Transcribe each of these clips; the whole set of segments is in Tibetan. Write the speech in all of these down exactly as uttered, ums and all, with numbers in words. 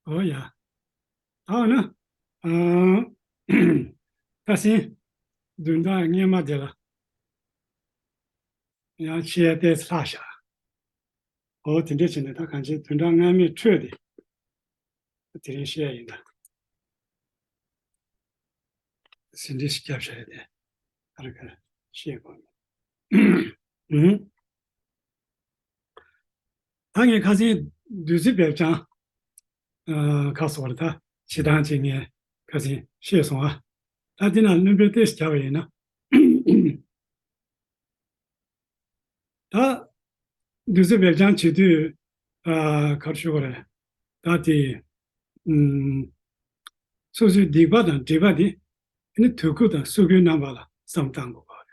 ཨོ་ཡ། ད་འོ་ན། ཨ། ད་སེམས། བདུན་ཕྲག་སྔོན་མ་དེ་ལ། ཡང་ཕྱི་ཡ་ཏོག་ཙམ་ལྷག་ཤག་ཨོ་དེ་འདྲ་བྱས་ནས་ད་གང་ཅི་བདུན་ཕྲག་སྔ་མའི་འཕྲོས་དེ། དེ་རིང་བཤད་ཡ་ཡིན་ད། ཟིན་བྲིས་ཤིག་བརྒྱབ་བཞག་ཡ་དེ། ཨ་ར་ཁ་བཤད་དགོས། ཨུ། ད་ངས་ཁ་སང་བདུད་རྩི་སྦལ་རྐྱང་། ཁ་སོགས་ལ་ད་བྱེད་སྟངས་ཅིག་ངས་ཁ་སང་བཤད་སོང་ཨ། ད་འདི་ན་སྣོན་པ་ཏོག་ཙམ་བརྒྱབ་པ་ཡིན་ན། ད་བདུད་རྩི་སྦལ་རྐྱང་བྱེད་དུས། ག་རེ་ཞུ་དགོས་རེད། ད་དེ། ཨུམ། སོ་སོའི་སྡིག་པ་དང་སྒྲིབ་པ་དེ། ཨ་ནི་དུས་ཀུན་དང་སོ་སོའི་རྣམ་པ་ལ་བསམ་བཏང་དགོས་པ་རེད།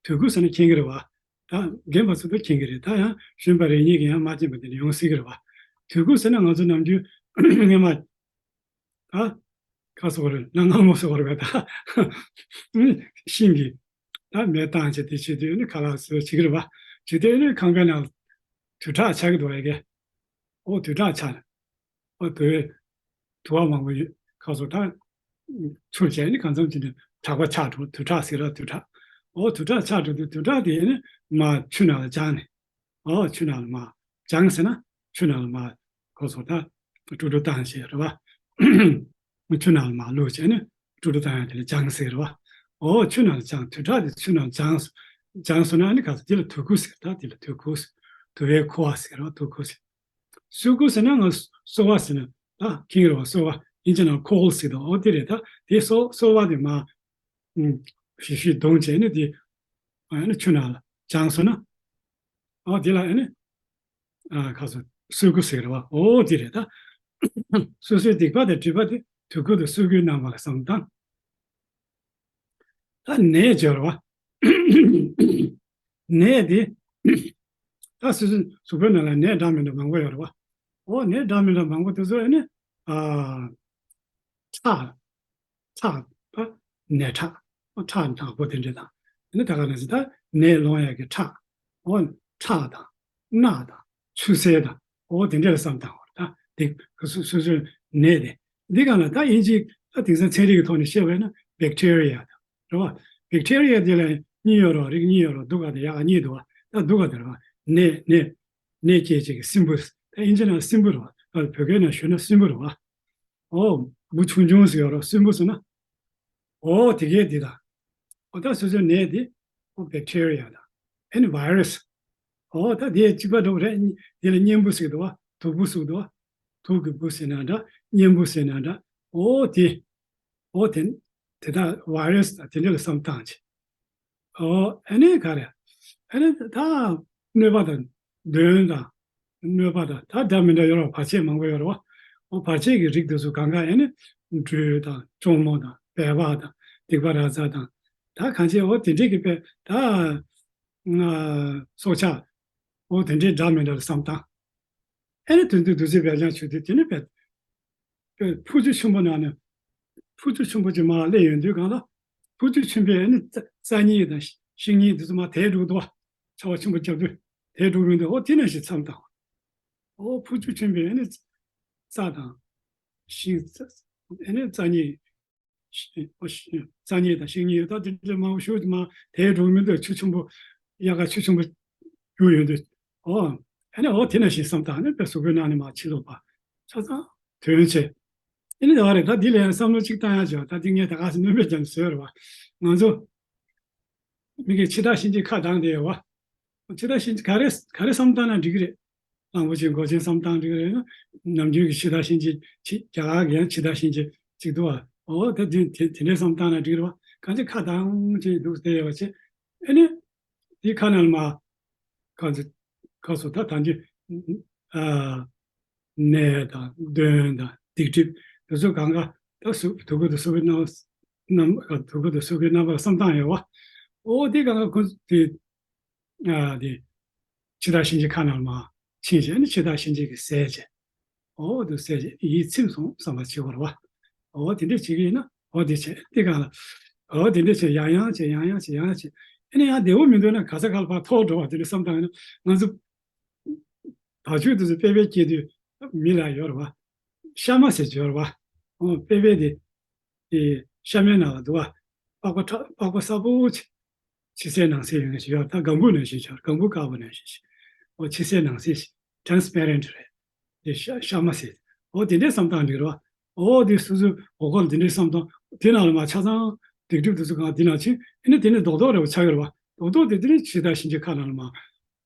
དུས་ཀུན་ཟེར་ན་མཁྱེན་གྱི་རེད་བ། ད་རྒན་པ་ཚོ་ད་མཁྱེན་གྱི་རེད། ད་ཡང་གཞོན་པ་རེ་གཉིས་ཀྱིས་ཡང་མ་མཁྱེན་པ་དེ་འདྲ་ཡོང་སྲིད་ཀྱི་རེད་བ། དུས་ཀུན་ཟེར་ན་ང་ཚོ་ནམ་རྒྱུན་སྔོན་མ། ད་ཁ་སོགས་རེད་ན་སྔ་མོ་སོགས་རེད་པས་ད། ཤིང་གི་ད་མེ་བཏང་བྱས་དེ་བྱེད་དུས་ནི་ཁ་ལག་བཟོས་བྱེད་ཀྱི་རེད་བ། བྱེད་དུས་ནི་ཁང་པའི་ནང་དུག་ཁྲག་ཆགས་ཀྱི་འདུག་ཨེ་གེ། ཨོ་དུག་ཁྲག་ཆགས་ནས། ཨོ་དུ་བའི་དུ་བ་མང་པོ་ཡོད་ཁ་སོགས་ད། ཚུར་བྱས་ནི་གང་འཚམ་བྱས་ནས་དྲེག་པ་ཆགས་འགྲོ། དུག་ཁྲག་ཟེར་ར་དུག་ཁྲག་ཨོ་དུག་ཁྲག་ཆགས་འགྲོ་དུས་དུག་ཁྲག་དེ་ནི་མར་ཆུ་ནང་ལ་སྦྱངས་ནས། ཨོ་ཆུ་ནང་ལ་མར་སྦྱངས་ཟེར་ན་ཆུ་ནང་ལ་མར་ཁོ་ཚོ་ད་དཀྲུག་དཀྲུག་བཏང་བྱས་རེད་བ། ཆུ་ནང་ལ་མར་བླུགས་བྱས་ནས་དཀྲུག་དཀྲུག་བཏང་ཡ་དེ་ལ་སྦྱངས་ཟེར་རེད་བ། ཨོ་ཆུ་ནང་ལ་སྦྱངས་དུག་ཁྲག་དེ་ཆུ་ནང་ལ་སྦྱངས་སོ། སྦྱངས་སོང་ན་ཨ་ནི་ག་ཚོད་དེ་ལ་དུ་ཁུ་ཟེར། ད་དེ་ལ་དུ་ཁུ་ཟེར། དུ་བའི་ཁུ་བ་ཟེར་རེད་བ། དུ་ཁུ་ཟེར། སོ་ཁུ་ཟེར་ན་ང་སོ་བ་ཟེར་ན་ད་མཁྱེན་གྱི་རེད་བ། སོ་བ་ཨིན་ཇི་ནང་ཁོལ་ཟེར་དུས་ཨོ་དེ་རེད། ད་དེ་སོ་སོ་བ་དེ་མར་ཞིབ་ཞིབ་བརྡུངས་བྱས་ནས་དེ་ཨ་ནི་ཆུ་ནང་ལ་སྦྱངས་སོང་ན། ཨོ་དེ་ལ་ཨ་ནི་ཨ་ཁ་སོ་སོ་ཁུ་ཟེར་གྱི་རེད་བ། ཨོ་དེ་རེད་ད། སོ་སོའི་སྡིག་པ་དང་སྒྲིབ་པ་དེ་དུ་ཁུ་དང་སོ་ཁུའི་རྣམ་པ་ལ་བསམ་བཏང་། ད་ནད་སྦྱོར་བ། ནད་དེ། ད་སོ་སོའི་གཟུགས་པོའི་ནང་ལ་ནད་འདྲ་མི་འདྲ་མང་པོ་ཡོད་རེད་བ། ཨོ་ནད་འདྲ་མི་འདྲ་མང་པོ་དེ་ཚོ་ཨ་ནི། ཨ། ཁྲག་ཁྲག་ད་ནད་ཁྲག་ཨོ་ཁྲག་ནག་པོ་དེ་འདྲ་དང་། ཨ་ནི་ད་ག་ནང་བཞིན་ད་ནད་སློང་ཡག་གི་ཁྲག་ཨོ་ཁྲག་དང་རྣག་དང་ཆུ་སེར་དང་ཨོ་དེ་འདྲ་ལ་བསམ་བཏང་བ་རེད། ད་དེ་སོ་སོའི་ནད་དེ། འདི་ག་ལ་ད་དབྱིན་ཇི་ད་དེང་སང་ཚན་རིག་གི་ཐོག་ནས་བཤད་པ་ཡིན་ན་བེག་ཊི་རི་ཡ་དང་། རེད་བ། བེག་ཊི་རི་ཡ་དེ་ལ་གཉིས་ཡོད་རེད་བ། རིགས་གཉིས་ཡོད་རེད་བ། དུག་ག་དང་ཡག་ག་གཉིས་འདུག་བ། ད་དུག་ག་དེ་རེད་བ། ནད་ནད་ནད་སྐྱེད་བྱེད་ཀྱི་སྲིན་འབུ། ད་དབྱིན་ཇི་ནང་སྲིན་འབུ་རེད་བ། ད་བོད་སྐད་ནང་ཞུས་ན་སྲིན་འབུ་རེད་བ། ཨོ། འབུ་ཆུང་ཆུང་ཟེར་ཡོད་རེད་བ། སྲིན་འབུ་ཟེར་ན། ཨོ་དེ་གས་དེ་དང་། ཨོ་ད་སོ་སོའི་ནད་དེ། ཨོ་བེག་ཊི་རི་ཡ་དང་། ཨེ་ནི་ཝའི་ར་སི། ཨོ་ད་དེ་གཅིག་པ་འགྲོ་གི་རེད། དེ་ལ་གཉན་འབུ་ཟེར་གི་འདུག་བ། དུག་འབུ་ཟེར་གི་འདུག་བ། དུག་གི་འབུ་ཟེར་ན་འདྲ། གཉན་འབུ་ཟེར་ན་འདྲ། ཨོ་དེ། ཨོ་དེ། དེ་དག་ཝའི་ར་སི་དང་དེ་འདྲ་ལ་བསམ་བཏང་བྱས། ཨོ་ཨ་ནི་ག་རེ། ཨ་ནི་ད་གནོད་པ་དང་གདོན་དང་། གནོད་པ་དང་ད་འདྲ་མི་འདྲ་ཡོད་རེད་བ། བར་ཆད་མང་པོ་ཡོད་རེད་བ། ཨོ་བར་ཆད་ཀྱི་རིགས་དེ་ཚོ་གང་ག་ཨ་ནི་སྦྲུལ་དང་གཅོང་མོ་དང་སྦལ་པ་དང་སྡིག་པ་ར་ཛ་དང་། ད་གང་ཅི་ཨོ་དེ་འདྲས་ཀྱི་དཔེ་ད་སྲོག་ཆགས་ཨོ་དེ་འདྲས་འདྲ་མི་འདྲ་ལ་བསམ་བཏང་། ཨེ་ནི་དོན་དུ་བདུད་རྩི་སྦལ་རྐྱང་ཆུ་དེ་དེ་ནི་བས། བས་ཕུ་ཆུ་ཆེན་པོ་ནང་ནས། ཕུ་ཆུ་ཆེན་པོ་ཅིག་མར་སླེབས་ཡོང་དུས་གང་ལ། ཕུ་ཆུ་ཆེན་པོའི་ཨེ་ནི་རྩ་རྩ་གཉིས་དང་ཤིང་གཉིས་དེ་ཚོ་མར་དེད་འགྲོ་གི་འདུག་བ། ཆར་པ་ཆེན་པོ་བརྒྱབ་དུས་དེད་འགྲོ་གི་འདུག་ཨོ་དེ་ནང་བཞིན་བསམ་བཏང་། ཨོ་ཕུ་ཆུ་ཆེན་པོའི་ཨེ་ནི་རྩ་དང་། ཤིང་རྩ། ཨེ་ནི་རྩ་གཉིས། ཤིང་ཨོ་ཤིང་། རྩ་གཉིས་དང་ཤིང་གཉིས་ད་དེ་འདྲ་མང་པོ་ཞིག་མར་དེད་འགྲོ་མི་འདུག་ཆུ་ཆེན་པོ། དབྱར་ཁ་ཆུ་ཆེན་པོ་རྒྱུག་ཡོང་དུས། ཨོ། ཨ་ནི་ཨོ་དེ་ནང་བཞིན་བསམ་བཏང་ནས་དཔེ་གཟུགས་པོའི་ནང་ནས་མར་ཕྱི་ལོགས་པ་ཆ་ཚང་ཐོན་བྱས། ཨ་ནི་ད་ག་རེ་ད་འདི་ལ་ཡང་བསམ་བློ་གཅིག་བཏང་ཡག་བྱས་པ། ད་འདི་ངས་ད་ག་སེ་སྣོན་པ་བརྒྱབ་ནས་བཟོས་རེད་བ། ང་ཚོ་མི་གིས་འཆི་བདག་གཤིན་རྗེ་ཁ་གདངས་བསྡད་ཡོད་བ། འཆི་བདག་གཤིན་རྗེ་ག་རེ་ག་རེ་བསམ་བཏང་ན་འགྲིག་གི་རེད། གླང་པོ་ཆེ་མགོ་ཅན་བསམ་བཏང་འགྲིག་གི་རེད། ནམ་རྒྱུན་གྱི་འཆི་བདག་གཤིན་རྗེ་ཅིག་རྒྱ་གར་གྱི་ཡང་འཆི་བདག་གཤིན་རྗེ་ཅིག་འདུག་བ། ཨོ་ད་དེ་དེ་དེ་འདྲའི་བསམ་བཏང་ན་འགྲིག་གི་རེད་བ། གང་ཅི་ཁ་གདངས་བྱས་འདུག་བསྡད་ཡོད་བ་བྱས། ཨ་ནི། དེའི་ཁ་ནང་ལ་མར། གང་ཚེ། གང་སོ་ད་ད་འདི། ཨ། ནད་དང་གདོན་དང་སྡིག་སྒྲིབ་དེ་ཚོ་གང་ག་ད་སུ་དུ་གུ་དུ་སུ་གི་རྣམ་རྣམ་དུ་གུ་དུ་སུ་གི་རྣམ་པར་བསམ་བཏང་ཡོད་བ། ཨོ་དེ་གང་ག་ཁོ་དེ། ཨ་དེ། འཆི་བདག་གཤིན་རྗེ་ཁ་ནང་ལ་མར་ཕྱིན་བྱས་ནི་འཆི་བདག་གཤིན་རྗེ་གིས་བསད་བྱས། ཨོ་དུ་བསད་བྱས་ཡིད་ཚིམ་སོང་བསམ་པ་བྱེད་དགོས་རེད་བ། ཨོ་དེ་འདྲས་བྱེད་ཀྱི་ཡིན་ན་ཨོ་དེ་བྱས་དེ་གང་ལ། ཨོ་དེ་འདྲས་བྱས་ཡང་ཡང་བྱས་ཡང་ཡང་བྱས་ཡང་ཡང་བྱས། ཨ་ནི་ཡང་བདེ་བོ་མི་འདུག་ན་ག་ས་ག་ལ་ཕར་ཐོར་འགྲོ་བ་དེ་འདྲས་བསམ་བཏང་ཡིན་ན་ང་ཚོ། བར་ཆད་དེ་ཚོ་དཔེ་དཔེ་སྐྱེ་དུས་མི་ལ་ཡོད་རེད་བ། ཤ་མ་ཟེར་གྱི་ཡོད་རེད་བ། ཨོ་དཔེ་དཔེ་དེ། དེ་ཤ་མའི་ནང་ལ་འདུག་བ། པགས་པ་ཁྲ་པགས་པ་སྲབ་པོ་ཆེ། ཕྱི་གསལ་ནང་གསལ་ཡོད་མཁན་ཞིག་ཡོད། ད་ལྒང་བུ་ནང་བཞིན་ཆགས། ལྒང་བུ་དཀར་པོ་ནང་བཞིན་ཞིག་ཨོ་ཕྱི་གསལ་ནང་གསལ་ཞིག transparent རེད། དེ་ཤ་ཤ་མ་ཟེར། ཨོ་དེ་འདྲའི་བསམ་སྟངས་འགྲིག་རེད་བ། ཨོ་དེ་སོ་སོའི་འོ་སྐོལ་དེ་འདྲའི་བསམ་སྟངས་དེ་ནང་ལ་མ་ཆ་ཚང་སྡིག་སྒྲིབ་དེ་ཚོ་གང་དེ་ནང་ཕྱིན། ཨ་ནི་དེ་ནི་རྡོག་རྡོག་རེ་བ་ཆགས་ཡོད་རེད་བ། རྡོག་རྡོག་དེ་དེ་ནི་ཇི་ལྟར་གཤིན་རྗེའི་ཁ་ནང་ལ་མ།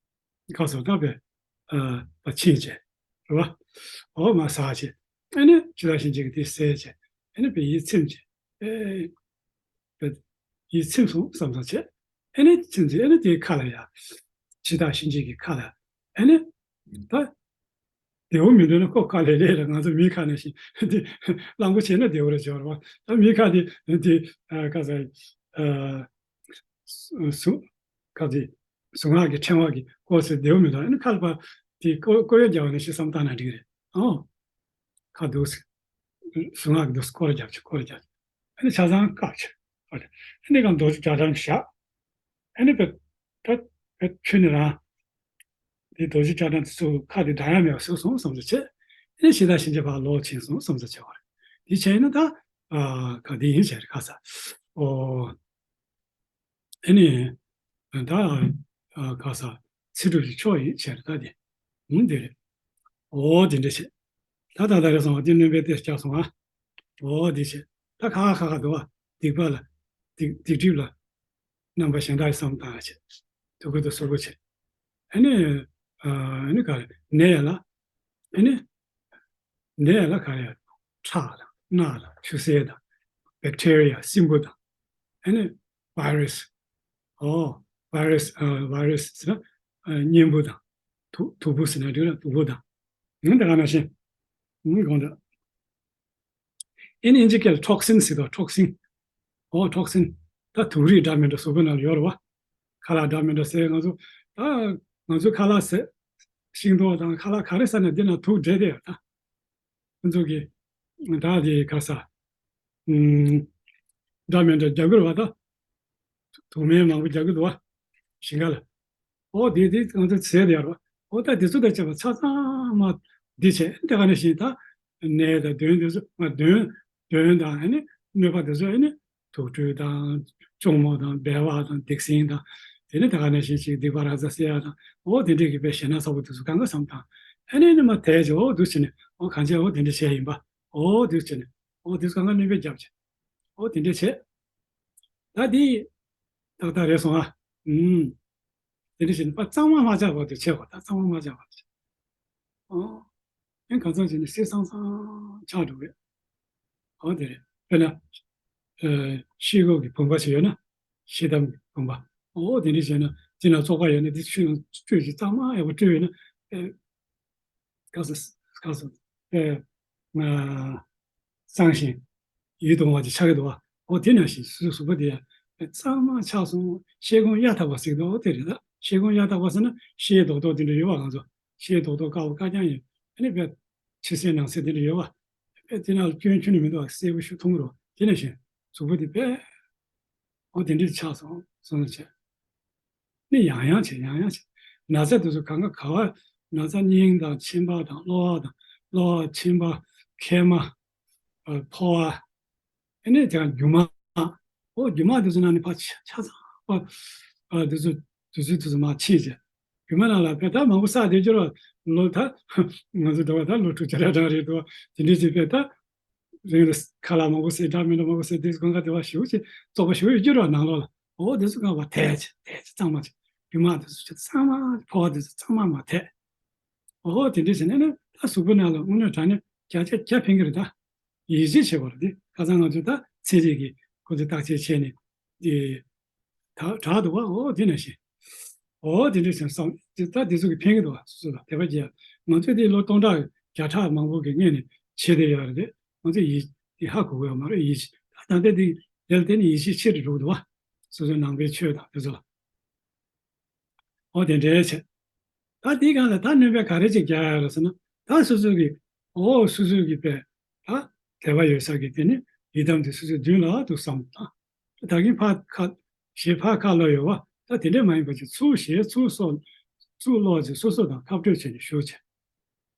ག་སོ་ད་པའི་ཨ་པ་ཕྱིན་བྱས། རེད་བ། ཨོ་མ་ཟག་བྱས། ཨ་ནི་ཇི་ལྟར་གཤིན་རྗེ་གི་དེ་བསལ་བྱས། ཨ་ནི་པའི་ཡིད་ཚིམ་བྱས། ཨེ་པའི་ཡིད་ཚིམ་སོང་བསམ་བསམ་བྱས། ཨ་ནི་ཚིམ་བྱས། ཨ་ནི་དེའི་ཁ་ལ་ཡ། ཇི་ལྟར་གཤིན་རྗེ་གི་ཁ་ལ། ཨ་ནི་ད་བདེ་བོ་མི་འདུག་ན་ཁོ་ཁ་ལེ་ལེ་ལ་ང་ཚོ་མིའི་ཁ་ནང་བཞིན་དེ་གླང་པོ་ཆེ་ན་བདེ་བོ་རེད་བྱས་རེད་བ། ད་མིའི་ཁ་དེ་དེ་ཨ་ག་ས་ཨ། གཟུངས། ག་ཚོད། གཟུངས་སྔགས་ཀྱི་ཕྲེང་བ་གིས་བསྐོར་ཚེ་བདེ་བོ་མི་འདུག་ཨ་ནི་ཁ་ལ་པ་དེ་བསྐོར་བསྐོར་བ་རྒྱག་པ་ནང་བཞིན་བསམ་བཏང་ན་འགྲིག་རེད། ཨོ། ཁ་འདུག་སེ། གཟུངས་སྔགས་ཀྱི་འདུག་སེ་བསྐོར་རྒྱག་ཆུ་བསྐོར་རྒྱག་ཨ་ནི་ཆ་ཚང་བཀག་ཆུ། ཨ་ནི་གང་རྡོ་རྗེ་རྒྱ་གྲམ་བཞག་ཨ་ནི་པ་པ་པ་ཆུ་ནི་རང་། དེ་རྡོ་རྗེ་རྒྱ་གྲམ་དེ་ཚོ་ཁ་དེ་འདྲ་ཡ་མེད་པ་བཟོས་སོང་བསམ་ཚུལ་བྱས། ཨ་ནི་ཤི་ད་ཤི་འཇེ་ཕར་ལོག་ཕྱིན་སོང་བསམ་ཚུལ་བྱས་པ་རེད། དེ་བྱས་ན་ད་ཨ་ག་དེ་ཡིན་བྱས་རེད་ཁ་ས། ཨོ། ཨ་ནི། ད། ཨ་ག་ས། ཚེ་སྒྲུབ་ཀྱི་ཕྱོགས་ཡིན་བྱས་རེད་ད་དེ། ཨུམ་དེ་རེད། ཨོ་དེ་འདྲ་བྱས། ད་ད་ད་རེ་སོང་བ་དེ་སྣོན་པའི་དེ་བྱས་སོང་ཨ། ཨོ་དེ་བྱས། ད་ཁ་ཁ་ཁ་ཁ་འདུག་བ། སྡིག་པ་ལ། སྡིག་སྡིག་སྒྲིབ་ལ། རྣམ་པ་གཞན་དག་བསམ་བཏང་བྱས། དུ་ཁུ་དུ་སོ་ཁུ་བྱས། ཨ་ནི། ཨ་ནི་ག་རེ་ནད་ཡ་ལ། ཨ་ནི། ནད་ལ་ག་རེ། ཁྲག་དང་རྣག་དང་ཆུ་སེར་དང་། བེག་ཊེ་རི་ཡ་སྲིན་འབུ་དང་། ཨ་ནི་བྷའི་རུ་སི། ཨོ། བྷའི་རུ་སི། ཨ་བྷའི་རུ་སི་ཟེར་ན། ཨ་གཉན་འབུ་དང་། དུག་དུག་འབུ་ཟེར་ན་འགྲིག་ལ་དུག་འབུ་དང་། ཡང་དེ་ག་ནང་བཞིན། ཡང་གོང་དུ། ཨ་ནི་ཨིན་ཇི་སྐད་ལ་ཊོག་སིན་ཟེར་དོ། ཊོག་སིན། ཨོ་ཊོག་སིན། ད་དུག་རིགས་འདྲ་མི་འདྲ་གཟུགས་པོའི་ནང་ལ་ཡོད་རེད་བ། ཁ་ལག་འདྲ་མི་འདྲ་ཟས་ང་ཚོ། ད་ང་ཚོའི་ཁ་ལག་ཟས། ཤིང་ཏོག་དང་ཁ་ལག་ག་རེ་ཟ་ན་འདི་ན་དུག་འདྲེས་ཏེ་ཡོད་ད། ཁོ་ཚོ་གི་ད་དེ་ག་ས། ཨུམ། འདྲ་མི་འདྲ་རྒྱག་གི་རེད་བ་ད། དུག་སྨན་མང་པོ་རྒྱག་གི་འདུག་བ། ཞིང་ཁ་ལ། ཨོ་དེ་དེ་ང་ཚོ་ཟས་དེ་ཡོད་རེད་བ། ཨོ་ད་དེ་ཚོ་དང་བཅས་པ་ཆ་ཚང་མ་འདི་བྱས་དེ་ག་ནང་བཞིན་ད། ནད་དང་གདོན་དེ་ཚོ་ང་གདོན། གདོན་དང་ཨ་ནི་གནོད་པ་དེ་ཚོ་ཨ་ནི། དུག་སྦྲུལ་དང་། གཅུང་མོ་དང་སྦལ་པ་དང་སྡིག་སྲིན་དང་། དེ་ནི་ད་ག་ནང་བཞིན་ཅིག་སྡིག་པ་ར་ཛ་སེ་ཡ་དང་། ཨོ་དེ་འདྲས་ཀྱི་དཔེ་ཞེ་ན་ཚ་པོ་དེ་ཚོ་གང་ག་བསམ་དང་། ཨ་ནི་ནི་མ་དེ་ཅི་ཨོ་འདུག་བྱས་ནས་ཨོ་གང་བྱས་ཨོ་དེ་འདྲས་བྱས་ཡིན་པ། ཨོ་འདུག་བྱས་ནས་ཨོ་དེ་ཚོ་གང་ག་སྣོན་པས་རྒྱབ་བྱས། ཨོ་དེ་འདྲས་བྱས། ད་དེ། ཏག་ཏག་རེད་སོང་ཨ། ཨུམ། དེ་འདྲ་བྱས་ནས་ཕར་གཙང་མ་མ་ཆགས་བར་དུ་བྱས་པ་ད་གཙང་མ་མ་ཆགས་བར་དུ་བྱས། ཨོ། ཡང་གང་ཚང་བྱས་ནས་སེ་སང་སང་ཆགས་འགྲོ་གི། ཨོ་དེ་རེད། དཔེར་ན། ཨ་ཤེལ་སྒོ་གི་བུམ་པ་ཞིག་ཡོད་ན། ཤེལ་དམ་གྱི་བུམ་པ། ཨོ་དེ་འདྲ་བྱས་ན་དེ་ན་བཙོག་པ་ཡོད་ན་དེ་ཆུ་ནང་བཀྲུས་ཤིག་གཙང་མ་ཡག་པོ་བཀྲུས་ཡོད་ན། ཨེ། ག་ས། ག་ས། ཨེ། ང་། གཙང་ཞིང་། ཡིད་དུ་འོང་བ་ཅིག་ཆགས་ཀྱི་འདུག་བ། ཨོ་དེ་ནང་བཞིན་སོ་སོའི་གཟུགས་པོ་དེ་ཡང་གཙང་མ་ཆགས་སོང་། ཤེལ་སྒོང་གཡའ་དག་པ་ཟེར་གྱི་འདུག་ཨོ་དེ་རེད་ད། ཤེལ་སྒོང་གཡའ་དག་པ་ཟེར་ན་ཤེལ་རྡོག་རྡོག་དེ་འདྲ་ཡོད་བ། ང་ཚོ་ཤེལ་རྡོག་རྡོག་དཀར་པོ་དཀར་རྐྱང་ཡོད། ཨ་ནི་བས་ཕྱི་གསལ་ནང་གསལ་དེ་འདྲ་ཡོད་བ། བས་དེ་ནང་ལ་སྐྱོན་ཁྱོན་ནས་མི་འདུག་བ། གསལ་པོ་ཞིག་མཐོང་གི་རེད་བ། དེ་ནང་བཞིན་གཟུགས་པོ་དེ་བས། ཨོ་དེ་འདྲ་ཆགས་སོང་སོང་ཟེར་བྱས། ནི་ཡང་ཡང་བྱས་ཡང་ཡང་བྱས། ན་ཚ་དེ་ཚོ་གང་ག་ག་བ། ན་ཚ་སྙིང་དང་མཆིན་པ་དང་གློ་བ་དང་གློ་བ་མཆིན་པ། མཁལ་མ། ཨ་ཕོ་བ། ཨ་ནི་དེ་ཡང་རྒྱུ་མ། ཨོ་རྒྱུ་མ་དེ་ཚོ་ནང་ནས་ཕར་ཆ་ཆ་ཚང་པ། ཨ་དེ་ཚོ་དེ་ཚོ་དེ་ཚོ་མར་ཕྱིན་བྱས། རྒྱུ་མ་ནང་ལ་བས་ད་མང་པོ་བསགས་བསྡད་རྒྱུ་ར། ལོ་ད་ང་ཚོ་འདྲ་བ་ད་ལོ་དྲུག་ཅུ་རེ་གྲངས་རེད་འདུག་དེ་འདྲའི་ཅིག་བས་ད། རིང་ལ་ཁ་ལག་མང་པོ་ཟས་འདྲ་མི་འདྲ་མང་པོ་ཟས་དུས་གང་ག་དེ་བ་ཞེ་པོ་ཅིག་བཙོག་པ་ཞེ་པོ་ཡོད་རྒྱུ་ར་ནང་ལོགས་ལ། ཨོ་དེ་ཚོ་གང་བ་དེ་ཅི་དེ་ཅི་གཙང་མ་ཅིག་རྒྱུ་མ་དེ་ཚོ་ཅི་གཙང་མ་ཕོ་བ་དེ་ཚོ་གཙང་མ་མ་དེ། ཨོ་དེ་འདྲ་བྱས་ནས་ནི་ད་གཟུགས་པོ་ནང་ལ་དངོས་གནས་དྲང་གནས་བརྒྱ་ཆ་བརྒྱ་ཕན་གྱི་རེད་ད། ཡིད་ཆེས་བྱེད་པ་རེད་དེ། ཁ་སང་ང་ཚོས་ད་ཚན་རིག་གི་ཁོ་ཚོས་བརྟག་དཔྱད་བྱས་ནས་དེ། ད་དྲག་འདུག་བ། ཨོ་དེ་ནང་བཞིན། ཨོ་དེ་འདྲ་བྱས་བསམ་དེ་ད་དེ་ཚོ་གི་ཕན་གི་འདུག་བ། སོ་སོ་ལ་དད་པ་བྱེད་ཡ། ང་ཚོས་དེ་ལོ་སྟོང་ཕྲག་བརྒྱ་ཕྲག་མང་པོ་གི་སྔོན་ནས་བྱས་བསྡད་ཡོད་རེད་དེ། ང་ཚོས་ཡིད་དེ་ཧ་གོ་གི་ཡོད་མ་རེད། ཡིད་ཆེས་ད་ད་ལྟ་དེ་དེ་ལ་བརྟེན་ནས་ཡིད་ཆེས་ཆེ་རུ་འགྲོ་གི་འདུག་བ། སོ་སོའི་ནང་པའི་ཆོས་དང་དེ་ཚོ་ལ། ཨོ་དེ་འདྲའི་བྱས། ད་དེའི་སྒང་ལ་ད་སྣོན་པ་ག་རེ་ཅིག་རྒྱག་ཡ་རེད་ཟེར་ན། ད་སོ་སོ་གི། ཨོ་སོ་སོ་གི་དཔེ། ད་དད་པ་ཡོད་ས་གི་དེ་ནི་ཡི་དམ་དེ་སོ་སོའི་མདུན་ལ་འདུག་བསམ་དང་། ད་གིན་ཕར་ཁ། ཞེས་ཕར་ཁ་ལོག་ཡོད་བ། ད་དེ་འདྲས་མ་ཡིན་པ་ཅིག་ཚུར་ཞེས་ཚུར་སོགས། ཚུར་ལོག་ཅིག་སོ་སོ་དང་ཁ་སྤྲོད་བྱས་ནས་བཞུགས་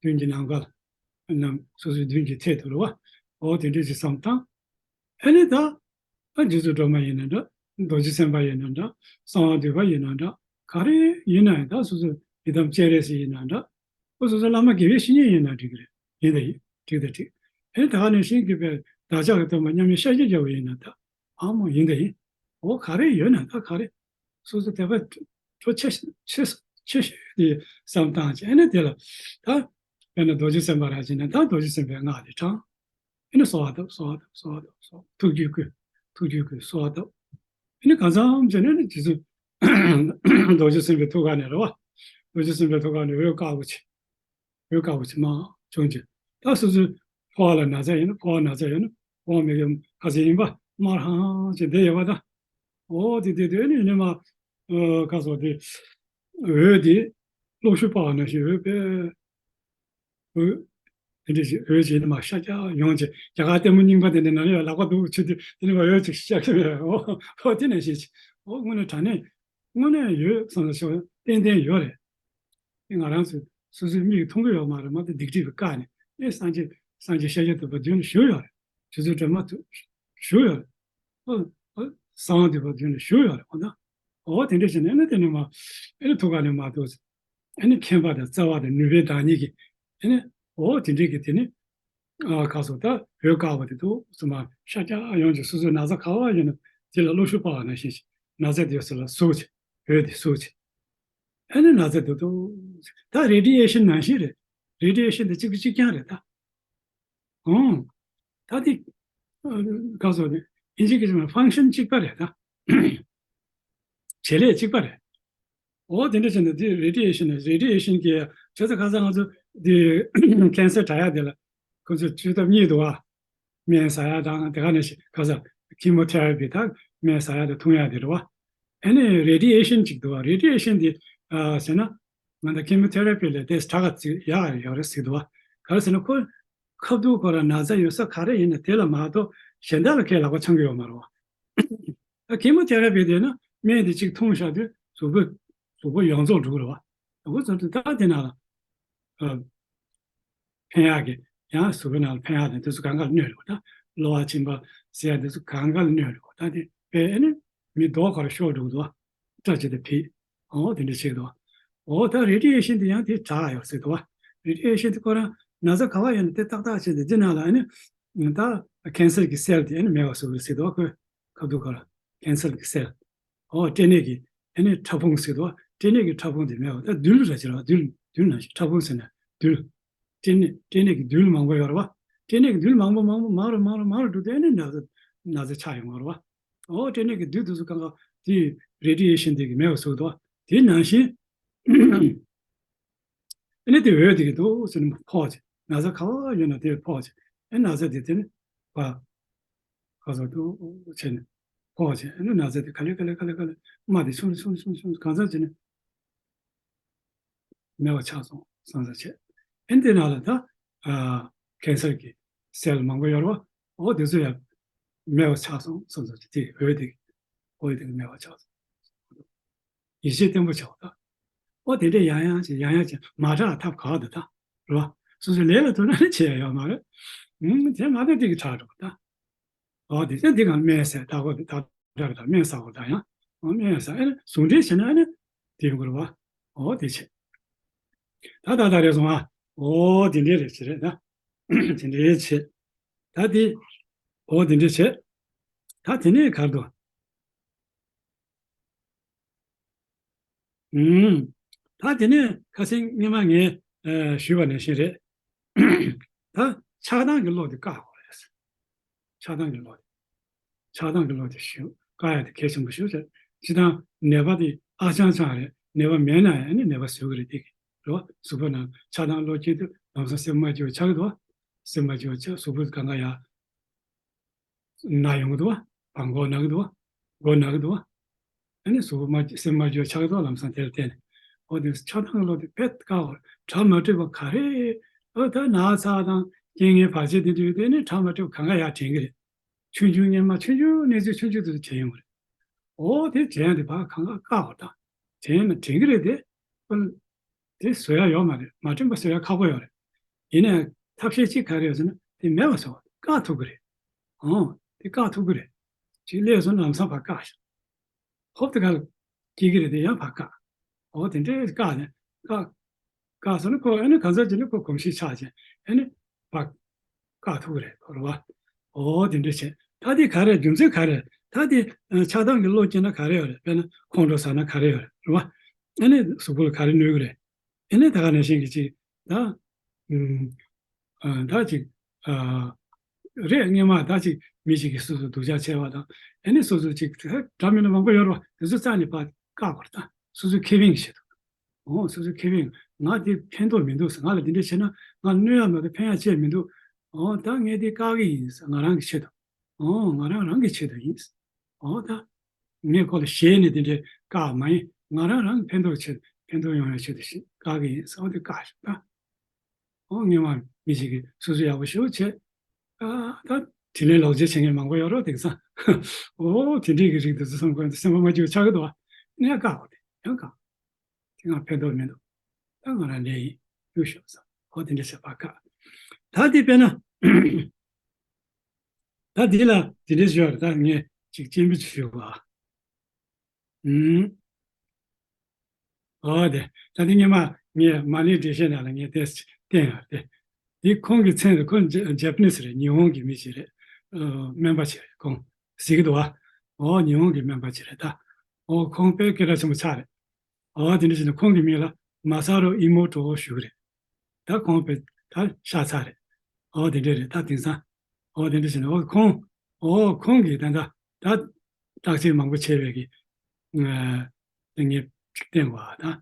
བྱས། མདུན་གྱི་ནམ་མཁའ་ལ། རྣམས་སོ་སོའི་མདུན་གྱི་ཐད་དུ་རེད་བ། འོ་དེ་འདྲ་ཞིག་བསམ་བཏང་། ཨ་ནི་ད། ཨ་རྗེ་བཙུན་སྒྲོལ་མ་ཡིན་ན་འདྲ། རྡོ་རྗེ་སེམས་དཔའ་ཡིན་ན་འདྲ། གསང་བ་འདུས་པ་ཡིན་ན་འདྲ། ག་རེ་ཡིན་ན་ཡང་ད་སོ་སོ་ཡི་དམ་སྤྱན་རས་གཟིགས་ཡིན་ན་འདྲ། ཨོ་སོ་སོ་བླ་མ་དགེ་བའི་བཤེས་གཉེན་ཡིན་ན་འགྲིག་གི་རེད། ཡིན་ད་ཡིན། འགྲིག་ད་འགྲིག་ཨེ་ད་ག་ནང་བཞིན་གྱི་པའི་བདག་ཅག་གི་སྟོན་པ་མཉམ་མེད་ཤཱཀྱ་རྒྱལ་པོ་ཡིན་ན་ད་ཨ་མོ་ཡིན་ད་ཡིན། ཨོ་ག་རེ་ཡོད་ན་ད་ག་རེ། སོ་སོ་དད་པ་གྲོ་ཆེ་ཆེ་ཆེ་ཤོས་དེ་བསམ་བཏང་བྱས་ཨེ་ནས་དེ་ལ་ད་དཔེར་ན་རྡོ་རྗེ་སེམས་དཔའ་ར་བྱས་ན་ད་རྡོ་རྗེ་སེམས་དཔའི་སྔགས་དེ་བགྲང་། ཨེ་ནས་གསོལ་བ་བཏབ། གསོལ་བ་བཏབ། གསོལ་བ་བཏབ། གསོལ་བ། ཐུགས་རྒྱུད་བསྐུལ། ཐུགས་རྒྱུད་བསྐུལ། གསོལ་བ་བཏབ། ཨེ་ནས་གང་འཚམ་བྱས་ནས་ནི་རྗེ་བཙུན་རྡོ་རྗེ་སེམས་དཔའི་ཐུགས་ཀ་ནས་རེད་བ། རྡོ་རྗེ་སེམས་དཔའི་ཐུགས་ཀ་ནས་འོད་དཀར་པོ་ཆེ། འོད་དཀར་པོ་ཆེ་མར་བྱུང་རྗེས། ད་སོ་སོའི་ཕོ་བ་ལ་ན་ཚ་ཡོད་ན་ཕོ་བ་ན་ཚ་ཡོད་ན་ཕོ་བ་མེད་མཁན་ཁ་ཤས་ཡིན་པ་དམར་ཧང་ཅིག་བསྡད་ཡོད་པ་དང་། འོ་དེ་དེ་དེ་ནི་ནི་མ་ཁ་སོ་དེ་འོད་དེ་གློག་ཞུ་སྤར་བ་ནང་བཞིན་འོད་པས། འོད་དེ་འདྲ་ཞིག་འོད་ཅིག་ནི་མ་ཤར་རྒྱག་ཡོང་ཅིག་རྒྱ་གར་ལྟད་མོ་རྙིང་པ་དེ་འདྲ་ནང་ལ་ཡང་ལག་པ་འདུག་ཆུ་དེ་དེ་ནི་མ་འོད་ཅིག་ཤར་གི་རེད། འོ་འོ་དེ་ནང་བཞིན་ཅིག་འོ་དངོས་གནས་དྲང་གནས་དངོས་གནས་ཡོད་བསམ་ལ་ཤོག་ཏན་ཏན་ཡོད་རེད། ང་རང་ཚོས་སོ་སོའི་མིག་མཐོང་གི་ཡོད་མ་རེད་མ་གཏོགས་སྡིག་སྒྲིབ་ཀྱི་བཀག་ནས་ཨེ་སངས་རྒྱས་སངས་རྒྱས་ཤཱཀྱ་ཐུབ་པ་མདུན་ལ་བཞུགས་ཡོད་རེད། རྗེ་བཙུན་སྒྲོལ་མ་དུ་བཞུགས་ཡོད་རེད། ཨོ་ཨོ་གསང་བ་འདུས་པ་མདུན་ལ་བཞུགས་ཡོད་རེད། འོ་ན་འོ་དེ་འདྲ་བྱས་ནས་ཨེ་ནི་དེ་ནས་མ་ཨེ་ནི་ཐུགས་ཀ་ནས་མ་གཏོགས་ཨེ་ནི་མཁྱེན་པ་དང་རྩ་བ་དང་ནུས་པའི་བདག་ཉིད་ཀྱི་ཨེ་ནི་འོ་དེ་འདྲའི་གི་དེ་ནི། ཨ་ཁ་སོ་ད་འོད་དཀར་བ་དེ་འདུག་སེ་མར་ཤར་རྒྱག་ཡོང་ཅིག་སོ་སོའི་ན་ཚ་ག་བ་ཡོད་ན་དེ་ལ་གློག་ཞུ་སྤར་བ་ནང་བཞིན་ཞིག་ན་ཚ་དེ་སོ་ལ་ཟུག་ཅིག་འོད་དེ་ཟུག་ཅིག་ཨ་ནི་ན་ཚ་དེ་འདུག་སེ་ད་རེ་ཌི་ཡེ་ཤན་ནང་བཞིན་རེད། རེ་ཌི་ཡེ་ཤན་དེ་གཅིག་པ་གཅིག་རྐྱང་རེད་ད། ཨང་། ད་དེ་ཨ་ཁ་སོ་དེ་ཨིན་ཇི་སྐད་ཆ་མ་ཕང་ཤན་གཅིག་པ་རེད་ད། བྱེད་ལས་གཅིག་པ་རེད། འོ་དེ་འདྲ་བྱས་ན་དེ་རེ་ཌི་ཡེ་ཤན་ནི་རེ་ཌི་ཡེ་ཤན་གྱི་བྱས་ཙང་ཁ་སང་ང་ཚོ་དེ་ཁེན་སར་དྲག་ཡག་དེ་ལ་ཁོ་ཚོས་བཅོས་ཐབས་གཉིས་འདུག་བ། སྨན་ཟ་ཡག་དང་དེ་ག་ནས་ཤི་ཁ་སང་ཁི་མོ་ཐེ་ར་པི་དང་སྨན་ཟ་ཡག་དང་འཐུང་ཡག་དེ་རེད་བ། ཨ་ནི་རེ་ཌི་ཡེ་ཤན་ཅིག་འདུག་བ། རེ་ཌི་ཡེ་ཤན་དེ་ཨ་ཟེར་ན་ང་ཚོ་ཁི་མོ་ཐེ་ར་པི་ལས་དེ་དྲག་ག་ཅིག་ཡག་ཡོད་རེད་ཟེར་འདུག་བ། ག་རེ་ཟེར་ན་ཁོ་ཁ་ཐུག་ཁོ་རང་ན་ཚ་ཡོད་ས་ག་རེ་ཡིན་ན་དེ་ལ་མ་གཏོགས་གཞན་དག་ལ་ཁས་ལག་པ་འཆང་གི་ཡོད་མ་རེད་བ། ད་ཀི་མོ་ཐེ་ར་པི་དེ་ན་སྨན་དེ་གཅིག་འཐུང་བཞག་དུས་གཟུགས་པོ་གཟུགས་པོ་ཡོངས་རྫོགས་འགྲོ་གི་རེད་བ། གཟུགས་པོ་ཚོ་དེ་ད་དེ་ན་ལ་ཨ་ཕན་ཡག་གི་ཡང་གཟུགས་པོའི་ནང་ལ་ཕན་ཡག་དང་དེ་ཚོ་གང་ག་ལ་གནོད་རེད་བ། ད་གློ་བ་གཅིན་པ་ཟེར་ཡག་དེ་ཚོ་གང་ག་ལ་གནོད་རེད་བ། ད་དེ་དཔེ་ཨེ་ནི་མི་མདོག་ཁ་ར་ཤོར་འགྲོ་གི་འདུག་བ། སྐྲ་ཅིག་དང་ཕིག་འོ་དེ་འདྲ་བྱེད་ཀྱི་འདུག་བ། འོ་ད་རེ་ཌི་ཡེ་ཤན་དེ་ཡང་དེ་དྲག་ཡོད་ཟེར་འདུག་བ། རེ་ཌི་ཡེ་ཤན་དེ་ཁོ་རང་ན་ཚ་ག་བ་ཡོད་ན་དེ་ཏག་ཏག་བྱས་ཏེ་དེ་ནང་ལ་ཨེ་ནི་ད་ཁེན་སར་གྱི་སེལ་དེ་ཨེ་ནི་མེད་པ་བཟོ་གི་རེད་ཟེར་འདུག་བ། ཁོས་ཁ་ཐུག་ཁ་ར་ཁེན་སར་གྱི་སེལ། ཨོ་སྐྲན་ནད་ཀྱི་ཨ་ནི་ཕྲ་ཕུང་ཟེར་དུས་སྐྲན་ནད་ཀྱི་ཕྲ་ཕུང་དེ་མེད་པ་ད་རྡུལ་ར་ཅིག་ར་རྡུལ་རྡུལ་ནང་བཞིན་ཕྲ་ཕུང་ཟེར་ན་རྡུལ། སྐྲན་ནད་སྐྲན་ནད་ཀྱི་རྡུལ་མང་པོ་ཡོད་རེད་བ། སྐྲན་ནད་ཀྱི་རྡུལ་མང་པོ་མང་པོ་མང་རུ་མང་རུ་མང་རུ་འགྲོ་དུས་ཨ་ནི་ན་ཚ་ན་ཚ་ཆགས་ཡོང་བ་རེད་བ། ཨོ་སྐྲན་ནད་ཀྱི་རྡུལ་དེ་ཚོ་གང་ག་དེ་རེ་ཌི་ཡེ་ཤན་དེ་གི་མེད་པ་བཟོ་གི་འདུག་བ། དེ་ནང་བཞིན། ཨ་ནི་དེ་འོད་དེ་གི་འདུག་ཟེར་ནས་ཕོག་ཅིག་ན་ཚ་ག་བ་ཡོད་ན་དེ་ཕོག་ཅིག་ཨ་ན་ཚ་དེ་དེ་ནི་བ། ག་ཚོད་འདུག་བྱས་ནས་ཕོག་ཅིག་ཨ་ནི་ན་ཚ་དེ་ག་ལེ་ག་ལེ་ག་ལེ་ག་ལེ་རྨ་དེ་ཆུང་ཆུང་ཆུང་ཆུང་གང་ཚ་བྱས་ནས་མེད་པ་ཆགས་སོང་བསམ་ས་བྱས། ཨ་ནི་དེ་ན་ལ་ད་ཨ་ཁེན་སར་གྱི་སེལ་མང་པོ་ཡོད་རེད་བ། འོ་དེ་ཚོ་ཡང་མེད་པ་ཆགས་སོང་བསམ་ས་བྱས་དེ་འོད་དེ་འོད་དེ་མེད་པ་ཆགས་སོང་། ཡིད་ཆེས་བརྟན་པོ་བྱའོ་ད། ཨོ་དེ་འདྲས་ཡང་ཡང་བྱེད་ཡང་ཡང་བྱེད་མ་དྲག་ཐབས་ག་བ་དུ་ད། རེད་བ། སོ་སོའི་ལས་ལ་ཐུག་ན་ནི་བྱེད་ཡ་ཡོད་མ་རེད། ཨུམ་དེ་མ་གཏོགས་དེ་གི་དྲག་འགྲོ་ད། ཨོ་དེ་ཚེ་འདི་གང་སྨན་ཟས་ད་གོ་དེ་ད་དྲག་གི་ད་སྨན་ཟ་གོ་ད་ཡང་། ཨོ་སྨན་ཟ་ཨེ་ཟུང་འབྲེལ་བྱེད་ན་ཨེ་ནི་དེ་ཡོང་གི་རེད་བ། ཨོ་དེ་བྱེད། ད་ད་ད་རེད་སོང་ཨ། ཨོ་དེ་འདྲས་རེད་ཅི་རེད་ད། དེ་འདྲས་བྱེད། ད་དེ། ཨོ་དེ་འདྲས་བྱེད། ད་དེ་ནས་གར་འདུག་ཨུམ། ད་དེ་ནས་ཁ་སང་སྔོན་མ་ངས་ཨ་ཞུས་པ་ནང་བཞིན་རེད། ད་ཆགས་སྡང་གི་བློ་དེ་བཀག་དགོས་རེད། ཆགས་སྡང་གི་བློ་དེ། ཆགས་སྡང་གི་བློ་དེ་ཞུ་བཀག་ཡ་དེ་གལ་ཆེན་པོ་ཞུ་བྱས། སྤྱིར་བཏང་ནད་པ་དེ་ཨ་ཅང་ཅང་རེད། ནད་པ་མེད་ན་ཡང་ནི་ནད་པ་བཟོ་གི་རེད་དེ་གི་རེད་བ། གཟུགས་པོ་ནང་ཆགས་སྡང་བློ་སྐྱེས་དུས་ལམ་སང་སེམས་མ་སྐྱིད་པ་ཆགས་གི་འདུག་བ། སེམས་མ་སྐྱིད་པ་ཆགས་གཟུགས་པོ་གང་ག་ཡ། ན་ཡོང་གི་འདུག་བ། བ་མགོ་ན་གི་འདུག་བ། མགོ་ན་གི་འདུག་བ། ཨ་ནི་གཟུགས་པོ་མ་སེམས་མ་སྐྱིད་ཆགས་ཀྱི་འདུག་ལམ་སང་དེར་བརྟེན་ནས། འོ་དེ་ཆགས་སྡང་གི་བློ་དེ་དཔེ་དཀའ་བར་གྲ་མ་སྒྲིག་པ་ག་རེ། འོ་ད་ན་ཚ་དང་རྐྱེན་ངན་བར་ཆད་དེ་འདྲ་ཡོད་དེ་ནི་གྲ་མ་སྒྲིག་པ་གང་ག་ཡར་དྲན་གི་རེད། ཆུང་ཆུང་སྔོན་མ་ཆུང་ཆུང་གནས་ཚུལ་ཆུང་ཆུང་དེ་ཚོ་དྲན་ཡོང་གི་རེད། འོ་དེ་དྲན་ཡ་དེ་ཕར་གང་ག་དཀའ་བར་དང་དྲན་ན་དྲན་གི་རེད་དེ། དེ་བཟོ་ཡ་ཡོད་མ་རེད། མ་དྲན་པ་བཟོ་ཡ་ཁག་པོ་ཡོད་རེད། ཡིན་ནའི་ ཐབས་ཤེས་གཅིག་ག་རེ་ཡོད་ཟེར་ན་དེ་མེད་པ་བཟོ་བ་བཀག་ཐུབ་ཀྱི་རེད། ཨོ་དེ་བཀག་ཐུབ་ཀྱི་རེད། ཅིག་སླེབས་སོང་ན་ལམ་སང་ཕར་བཀག་ཤག་ཧོབ་ཏེ་ག་ལ་སྐྱེ་གི་རེད་དེ་ཡང་ཕར་བཀག་ཨོ་དེ་འདྲའི་བཀག་ནས་བཀག་བཀག་སོང་ན་ཁོ་ཨ་ནི་གང་ཟག་ཅིག་ནི་ཁོ་གོམས་གཤིས་ཆགས་བྱས་ཨ་ནི་བཀག་བཀག་ཐུབ་ཀྱི་རེད་ཁོ་རེད་བ། ཨོ་དེ་འདྲ་བྱས་ད་དེ་ག་རེ་རྒྱུ་མཚན་ག་རེ་ད་དེ་ཆགས་སྡང་གི་བློ་སྐྱེས་ན་ག་རེ་ཡོད་རེད། དཔེར་ན་ཁོང་ཁྲོ་ཟ་ན་ག་རེ་ཡོད་རེད་རེད་བ། ཨ་ནི་གཟུགས་པོ་ལ་ག་རེ་གནོད་ཀྱི་རེད། ཨ་ནི་ད་ག་ནང་བཞིན་གྱི་ཅིག་ད་ཨུམ། ཨ་ད་ཅིག་ཨ་རེད། སྔོན་མ་ད་ཅིག་མི་ཞིག་གིས་སོ་སོ་སྡུག་ཅག་བྱས་པ་དང་ཨ་ནི་སོ་སོ་ཅིག་འདྲ་མིན་ན་མང་པོ་ཡོད་རེད་བ། དེ་ཚོ་རྩ་ནས་ཕར་བཀག་པར་ད་སོ་སོ་ཁེ་ཕན་གྱི་ཆེད་དུ། ཨོ་སོ་སོ་ཁེ་ཕན་ང་དེ་ཕན་ཐོགས་མི་འདུག་ང་ལ་དེ་འདྲ་བྱས་ན་ང་གནོད་ཡ་མ་གཏོགས་ཕན་ཡ་ཅི་ཡང་མི་འདུག་ཨོ་ད་ངས་དེ་བཀག་གི་ཡིན་ང་རང་གི་ཆེད་དུ། ཨོ་ང་རང་རང་གི་ཆེད་དུ་ཡིན། ཨོ་ད་ངས་ཁོ་ལ་ཞེད་ནས་དེ་འདྲའི་བཀག་མ་ཡིན། ང་རང་རང་གི་ཕན་ཐོགས་ཆེད་ཕན་ཐོགས་ཡོང་ཡ་ཆེད་དུ་ཞིག་བཀག་གི་ཡིན་ཟེར་བ་དེ་བཀག་ཤོག་ད། ཨོ་སྔོན་མ་མི་ཞིག་གིས་སོ་སོ་ཡག་པོ་ཞེ་པོ་བྱས། ཨ་ད་དྲིན་ལན་ལོག་འཇལ་བྱེད་མཁན་མང་པོ་ཡོད་རེད་དེང་སང་། ཨོ་དེ་འདྲའི་གི་རིགས་དེ་ཚོ་བསམ་དགོས་འདུག་སེམས་པ་མ་སྐྱིད་པ་ཆགས་ཀྱི་འདུག་བ། ནས་བཀག་པ་དེ་ཡང་བཀག་དེ་ང་ཕན་ཐོགས་མི་འདུག་ད་ང་རང་ལས་ཡིན་གཡུག་ཞོག་བསམ། ཨོ་དེ་འདྲ་བྱས་པ་བཀག་ད་དེ་དཔེར་ན། ད་འདི་ལ་དེ་འདྲ་ཞུ་བར་ད་ངས་ཅིག་སྤྱན་འབུལ་ཞུ་བ། ཨུམ། ཨོ་དེ་ད་འདི་སྔོན་མ་ངས་མ་ཎི་འགྲེལ་བཤད་ནང་ལ་ངས་དེ་བསྟན་ཡོད་དེ། འདི་ཁོང་གི་མཚན་དུ་ཁོང་ཇ་ཇ་པ་ནི་སི་རེད། ཉི་ཧོང་གི་མི་ཞིག་རེད། ཨ་སྨན་པ་ཞིག་རེད་ཁོང་། ཟེར་གི་འདུག་བ། ཨོ་ཉི་ཧོང་གི་སྨན་པ་ཞིག་རེད་ད། ཨོ་ཁོང་དཔེ་སྐད་གྲགས་ཆེན་པོ་ཆགས་རེད། ཨོ་དེ་འདྲ་བྱས་ན་ཁོང་གི་མིང་ལ་མ་ས་རུ་ཨི་མོ་ཏོ་ཞུ་གི་རེད། ད་ཁོང་དཔེ་ད་ཤ་ཚ་རེད། ཨོ་དེ་འདྲ་རེད་ད་དེང་སང་། ཨོ་དེ་འདྲ་བྱས་ན་ཨོ་ཁོང་། ཨོ་ཁོང་གིས་ད་ད་ད་བརྟག་དཔྱད་མང་པོ་བྱས་པའི་གི་ཨ་དེ་ངས་བསྟན་པ་ད་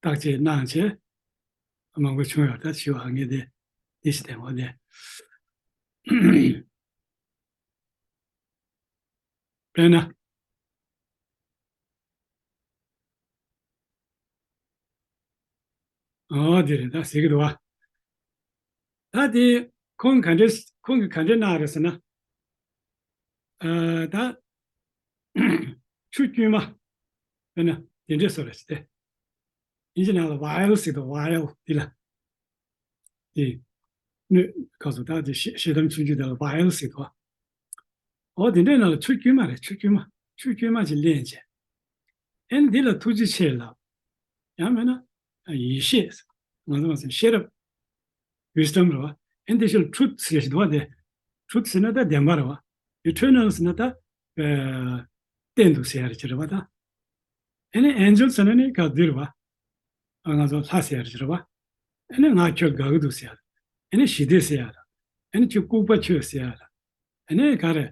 བརྟག་དཔྱད་གནང་བྱས་མང་པོ་བྱུང་ཡོད་ད་ཞུ་བ་ངས་དེ་དེ་ཞིག་བསྟན་པ་དེ། དཔེར་ན། ཨོ་དེ་རེད་ད་ཟེར་གི་འདུག་བ། ད་དེ་ཁོང་ག་འདྲས་ཁོང་གིས་ག་འདྲས་གནང་རེད་ཟེར་ན། ཨ་ད་ཆུ་དཀྱུས་མ་དཔེར་ན་དེ་འདྲས་བཟོ་རེད་ཟེར་ཏེ། ཨིན་ཇི་ནང་ལ་བ་ཡལ་ཟེར་འདུག་བ་ཡལ་དེ་ལ། དེ། སྣོད་ག་ཚོད་ད་དེ་ཞེ་ཞེ་དམ་ཆུང་ཆུང་དེ་ལ་བ་ཡལ་ཟེར་འདུག་ཨོ་དེ་འདྲའི་ནང་ལ་ཆུ་དཀྱུས་མ་རེད། ཆུ་དཀྱུས་མ་ཆུ་དཀྱུས་མ་ཅིག་ལེན་བྱས། ཨེ་ནི་འདི་ལ་ཐུགས་རྗེ་ཆེ་ལབ། ཡང་མིན་ན་ཡེ་ཤེས། ང་ཚོ་མ་ཟེར་ཤེས་རབ། ཝིས་ཌམ་རེད་བ། ཨེ་ནི་དེ་ཤོད་ལ་ཊུ་རུ་ཐི་ཟེར་ཞིག་འདུག་བ་དེ། ཊུ་རུ་ཐི་ཟེར་ན་ད་བདེན་པ་རེད་བ། ཨི་ཊར་ནལ་ཟེར་ན་ད་ཨ་གཏན་དུ་ཟེར་ཡ་རེད་ཅེས་རེད་བ་ད། ཨེ་ནི་ཨེན་ཇེལ་ཟེར་ན་ནི་ག་འདི་རེད་བ། ཨ་ང་ཚོ་ལྷ་ཟེར་ཡ་རེད་བ། ཨེ་ནི་ང་ཁྱོད་དགའ་གི་འདུག་ཟེར་ཡ། ཨེ་ནི་ཞི་བདེ་ཟེར་ཡ་རེད། ཨེ་ནི་ཁྱོད་ལྐུགས་པ་ཁྱོད་ཟེར་ཡ་རེད། ཨེ་ནི་ག་རེ།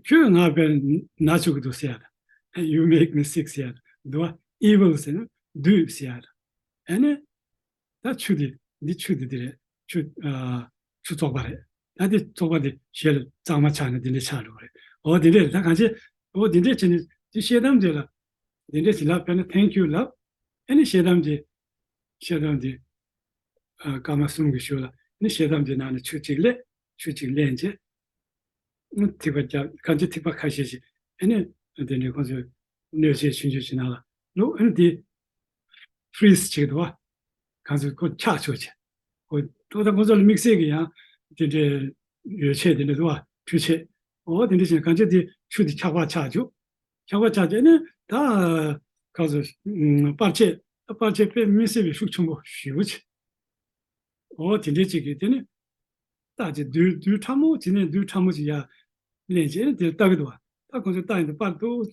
ཁྱོད་ང་དཔེ་ན་བཅུག་གི་འདུག་ཟེར་ཡ་རེད། You make me sick ཟེར་ཡ་རེད་འདུག་བ། ཨི་ཝིལ་ཟེར་ན་བདུད་ཟེར་ཡ་རེད། ཨེ་ནི། ད་ཆུ་དེ་འདི་ཆུ་དེ་འདི་རེད། ཆུ་ཨ་ཆུ་བཙོག་པ་རེད། ད་དེ་བཙོག་པ་དེ་ཞལ་གཙང་མ་ཆགས་ནས་འདི་འདྲ་ཆགས་འགྲོ་གི་རེད། འོ་དེ་འདྲ་རེད། ད་གང་ཅི་འོ་དེ་འདྲ་བྱས་ནས་དེ་ཤེལ་དམ་དེ་ལ་དེ་འདྲ་ཞིག་ལབ་པས་ན་thank you ལབ། ཨེ་ནི་ཤེལ་དམ་དེ་ཤེལ་དམ་དེ་ཨ་སྐར་མ་གསུམ་གྱི་ཤུལ་ལ་ནི་ཤེལ་དམ་དེ་ནང་ནས་ཆུ་གཅིག་ལེན་ཆུ་གཅིག་ལེན་བྱས། ཐིགས་པ་རྒྱབ་གང་ཅི་ཐིགས་པ་ཁ་ཤས་ཤིག་ཨེ་ནི་དེ་ནས་ཁོང་ཚོས་སྣོད་ཆས་ཆུང་ཆུང་ཞིག་ནང་ལ་བླུགས། ཨེ་ནི་དེ་ཕི་རིས་བྱེད་ཀྱི་འདུག་བ། གང་ཚོད་ཁོ་ཆག་ཆོག་བྱས། ཁོ་ཏོག་ཏོག་ཁོང་ཚོ་ལ་དམིགས་བསལ་གྱི་ཡང་དེ་འདྲའི་ཡོ་བྱད་དེ་འདྲ་འདུག་བ། འཕྲུལ་ཆས། འོ་དེ་འདྲ་བྱས་ནས་གང་ཅི་དེ་ཆུ་དེ་ཆག་པ་ཆག་བཅུག་ཆག་པ་ཆག་བྱས་ནས་ད་གང་ཚོད་པར་ཆས་པར་ཆས་དཔེ་མི་སྲིད་པའི་ཤུགས་ཆེན་པོ་ཞེ་པོ་བྱས། འོ་དེ་འདྲའི་ཅིག་གིས་དེ་ནི་ལྟ་ཅིག་རྡུལ་རྡུལ་ཕྲ་མོ་ཅིག་ནས་རྡུལ་ཕྲ་མོ་ཅིག་ཡར་ལེན་བྱས་ནས་དེར་ལྟ་གི་འདུག་བ། ད་ཁོང་ཚོས་ལྟ་ཡིན་དུས་པར་འདུག་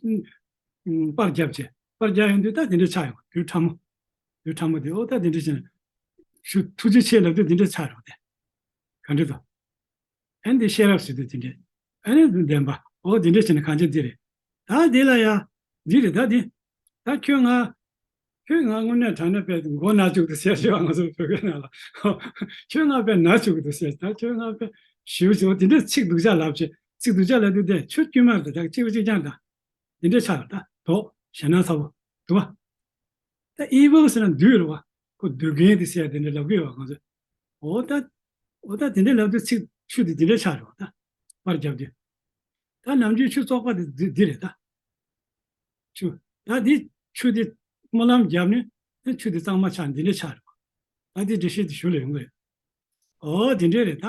པར་བརྒྱབ་བྱས་པར་བརྒྱབ་ཡོང་དུས་ད་དེ་འདྲ་ཆགས་ཡོང་རྡུལ་ཕྲ་མོ། རྡུལ་ཕྲ་མོ་དེ་འོ་ད་དེ་འདྲ་བྱས་ནས་ཞུ་ཐུགས་རྗེ་ཆེ་ལབ་དུས་དེ་འདྲ་ཆགས་རོགས་དེ་ག་འདྲ་འདུག་ཨ་ནི་དེ་ཤེས་རབ་ཟེར་དུས་དེ་འདྲ། ཨ་ནི་བདེན་པ། འོ་དེ་འདྲ་བྱས་ནས་གང་ཅི་འདི་རེད། ད་འདི་ལ་ཡ། འདི་རེད་ད་འདི། ད་ཁྱོད་ང་། ཁྱོད་ང་དངོས་གནས་དྲང་གནས་དཔེ་མགོ་ན་བཅུག་ཏུ་ཟེར་ཞེས་པ་ང་ཚོ་བོད་སྐད་ནང་ལ། ཁྱོད་ང་དཔེ་ན་བཅུག་ཏུ་ཟེར། ད་ཁྱོད་ང་དཔེ་ཞེ་པོ་ཞེ་པོ་དེ་འདྲ་ཚིག་སྡུག་ཅག་ལབ་བྱས་ཚིག་སྡུག་ཅག་ལབ་དུས་དེ་ཁྱོད་དཀྱུས་མ་རེད། ད་གཅིག་པ་གཅིག་རྐྱང་ད། དེ་འདྲ་ཆགས་ད་དོག་ཞེད་སྣང་ཚ་པོ་འདུག་བ། ད་ཨི་ཝིལ་ཟེར་ན་བདུད་རེད་བ། ཁོ་བདུད་རྒན་དེ་ཟེར་ཡ་དེ་འདྲ་ལབ་གི་ཡོད་བ་ང་ཚོས། འོ་ད། འོ་ད་དེ་འདྲ་ལབ་དུས་ཚིག་ཆུ་དེ་དེ་འདྲ་ཆགས་རེད་བ་ད། པར་བརྒྱབ་དུས། ད་ནམ་རྒྱུན་ཆུ་བཙོག་པ་དེ་འདི་འདི་རེད་ད། ཆུ། ད་འདི་ཆུ་དེ་སྨོན་ལམ་བརྒྱབ་ནས་ད་ཆུ་དེ་གཙང་མ་ཆགས་འདི་འདྲ་ཆགས་རེད་བ། ད་འདི་འགྲེལ་བཤད་དེ་ཞུ་ལ་ཡོང་གི་རེད། ཨོ་དེ་འདྲས་རེད་ད།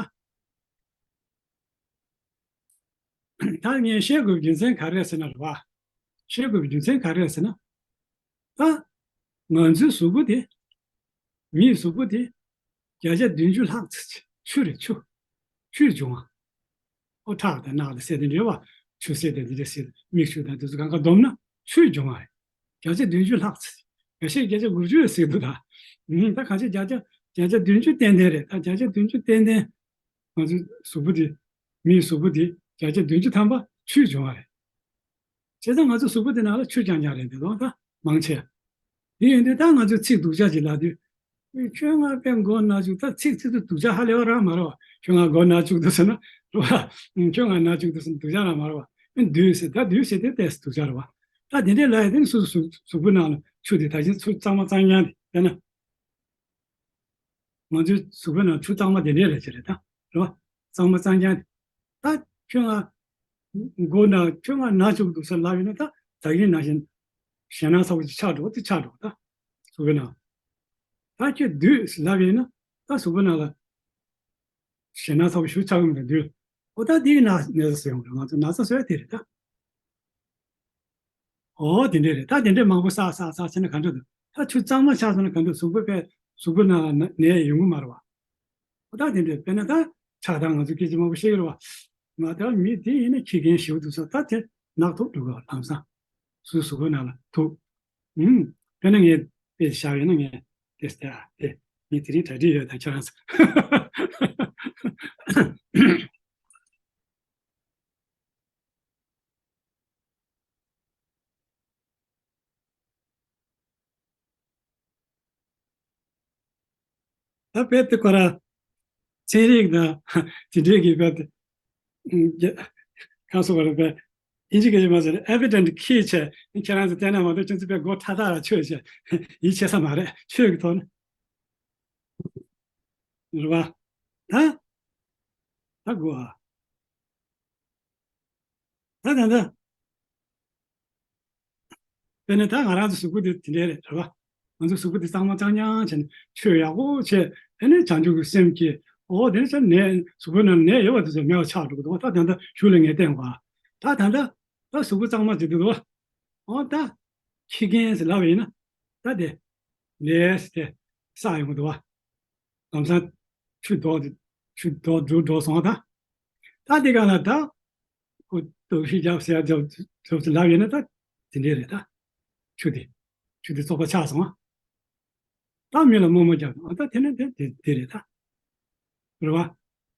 ད་ངས་བཤད་དགོས་པའི་རྒྱུ་མཚན་ག་རེ་རེད་ཟེར་ན་རེད་བ། བཤད་དགོས་པའི་རྒྱུ་མཚན་ག་རེ་རེད་ཟེར་ན། ད་ང་ཚོའི་གཟུགས་པོ་དེ། མིའི་གཟུགས་པོ་དེ་བརྒྱ་ཆ་བདུན་ཅུ་ལྷག་ཙམ་ཆུ་རེད། ཆུ། ཆུས་བྱུང་བ། ཨོ་ཁྲག་དང་རྣག་དང་སེར་དེ་འདྲ་བ། ཆུ་སེར་དང་འདི་འདྲ་སེར། མིག་ཆུ་དང་དེ་ཚོ་གང་ག་བསྡོམས་ན་ཆུས་བྱུང་བ་རེད། བརྒྱ་ཆ་བདུན་ཅུ་ལྷག་ཙམ། འགའ་ཤས་བརྒྱ་ཆ་དགུ་བཅུ་ཟེར་འདུག་ད། ཨུམ། ད་གང་ཆེ་བརྒྱ་ཆ་བརྒྱ་ཆ་བདུན་ཅུ་ཏན་ཏན་རེད། ད་བརྒྱ་ཆ་བདུན་ཅུ་ཏན་ཏན། ང་ཚོའི་གཟུགས་པོ་འདི། མིའི་གཟུགས་པོ་འདི་བརྒྱ་ཆ་བདུན་ཅུ་ཐམ་པ་ཆུས་བྱུང་བ་རེད། བྱས་ཙང་ང་ཚོའི་གཟུགས་པོ་འདི་ནང་ལ་ཆུ་རྐྱང་རྐྱང་རེད་འདུག་ད་མང་ཆེ། དེ་ཡིན་དུས་ད་ང་ཚོས་ཚིག་སྡུག་ཅག་ཅིག་ལབ་དུས། ཁྱོད་ང་དཔེ་མགོ་ན་བཅུག་ད་ཚིག་ཚིག་ཏུ་སྡུག་ཅག་ཧ་ལས་པ་རང་མ་རེད་བ། ཁྱོད་ང་མགོ་ན་བཅུག་འདུག་ཟེར་ན་རེད་བ། ཁྱོད་ང་ན་བཅུག་འདུག་ཟེར་ན་སྡུག་ཅག་རང་མ་རེད་བ། ཨེ་བདུད་ཟེར་ད་བདུད་ཟེར་དེ་ཏོག་ཙམ་སྡུག་ཅག་རེད་བ། ད་དེ་འདྲའི་ལབ་ཡ་དེ་ནི་སོ་སོ་གཟུགས་གཟུགས་པོའི་ནང་ལ་ཆུ་དེ་ད་གིན་ཆུ་གཙང་མ་གཙང་རྐྱང་དེ་དཔེར་ན། ང་ཚོའི་གཟུགས་པོའི་ནང་ཆུ་གཙང་མ་དེ་འདྲས་རེད་ཅེས་རེད་ད། རེད་བ། གཙང་མ་གཙང་རྐྱང་དེ། ད་ཁྱོད་ང་མགོ་ན་ཁྱོད་ང་ན་བཅུག་འདུག་ཟེར་ལབ་ཡོད་ན་ད་ད་གིན་ནང་བཞིན་ཞེད་སྣང་ཚ་པོ་ཅིག་ཆགས་འགྲོ་དེ་ཆགས་འགྲོ་ད། གཟུགས་པོའི་ནང་། ད་ཁྱོད་བདུད་ཟེར་ལབ་ཡོད་ན་ད་གཟུགས་པོའི་ནང་ལ་ཞེད་སྣང་ཚ་པོ་ཞིག་ཆགས་ཀྱི་མི་འདུག་བདུད། ཨོ་ད་དེའི་ན་ན་ཚ་བཟོ་ཡོང་རེད། ང་ཚོ་ན་ཚ་བཟོ་ཡ་དེ་རེད་ད། ཨོ་དེ་འདྲས་རེད། ད་དེ་འདྲས་མང་པོ་བསགས་བསགས་བསགས་བྱས་ན་ག་འདྲ་འདུག་ད་ཆུ་གཙང་མ་ཆགས་སོང་ན་ག་འདུག་གཟུགས་པོ་དཔེ་གཟུགས་པོ་ནང་ལ་ན་ནད་ཡོང་གི་མ་རེད་བ། ཨོ་ད་དེ་འདྲས་དཔེར་ན་ད་ཆགས་སྡང་ང་ཚོ་སྐད་ཆ་མང་པོ་བཤད་ཀྱི་རེད་བ། ང་ད་མི་དེ་ཡིན་ན་ཁྱི་རྒན་ཞེ་པོ་འདུག་ཟེར་ད་དེ་ནག་ཐུག་འགྲོ་གི་བ་ལམ་སང་། སོའི་གཟུགས་པོ་ནང་ལ་ཐུག་ཨུམ། དཔེར་ན་ངས་དཔེ་བཞག་ཡོད་ན་ངས་དེ་ལྟ་དེ་ངས་དེ་རིང་གྲ་སྒྲིག་ཡོད་ད་ཁྱེད་རང་ཚོ། ད་དཔེ་དེ་ཁོ་ར་ཚན་རིག་དང་དེ་འདྲའི་གི་དཔེ་དེ་ཁ་སོ་བར་དཔེ་ཨིན་ཇི་སྐད་ཆ་མ་ཟེར་evident case བྱས་ཁྱེད་རང་ཚོ་བལྟས་ན་མ་གཏོགས་ཁྱེད་ཚོ་དཔེ་མགོ་ཐག་ཐག་ལ་ཆོད་བྱས་ཡིད་ཆེས་ས་མ་རེད། ཆོས་ཀྱི་ཐོག་ནས་རེད་བ། ད་ད་དགོས་ཨ། ད་ད་ད། དཔེར་ན་ད་ང་རང་ཚོ་གཟུགས་པོ་འདི་དེ་འདྲས་རེད་རེད་བ། ང་ཚོ་གཟུགས་པོ་འདི་གཙང་མ་གཙང་རྐྱང་བྱས་ནས་ཆོས་ཡག་པོ་བྱས་ཨ་ནི་བྱང་ཆུབ་ཀྱི་སེམས་ཀྱིས་ཨོ་དེ་ནི་ཆ་ནད་གཟུགས་པོའི་ནང་ནད་ཡོད་པ་དེ་ཚོ་མེད་པ་ཆགས་འགྲོ་གི་འདུག་ད་ད་ད་གཞུག་ལ་ངས་བསྟན་པ། ད་ད་ད་ད་གཟུགས་པོ་གཙང་མ་ཅིག་འདུག་འདུག་ཨོ་ད་ཁྱི་རྒན་ཟེར་ལབ་པ་ཡིན་ན་ད་དེ་ལས་དེ་བསགས་ཡོང་གི་འདུག་བ། ལམ་སང་ཆུ་ལྡོག་ཆུ་ལྡོག་འགྲོ་འགྲོ་སོང་བ་ད། ད་དེ་ག་ལ་ད། ཁོ་ལྟོགས་ཤི་རྒྱབ་ཟེར་རྒྱབ་ཐུབ་ཚེ་ལབ་ཡོད་ན་ད་དེ་འདྲས་རེད་ད། ཆུ་དེ། ཆུ་དེ་བཙོག་པ་ཆགས་སོང་ཨ། ད་མི་ལ་རྨོ་མོ་རྒྱབ་ཨ་ད་དེ་ནི་དེ་དེ་དེ་རེད་ད། རེད་བ།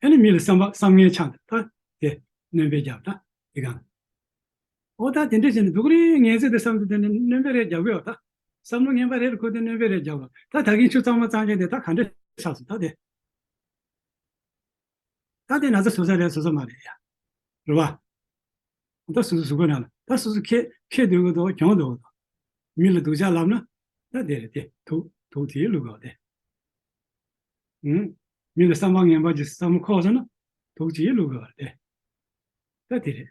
ཨ་ནི་མི་ལ་བསམ་པ་བསམ་ངན་ཆགས་ད་ད་དེ་སྣོན་པས་རྒྱབ་ད་དེ་གང་། ཨོ་ད་དེ་འདྲས་བྱས་ནས་སྡུག་རེད་ངན་ཚད་དེ་བསམ་དུས་དེ་ནི་སྣོན་པས་རེད་རྒྱབ་གི་ཡོད་ད། བསམ་བློ་ངན་པ་རེད་ཁོ་དེ་སྣོན་པས་རེད་རྒྱབ་ལ་ད་ད་གིན་ཆུ་གཙང་མ་གཙང་རྐྱང་དེ་ད་ག་འདྲས་ཆགས་སོང་ད་དེ། ད་དེ་ན་ཚ་བཟོ་ས་རེད་བཟོ་ས་མ་རེད་ཡ། རེད་བ། ད་སོ་སོ་གཟུགས་པོ་ནང་ལ་ད་སོ་སོ་ཁེ་ཁེ་སྡོད་དགོས་དོ་གྱོང་སྡོད་དགོས་དོ། མི་ལ་སྡུག་ཅག་ལབ་ན་ད་དེ་རེད་དེ་དུག་དུག་དེའི་ལུག་གོ་དེ། ཨུམ། མི་ལ་བསམ་པ་ངན་པ་ཅིག་བསམ་ཁོག་སོང་ན་དུག་ཅིག་ལུག་གོ་དེ། ད་དེ་རེད།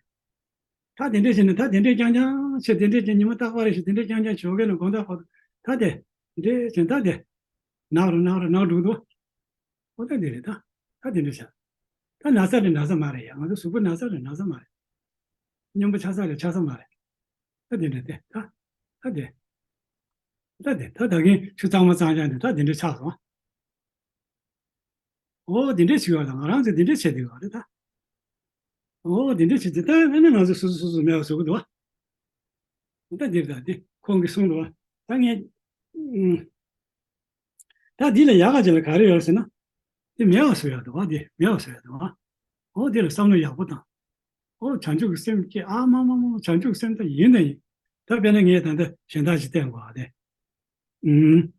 ད་དེ་འདྲས་བྱས་ནས་ད་དེ་འདྲས་རྐྱང་རྐྱང་བྱས་དེ་འདྲས་ཀྱི་ཉི་མ་རྟག་པ་རེ་ཞིག་དེ་འདྲས་རྐྱང་རྐྱང་བྱོས་གས་ནས་དགོང་དག་བར་དུ་ད་དེ་འདྲས་བྱས་ད་དེ་ནག་རུ་ནག་རུ་ནག་འགྲོ་འདུག་ཨོ་ད་འདི་རེད་ད། ད་འདི་འདྲ་བྱ། ད་ན་ཚ་རེད་ན་ཚ་མ་རེད་ཡ། ང་ཚོ་གཟུགས་པོ་ན་ཚ་རེད་ན་ཚ་མ་རེད། སྙོམས་པོ་ཆགས་ཚ་རེད་ཆགས་ཚ་མ་རེད། ད་འདི་འདྲ་དེ་ད། ད་དེ། ད་དེ་ད་ད་གིན་ཆུ་གཙང་མ་གཙང་རྐྱང་དེ་ད་འདི་འདྲ་ཆགས་སོང་། ཨོ་འདི་འདྲ་བྱེད་པ་དང་ང་རང་ཚོ་འདི་འདྲ་བྱེད་དེ་བ་རེད་ད། ཨོ་འདི་འདྲ་བྱེད་དེ་ད་ཨ་ནི་ང་ཚོ་སོ་སོ་སོ་སོ་མེད་པ་བཟོ་གི་འདུག་བ། ད་འདིར་ད་འདི་ཁོང་གིས་གསུངས་འདུག་བ། ད་ངས། ད་འདི་ལ་ཡག་ག་ཅིག་ལ་ག་རེ་ཡོད་ཟེར་ན། འདི་མེད་པ་བཟོ་ཡག་འདུག་བ། འདི་མེད་པ་བཟོ་ཡག་འདུག་བ། ཨོ་འདི་ལ་བསམ་བློ་ཡག་པོ་བཏང་། ཨོ་བྱང་ཆུབ་ཀྱི་སེམས་སྐྱེ་ཨ་མ་མ་མ་བྱང་ཆུབ་ཀྱི་སེམས་ད་ཡིན་ད་ཡིན། ད་དཔེར་ན་ངས་ད་ལྟ་གཞན་དག་ཅིག་བསྟན་དགོས་བ་དེ། ཨུམ།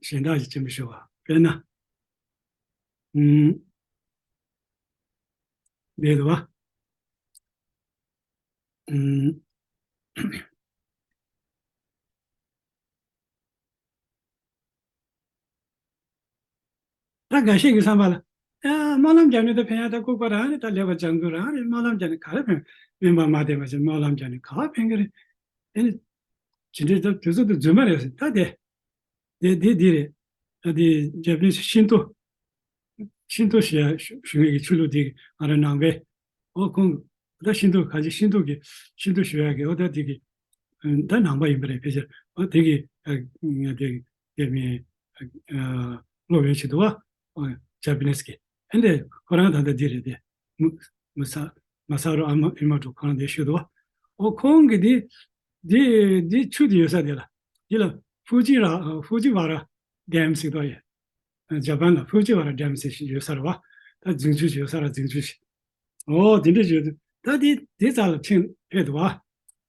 གཞན་དག་ཅིག་ཅི་མི་ཞུ་བ་དཔེར་ན། ཨུམ། འདི་འདུག་བ། ཨུམ། ད་འགའ་ཤས་ཀྱི་བསམ་པ་ལ། ཨ་སྨོན་ལམ་རྒྱབ་ནས་ད་ཕན་ཡག་ད་ལྐུགས་པ་རང་རེད། ད་ལེགས་པ་སྦྱང་དགོས་རང་རེད། སྨོན་ལམ་རྒྱབ་ནས་ག་རེ་ཕན། སྨན་པ་མ་བསྟེན་པ་ཞིག་སྨོན་ལམ་རྒྱབ་ནས་ག་བ་ཕན་གི་རེད། ཨེ་ནི། ཇི་འདྲའི་ད་དུས་ཚོད་དུ་རྫུན་མ་རེད་ཟེར་ད་དེ། དེ་དེ་འདི་རེད། ད་དེ་Japanese Shinto ཤིན་ཏུ་ཞེས་ཞུ་ཞུ་མཁན་གྱི་ཆོས་ལུགས་དེ་ང་རང་ནང་པའི། ཨོ་ཁོང་། ད་ཤིན་ཏུ་ག་ཅི་ཤིན་ཏུ་གི་ཤིན་ཏུ་ཞུ་ཡག་གི་ཨོ་ད་དེ་གི། ད་ནང་པ་ཡིན་པ་རེད་ཕལ་ཆེར། ཨོ་དེ་གི་དེ་དེ་མི་སློབ་ཡོན་ཞིག་འདུག་བ། ཇ་པ་ནིས་གི། ཨ་འདི་ཁོ་རང་ད་ལྟ་འདི་རེད་དེ། མུ་མུ་ས་མ་ས་རུ་ཨ་མ་ཨི་མ་དྲུག་ཁོ་རང་དེ་ཞུ་འདུག་བ། ཨོ་ཁོང་གི་དེ་དེ་དེ་ཆུ་དེ་ཡོད་ས་དེ་ལ། དེ་ལ་ཧྥུ་ཇི་ར་ཧྥུ་ཇི་ཝ་ར་ཌེམ་ཟེར་དོ་ཡོད། ཇ་པན་ལ་ཧྥུ་ཇི་ཝ་ར་ཌེམ་ཟེར་ཞིག་ཡོད་ས་རེད་བ། ད་རྫིང་ཆུ་ཞིག་ཡོད་ས་ར་རྫིང་ཆུ་ཞིག་ཨོ་དེ་འདྲ་ཞིག་ཡོད་དུས་ད་དེ་དེ་རྩ་ལ་ཕྱིན་ཕེབས་འདུག་བ།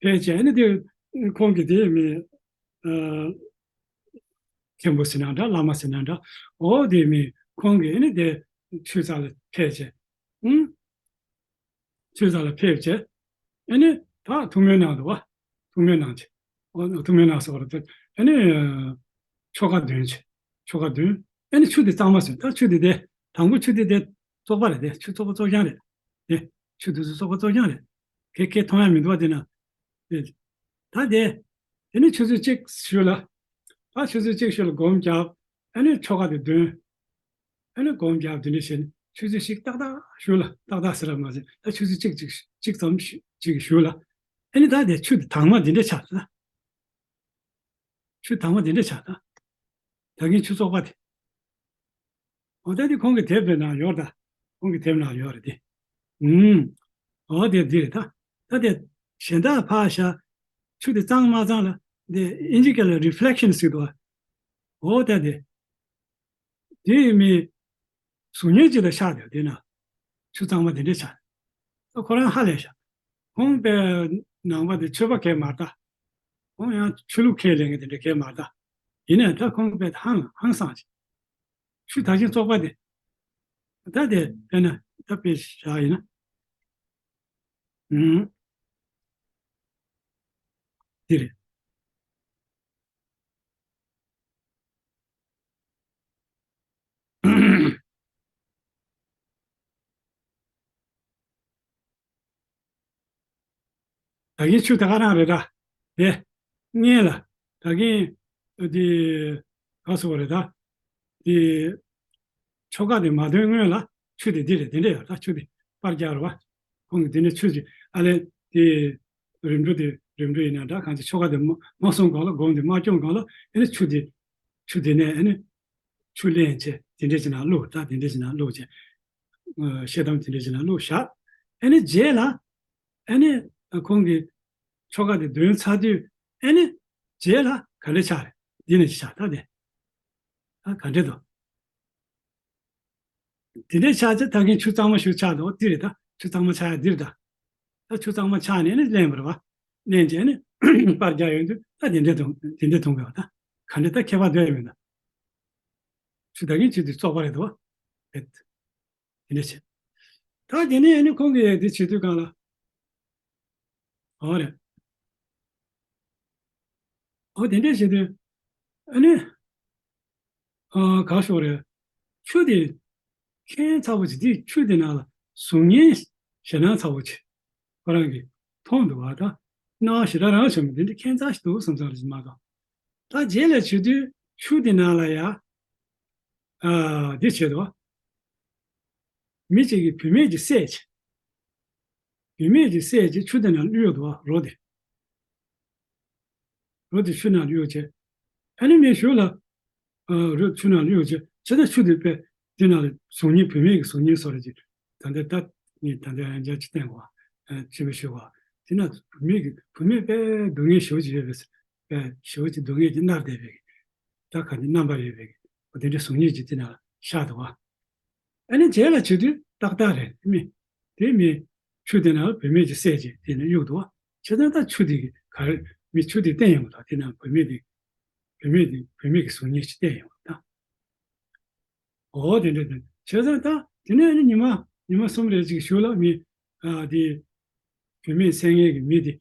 ཕེབས་བྱས་ཨ་ནི་དེ་ཁོང་གི་དེ་མི་མཁན་པོ་ཟེར་ན་འདྲ་བླ་མ་ཟེར་ན་འདྲ། ཨོ་དེ་མི་ཁོང་གི་ཨ་ནི་དེ་ཆོས་རྩ་ལ་ཕེབས་བྱས། ཨུམ། ཆོས་རྩ་ལ་ཕེབས་བྱས། ཨ་ནི་ད་ཐུགས་སྨོན་གནང་འདུག་བ། ཐུགས་སྨོན་གནང་བྱས། ཨོ་ཐུགས་སྨོན་གནང་ཟེར་བ་རེད། ཨ་ནི་ཆོ་ག་འདོན་བྱས། ཆོ་ག་འདོན། ཨ་ནི་ཆུ་དེ་གཙང་མ་ཟེར་ད་ཆུ་དེ་དེ་དང་པོ་ཆུ་དེ་དེ་བཙོག་པ་རེད་དེ་ཆུ་བཙོག་པ་བཙོག་རྐྱང་རེད། དེ་ཆུ་དེ་ཚོ་བཙོག་པ་བཙོག་རྐྱང་རེད། ཁེ་ཁེ་མཐོང་ཡ་མི་འདུག་བ་དེ་ན། དེ་ད་དེ་དེ་ནི་ཆུ་ཚོད་གཅིག་ཞུ་ལ། ད་ཆུ་ཚོད་གཅིག་ཞུ་ལ་སྒོམ་རྒྱབ། ཨ་ནི་ཆོ་ག་དེ་འདོན། ཨ་ནི་སྒོམ་རྒྱབ་དེ་འདྲ་བྱས་ནས་ཆུ་ཚོད་གཅིག་ཏག་ཏག་ཞུ་ལ་ཏག་ཏག་ཟེར་ར་མ་ཟེར་ད་ཆུ་ཚོད་གཅིག་གཅིག་གཅིག་ཙམ་ཞུ་གཅིག་ཞུ་ལ། ཨ་ནི་ད་དེ་ཆུ་དེ་དྭངས་མ་དེ་འདྲ་ཆགས་ལ། ཆུ་དྭངས་མ་དེ་འདྲ་ཆགས་ལ། ད་གིན་ཆུ་བཙོག་པ་དེ། འོ་ད་དེ་ཁོང་གི་དེབ་དེ་ནང་ཡོད་ད། ཁོང་གི་དེབ་ནང་ཡོད་རེད་དེ། ཨུམ། འོ་དེ་འདི་རེད་ད། ད་དེ་གཞན་དག་ཕར་བཞག་ཆུ་དེ་གཙང་མ་གཙང་ལ་དེ་ཨིན་ཇི་སྐད་ལ་རི་ཕི་ལེག་ཤན་ཟེར་འདུག་བ། འོ་ད་དེ། དེ་མི་གཟུགས་བརྙན་ཅིག་ལ་ཤར་དེ་དེ་ན་ཆུ་གཙང་མ་དེ་འདྲ་ཤར། ད་ཁོ་རང་ཧ་ལས་ཤག་ཁོང་པའི་ནང་པ་དེ་ཆོས་པ་གས་མ་རེད་ད། ཁོང་ཡང་ཆོས་ལུགས་ཁས་ལེན་མཁན་དེ་འདྲ་གས་མ་རེད་ད། ཡིན་ནའི་ད་ཁོང་པའི་ཧང་ཧང་སངས་ཅིག་ཆུ་ད་གིན་བཙོག་པ་དེ། ད་དེ་དཔེར་ན་ད་དཔེ་བཞག་ཡིན་ན། ཨུམ། འདི་རེད། ད་གིན་ཆུ་དེ་ག་རང་རེད་ད། དེ། སྔོན་ལ། ད་གིན། དེ། ག་སོ་རེད་ད། དེ། ཆོ་ག་དེ་མ་འདོན་སྔོན་ལ་ཆུ་དེ་འདི་རེད་དེ་འདྲ་ཡོད་ད་ཆུ་དེ་པར་རྒྱག་རེད་བ། ཁོང་གིས་དེ་ནས་ཆུ་ཅིག་ཨ་ལས་དེ། རིམ་གྲོ་དེ་རིམ་གྲོ་ཡིན་ན་འདྲ་གང་ཅི་ཆོ་ག་དེ་མ་མ་སོང་གང་ལ་སྒོམ་དེ་མ་སྐྱོང་གང་ལ་ཨ་ནི་ཆུ་དེ། ཆུ་དེ་ནས་ཨ་ནི། ཆུ་ལེན་བྱས་དེ་འདྲ་ཅིག་ནང་བླུགས་ད་དེ་འདྲ་ཅིག་ནང་བླུགས་བྱས། ཤེལ་དམ་དེ་འདྲ་ཅིག་ནང་བླུགས་བཞག་ཨ་ནི་རྗེས་ལ། ཨ་ནི། ཁོང་གིས། ཆོ་ག་དེ་འདོན་ཚར་དུས། ཨ་ནི། རྗེས་ལ་ག་འདྲ་ཆགས་རེད། འདི་ནས་ཆགས་ད་དེ། ད་ག་འདྲ་འདུག་དེ་འདྲའི་ཆགས་ཚེ་ད་གིན་ཆུ་གཙང་མ་ཞིག་ཆགས་འདུག་འདི་རེད་ད། ཆུ་གཙང་མ་ཆགས་ཡ་འདི་རེད་ད། ད་ཆུ་གཙང་མ་ཆགས་ནས་ནི་ལེན་པ་རེད་བ། ལེན་བྱས་ནི་པར་རྒྱག་ཡོང་དུས་ད་དེ་འདྲ་མཐོང་དེ་འདྲ་མཐོང་གི་བ་ད། ག་འདྲ་ད་ཁྱད་པར་འདོད་ཡ་མེད་ད། ཆུ་ད་གིན་ཆུ་དེ་བཙོག་པ་རེད་འདུག་བ། རེད། དེ་འདྲ་བྱས། ད་དེ་ནས་ནི་ཁོང་གིས་དེ་བྱེད་དུས་གང་ལ། ཨོ་རེད། ཨོ་དེ་འདྲ་བྱེད་དུས། ཨ་ནི། ཨ་ག་ཤོག་རེད། ཆུ་དེ། ཁྱད་མཚར་པོ་ཅིག་དེ་ཆུ་དེ་ནང་ལ་གཟུགས་བརྙན་ཞེད་སྣང་ཚ་པོ་ཅིག་ཁོ་རང་གིས་མཐོང་འདུག་བ་ད། སྣང་བ་ཞེ་དྲག་རང་བྱུང་མི་དེ་འདྲ་ཁྱད་མཚར་ཞིག་འདུག་བསམ་བསམ་རེ་ཞིག་མ་གཏོགས། ད་རྗེས་ལ་བྱེད་དུས་ཆུ་དེ་ནང་ལ་ཡ། ཨ་འདི་བྱེད་དོ། མི་གཅིག་གིས་བུད་མེད་ཅིག་བསད་བྱས། བུད་མེད་ཅིག་བསད་བྱས་ཆུ་དེ་ནང་གཡུགས་འདུག་བ་རོ་དེ། རོ་དེ་ཆུ་ནང་གཡུགས་བྱས། ཨ་ནི་མི་ཞོལ་ལ། ཨ་རོ་ཆུ་ནང་གཡུགས་བྱས་ཇི་ལྟར་ཆུ་དེ་པས་དེ་ནང་ལ་གཟུགས་བརྙན་བུད་མེད་ཀྱི་གཟུགས་བརྙན་བཟོ་རེ་ཅིག་ད་ལྟ་ད་ངས་ད་ལྟ་ཡང་འཇགས་ཅིག་བསྟན་གོ་ཨ་ཅི་མི་ཞུ་བ། དེ་ན་བུད་མེད་ཀྱི་བུད་མེད་པས་སྡུག་བསྔལ་ཞེ་པོ་ཅིག་ཡོད་པས་པས་ཞེ་པོ་ཅིག་སྡུག་བསྔལ་གྱིས་མནར་བསྡད་པའི་ད་ག་ནི་རྣམ་པ་ཡོད་པའི་དེ་འདྲའི་གཟུགས་བརྙན་ཅིག་དེ་ན་ཤར་འདུག་བ། ཨ་ནི་རྗེས་ལ་བྱེད་དུས་ཏག་ཏག་རེད་མི། དེ་མི། ཆུ་དེ་ན་བུད་མེད་ཅིག་བསད་ཅིག་དེ་ནས་གཡུག་འདུག་བ། བྱས་ཙང་ད་ཆུ་དེ་གི་ག་རེ་མི་ཆུ་དེ་བསྟན་ཡོང་བ་དང་དེ་ན་བུད་མེད་དེ། བུད་མེད་དེ་བུད་མེད་ཀྱི་གཟུགས་བརྙན་ཅིག་བསྟན་ཡོང་བ་དང་། འོ་དེ་འདྲ་དེ། བྱས་ཙང་ད་དེ་ནས་ཨ་ནི་ཉི་མ་ཉི་མ་གསུམ་རེ་ཅིག་གཞུག་ལ་མི། ཨ་དེ། བུད་མེད་བསད་མཁན་གྱི་མི་དེ།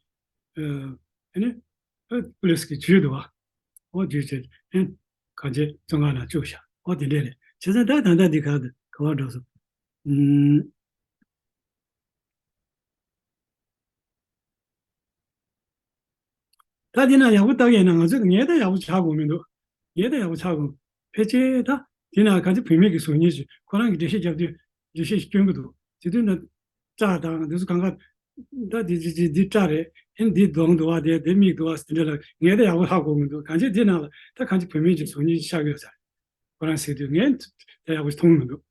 ཨ་ནི། ཨ་པུ་ལིས་ཀྱིས་འཇུས་འདུག་བ། འོ་འཇུས་བྱས་ཨ་ནི། གང་བྱས་བཙོན་ཁང་ནང་བཅུག་བཞག་འོ་དེ་འདྲ་རེད། བྱས་ཙང་ད་ད་ལྟ་འདི་ག་ག་བར་འགྲོ་སོང་། ཨུམ། ད་འདི་ན་ཡག་པོ་བལྟ་གི་ཡིན་ན་ང་ཚོས་ངས་ད་ཡག་པོ་ཆགས་དགོས་མི་འདུག་ངས་ད་ཡག་པོ་ཆགས་དགོས། ཕལ་ཆེར་ད་ དེ་ན་གང་ཅི་བུད་མེད་ཀྱི་གཟུགས་བརྙན་ཞིག་ཁོ་རང་གིས་འགྲེལ་བཤད་རྒྱབ་དུས་འགྲེལ་བཤད་ཞིག་སྐྱོན་གྱི་འདུག་དེ་དུས་ན་སྐྲ་དང་འདི་ཚོ་གང་ག་ད་འདི་འདི་འདི་འདི་སྐྲ་རེད། ཨེ་འདི་གདོང་འདུག་བ། དེ་དེ་མིག་འདུག་བ་ཟེར་འདྲ་ལ་ངས་ད་ཡག་པོ་ཧ་གོ་མི་འདུག་གང་ཅི་དེ་ནང་ལ་ད་གང་ཅི་བུད་མེད་ཀྱི་གཟུགས་བརྙན་ཞིག་ཤར་གྱི་ཡོད་ས་རེད། ཁོ་རང་ཟེར་དུས་ངས་ད་ཡག་པོ་མཐོང་མི་འདུག་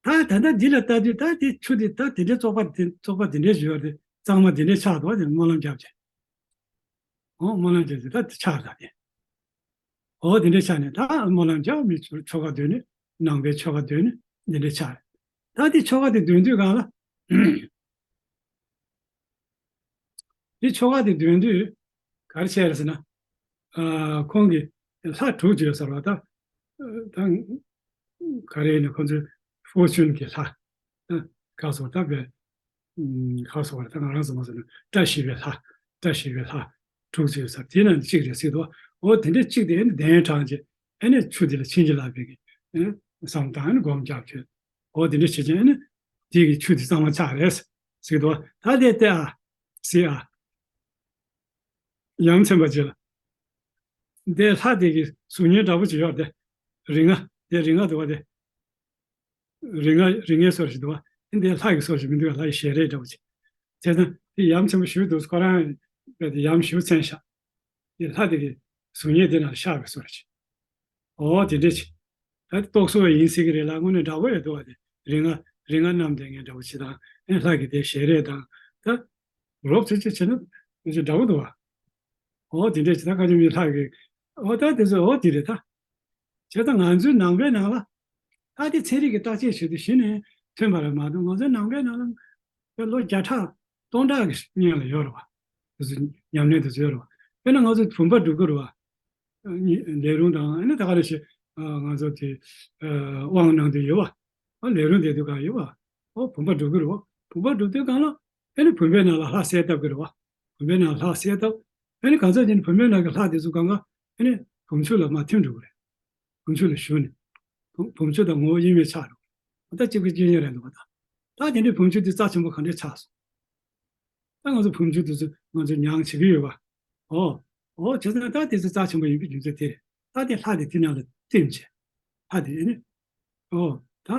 ད་ད་ལྟ་འདི་ལ་ལྟ་དུས་ད་དེ་ཆུ་དེ་ད་དེ་འདྲའི་བཙོག་པ་དེ་བཙོག་པ་དེ་འདྲའི་བཟོས་པ་དེ་གཙང་མ་དེ་འདྲའི་ཆགས་འདུག་བ། དེ་སྨོན་ལམ་བརྒྱབ་བྱས། ཨོ་སྨོན་ལམ་བརྒྱབ་བྱས་ད་དེ་ཆགས་ད་དེ། ཨོ་དེ་འདྲའི་ཆགས་ནས་ད་སྨོན་ལམ་བརྒྱབ་མི་ཆོ་ཆོ་ག་འདོན་ནས་ནང་པའི་ཆོ་ག་འདོན་ནས་དེ་འདྲའི་ཆགས། ད་དེ་ཆོ་ག་དེ་འདོན་དུས་གང་ལ། དེ་ཆོ་ག་དེ་འདོན་དུས་ག་རེ་བྱས་རེད་ཟེར་ན། ཨ་ཁོང་གིས་ལྷ་དྲུག་བརྗོད་ཟེར་བ་ད། ད་ག་རེ་ཡིན་ན་ཁོང་ཚོའི་ཧྥོ་ཆུན་གྱི་ལྷ། ཨ་ག་སོགས་ད་བས། ཨུམ་ག་སོགས་རེད་ད་ང་རང་ཚོ་མ་ཟེར་ན་བཀྲ་ཤིས་པའི་ལྷ། བཀྲ་ཤིས་པའི་ལྷ་དྲུག་བརྗོད་ཟེར་དེ་ནང་གཅིག་རེད་ཟེར་དུས། འོ་དེ་འདྲ་གཅིག་དེ་ཨ་ནི་གདན་དྲངས་རྗེས་ཨ་ནི་ཆུ་དེ་ལ་བྱིན་གྱིས་བརླབས་པའི་གི་ཨ་ནི་བསམ་བཏང་ཨ་ནི་སྒོམ་རྒྱབ་ཁྱོད། འོ་དེ་འདྲ་བྱེད་ཀྱིན་ཨ་ནི་དེ་གི་ཆུ་དེ་གཙང་མ་ཆགས་རེད་ཟེར་དུས། ད་དེ་ལྟ་ཨ། ཟེར་ཨ། ཡ་མཚན་པ་ཅིག་ལ། འདི་ལྷ་དེ་གི་གཟུགས་བརྙན་འདྲ་པོ་ཅིག་ཡོད་དེ། རིགས་ལྔ། དེ་རིགས་ལྔ་འདུག་བ་དེ། རིགས་ལྔ་རིགས་ལྔའི་སོར་ཞིག་འདུག་བ། འདི་ལྷ་གི་སོར་ཞིག་མི་འདུག་བ། ལྷ་ཡི་ཞལ་རས་འདྲ་པོ་ཅིག་བྱས་ཙང་དེ་ཡ་མཚན་པ་ཞེ་པོ་འདུག་ཁོ་རང་དཔེ་དེ་ཡ་མཚན་ཞེ་པོ་མཚན་ཤག་དེ་ལྷ་དེ་གི་གཟུགས་བརྙན་དེ་ན་ཤར་བའི་སོར་ཞིག་འོ་དེ་འདྲས་ཅིག་ད་རྟོག་བཟོ་བ་ཡིན་སྲིད་ཀྱི་རེད་ལ་དངོས་གནས་འདྲ་པོ་ཡོད་འདུག་བ། དེ་རིགས་ལྔ་རིགས་ལྔ་རྣམས་དེ་ངས་འདྲ་པོ་ཅིག་དང་ཨེ་ལྷ་གི་དེ་ཞལ་རས་དང་ད་རོབ་ཙེ་ཙེ་བྱས་ན་ཅིག་འདྲ་པོ་འདུག་བ། འོ་དེ་འདྲས་ཅིག་ད་ཁ་ཆེ་མི་ལྷ་གི་འོ་ད་དེ་ཚོ་འོ་དེ་རེད་ད། བྱས་ད་ང་ཚོའི་ནང་པའི་ནང་ལ་ད་དེ་ཚན་རིག་གི་བརྟག་དཔྱད་བྱེད་དུས་གཞི་ནས་ཐོན་པ་རེད་མ་གཏོགས་ང་ཚོའི་ནང་པའི་ནང་ལ་ལོ་བརྒྱ་ཕྲག་སྟོང་ཕྲག་གི་སྔོན་ལ་ཡོད་རེད་བ། དེ་ཚོ་ཉམས་ལེན་དེ་ཚོ་ཡོད་རེད་བ། དཔེར་ན་ང་ཚོ་བུམ་པ་སྒྲུབ་ཀྱི་རེད་བ། ལས་རུང་དང་ཨ་ནི་ད་ག་རེ་ཞེས་ང་ཚོ་དེ་དབང་གནང་དུས་ཡོད་བ། ལས་རུང་བསྡད་དུས་གང་ཡོད་བ། ཨོ་བུམ་པ་སྒྲུབ་ཀྱི་རེད་བ། བུམ་པ་སྒྲུབ་དུས་གང་ལ་ཨ་ནི་བུམ་པའི་ནང་ལ་ལྷ་གསལ་བཏབ་ཀྱི་རེད་བ། བུམ་པའི་ནང་ལྷ་གསལ་བཏབ། ཨ་ནི་གང་ཟག་དེ་ནི་བུམ་པའི་ནང་གི་ལྷ་དེ་ཚོ་གང་ག་ཨ་ནི་བུམ་ཆུ་ལ་མར་ཐིམ་འགྲོ་གི་རེད། བུམ་ཆུ་ལ་ཞུགས་ནས། བུམ་བུམ་ཆུ་དང་ངོ་བོ་དབྱེར་མེད་ཆགས་འགྲོ། ད་གཅིག་པའི་སྐྱོན་ཡོད་རེད་འདུག་བ་ད། ད་དེ་འདྲའི་བུམ་ཆུ་དེ་རྩ་ཆེན་པོ་ག་འདྲས་ཆགས་སོང་། ད་ང་ཚོ་བུམ་ཆུ་དེ་ཚོ་ང་ཚོས་མྱང་བྱེད་ཀྱི་ཡོད་པ། ཨོ། ཨོ་བྱས་ཙང་ད་དེ་ཚོ་རྩ་ཆེན་པོ་ཡིན་པའི་རྒྱུ་མཚན་དེ་རེད། ད་དེ་ལྷ་དེ་དེ་ནང་ལ་བསྟིམ་བྱས། ལྷ་དེ་ནི། ཨོ། ད་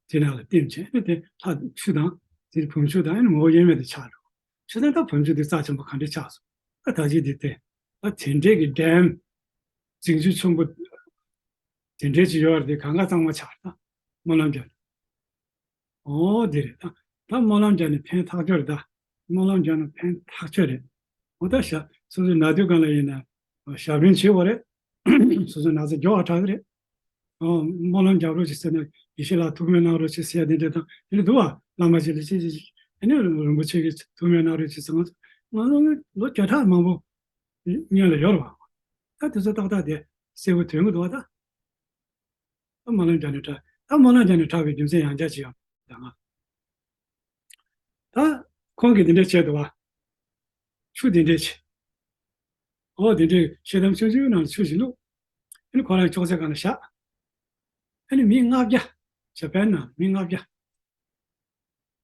དེ་ནང་ལ་བསྟིམ་བྱས་ནི་དེ་ལྷ་ཆུ་དང་དེ་བུམ་ཆུ་དང་ནི་ངོ་བོ་དབྱེར་མེད་དུ་ཆགས་འགྲོ། བྱས་ཙང་ད་བུམ་ཆུ་དེ་རྩ་ཆེན་པོ་ག་འདྲས་ཆགས་སོང་། ད་ད་ཅི་དེ་བལྟས། ད་དེ་འདྲས་ཀྱི་ཌེམ། རྫིང་ཆུ་ཆེན་པོ། དེ་འདྲས་ཅིག་ཡོད་རེད་དེ་གང་ག་གཙང་མ་ཆགས་རེད་ད། སྨོན་ལམ་རྒྱབ། ཨོ་དེ་རེད་ད། ད་སྨོན་ལམ་རྒྱབ་ནས་ཕན་ཐག་ཆོད་རེད་ད། སྨོན་ལམ་རྒྱབ་ན་ཕན་ཐག་ཆོད་རེད། འོ་ད་ཞག་སོ་སོའི་ན་དུས་གང་ལ་ཡིན་ན་ཞབས་བརྟན་བྱེད་དགོས་རེད། སོ་སོའི་ན་ཚ་མགྱོགས་པ་དྲག་གི་རེད། ཨོ་སྨོན་ལམ་རྒྱབ་རོགས་བྱེད་ཟེར་ན་ཡེ་ཤེས་ལ་ཐུགས་སྨོན་གནང་རོགས་བྱེད་ཟེར་ཡ་དེ་འདྲ་དང་དེ་འདྲ་འདུག་བ། བླ་མ་ཅིག་ལ་ཅིག་ཅིག་ཅིག་ཨ་ནི་རིན་པོ་ཆེ་གི་ཐུགས་སྨོན་གནང་རོགས་བྱེད་ཟེར། ང་ཚོ་ང་ཚོ་ལོ་བརྒྱ་ཕྲག་མང་པོ་སྔོན་ལ་ཡོད་རེད་བ། ད་དེ་ཚོ་ཏག་ཏག་དེ་གསལ་པོ་ཐོན་གི་འདུག་བ་ད། ད་སྨོན་ལམ་རྒྱབ་ནས་དྲག་ད་སྨོན་ལམ་རྒྱབ་ནས་དྲག་པའི་རྒྱུ་མཚན་ཡང་བསྐྱར་ཅིག་ཡང་དང་། ད་ཁོང་གིས་འདི་འདྲས་བྱས་འདུག་བ། ཆུ་འདི་འདྲས་བྱས། འོ་འདི་འདྲས་ཤེལ་དམ་ཆུང་ཆུང་ནང་ལ་ཆུ་ཞིག་བླུགས། ཨ་ནི་ཁོ་རང་ཅོག་ཙེ་སྒང་ལ་བཞག་ཨ་ནི་མི་ལྔ་བརྒྱ། ཇ་པན་ནང་མི་ལྔ་བརྒྱ།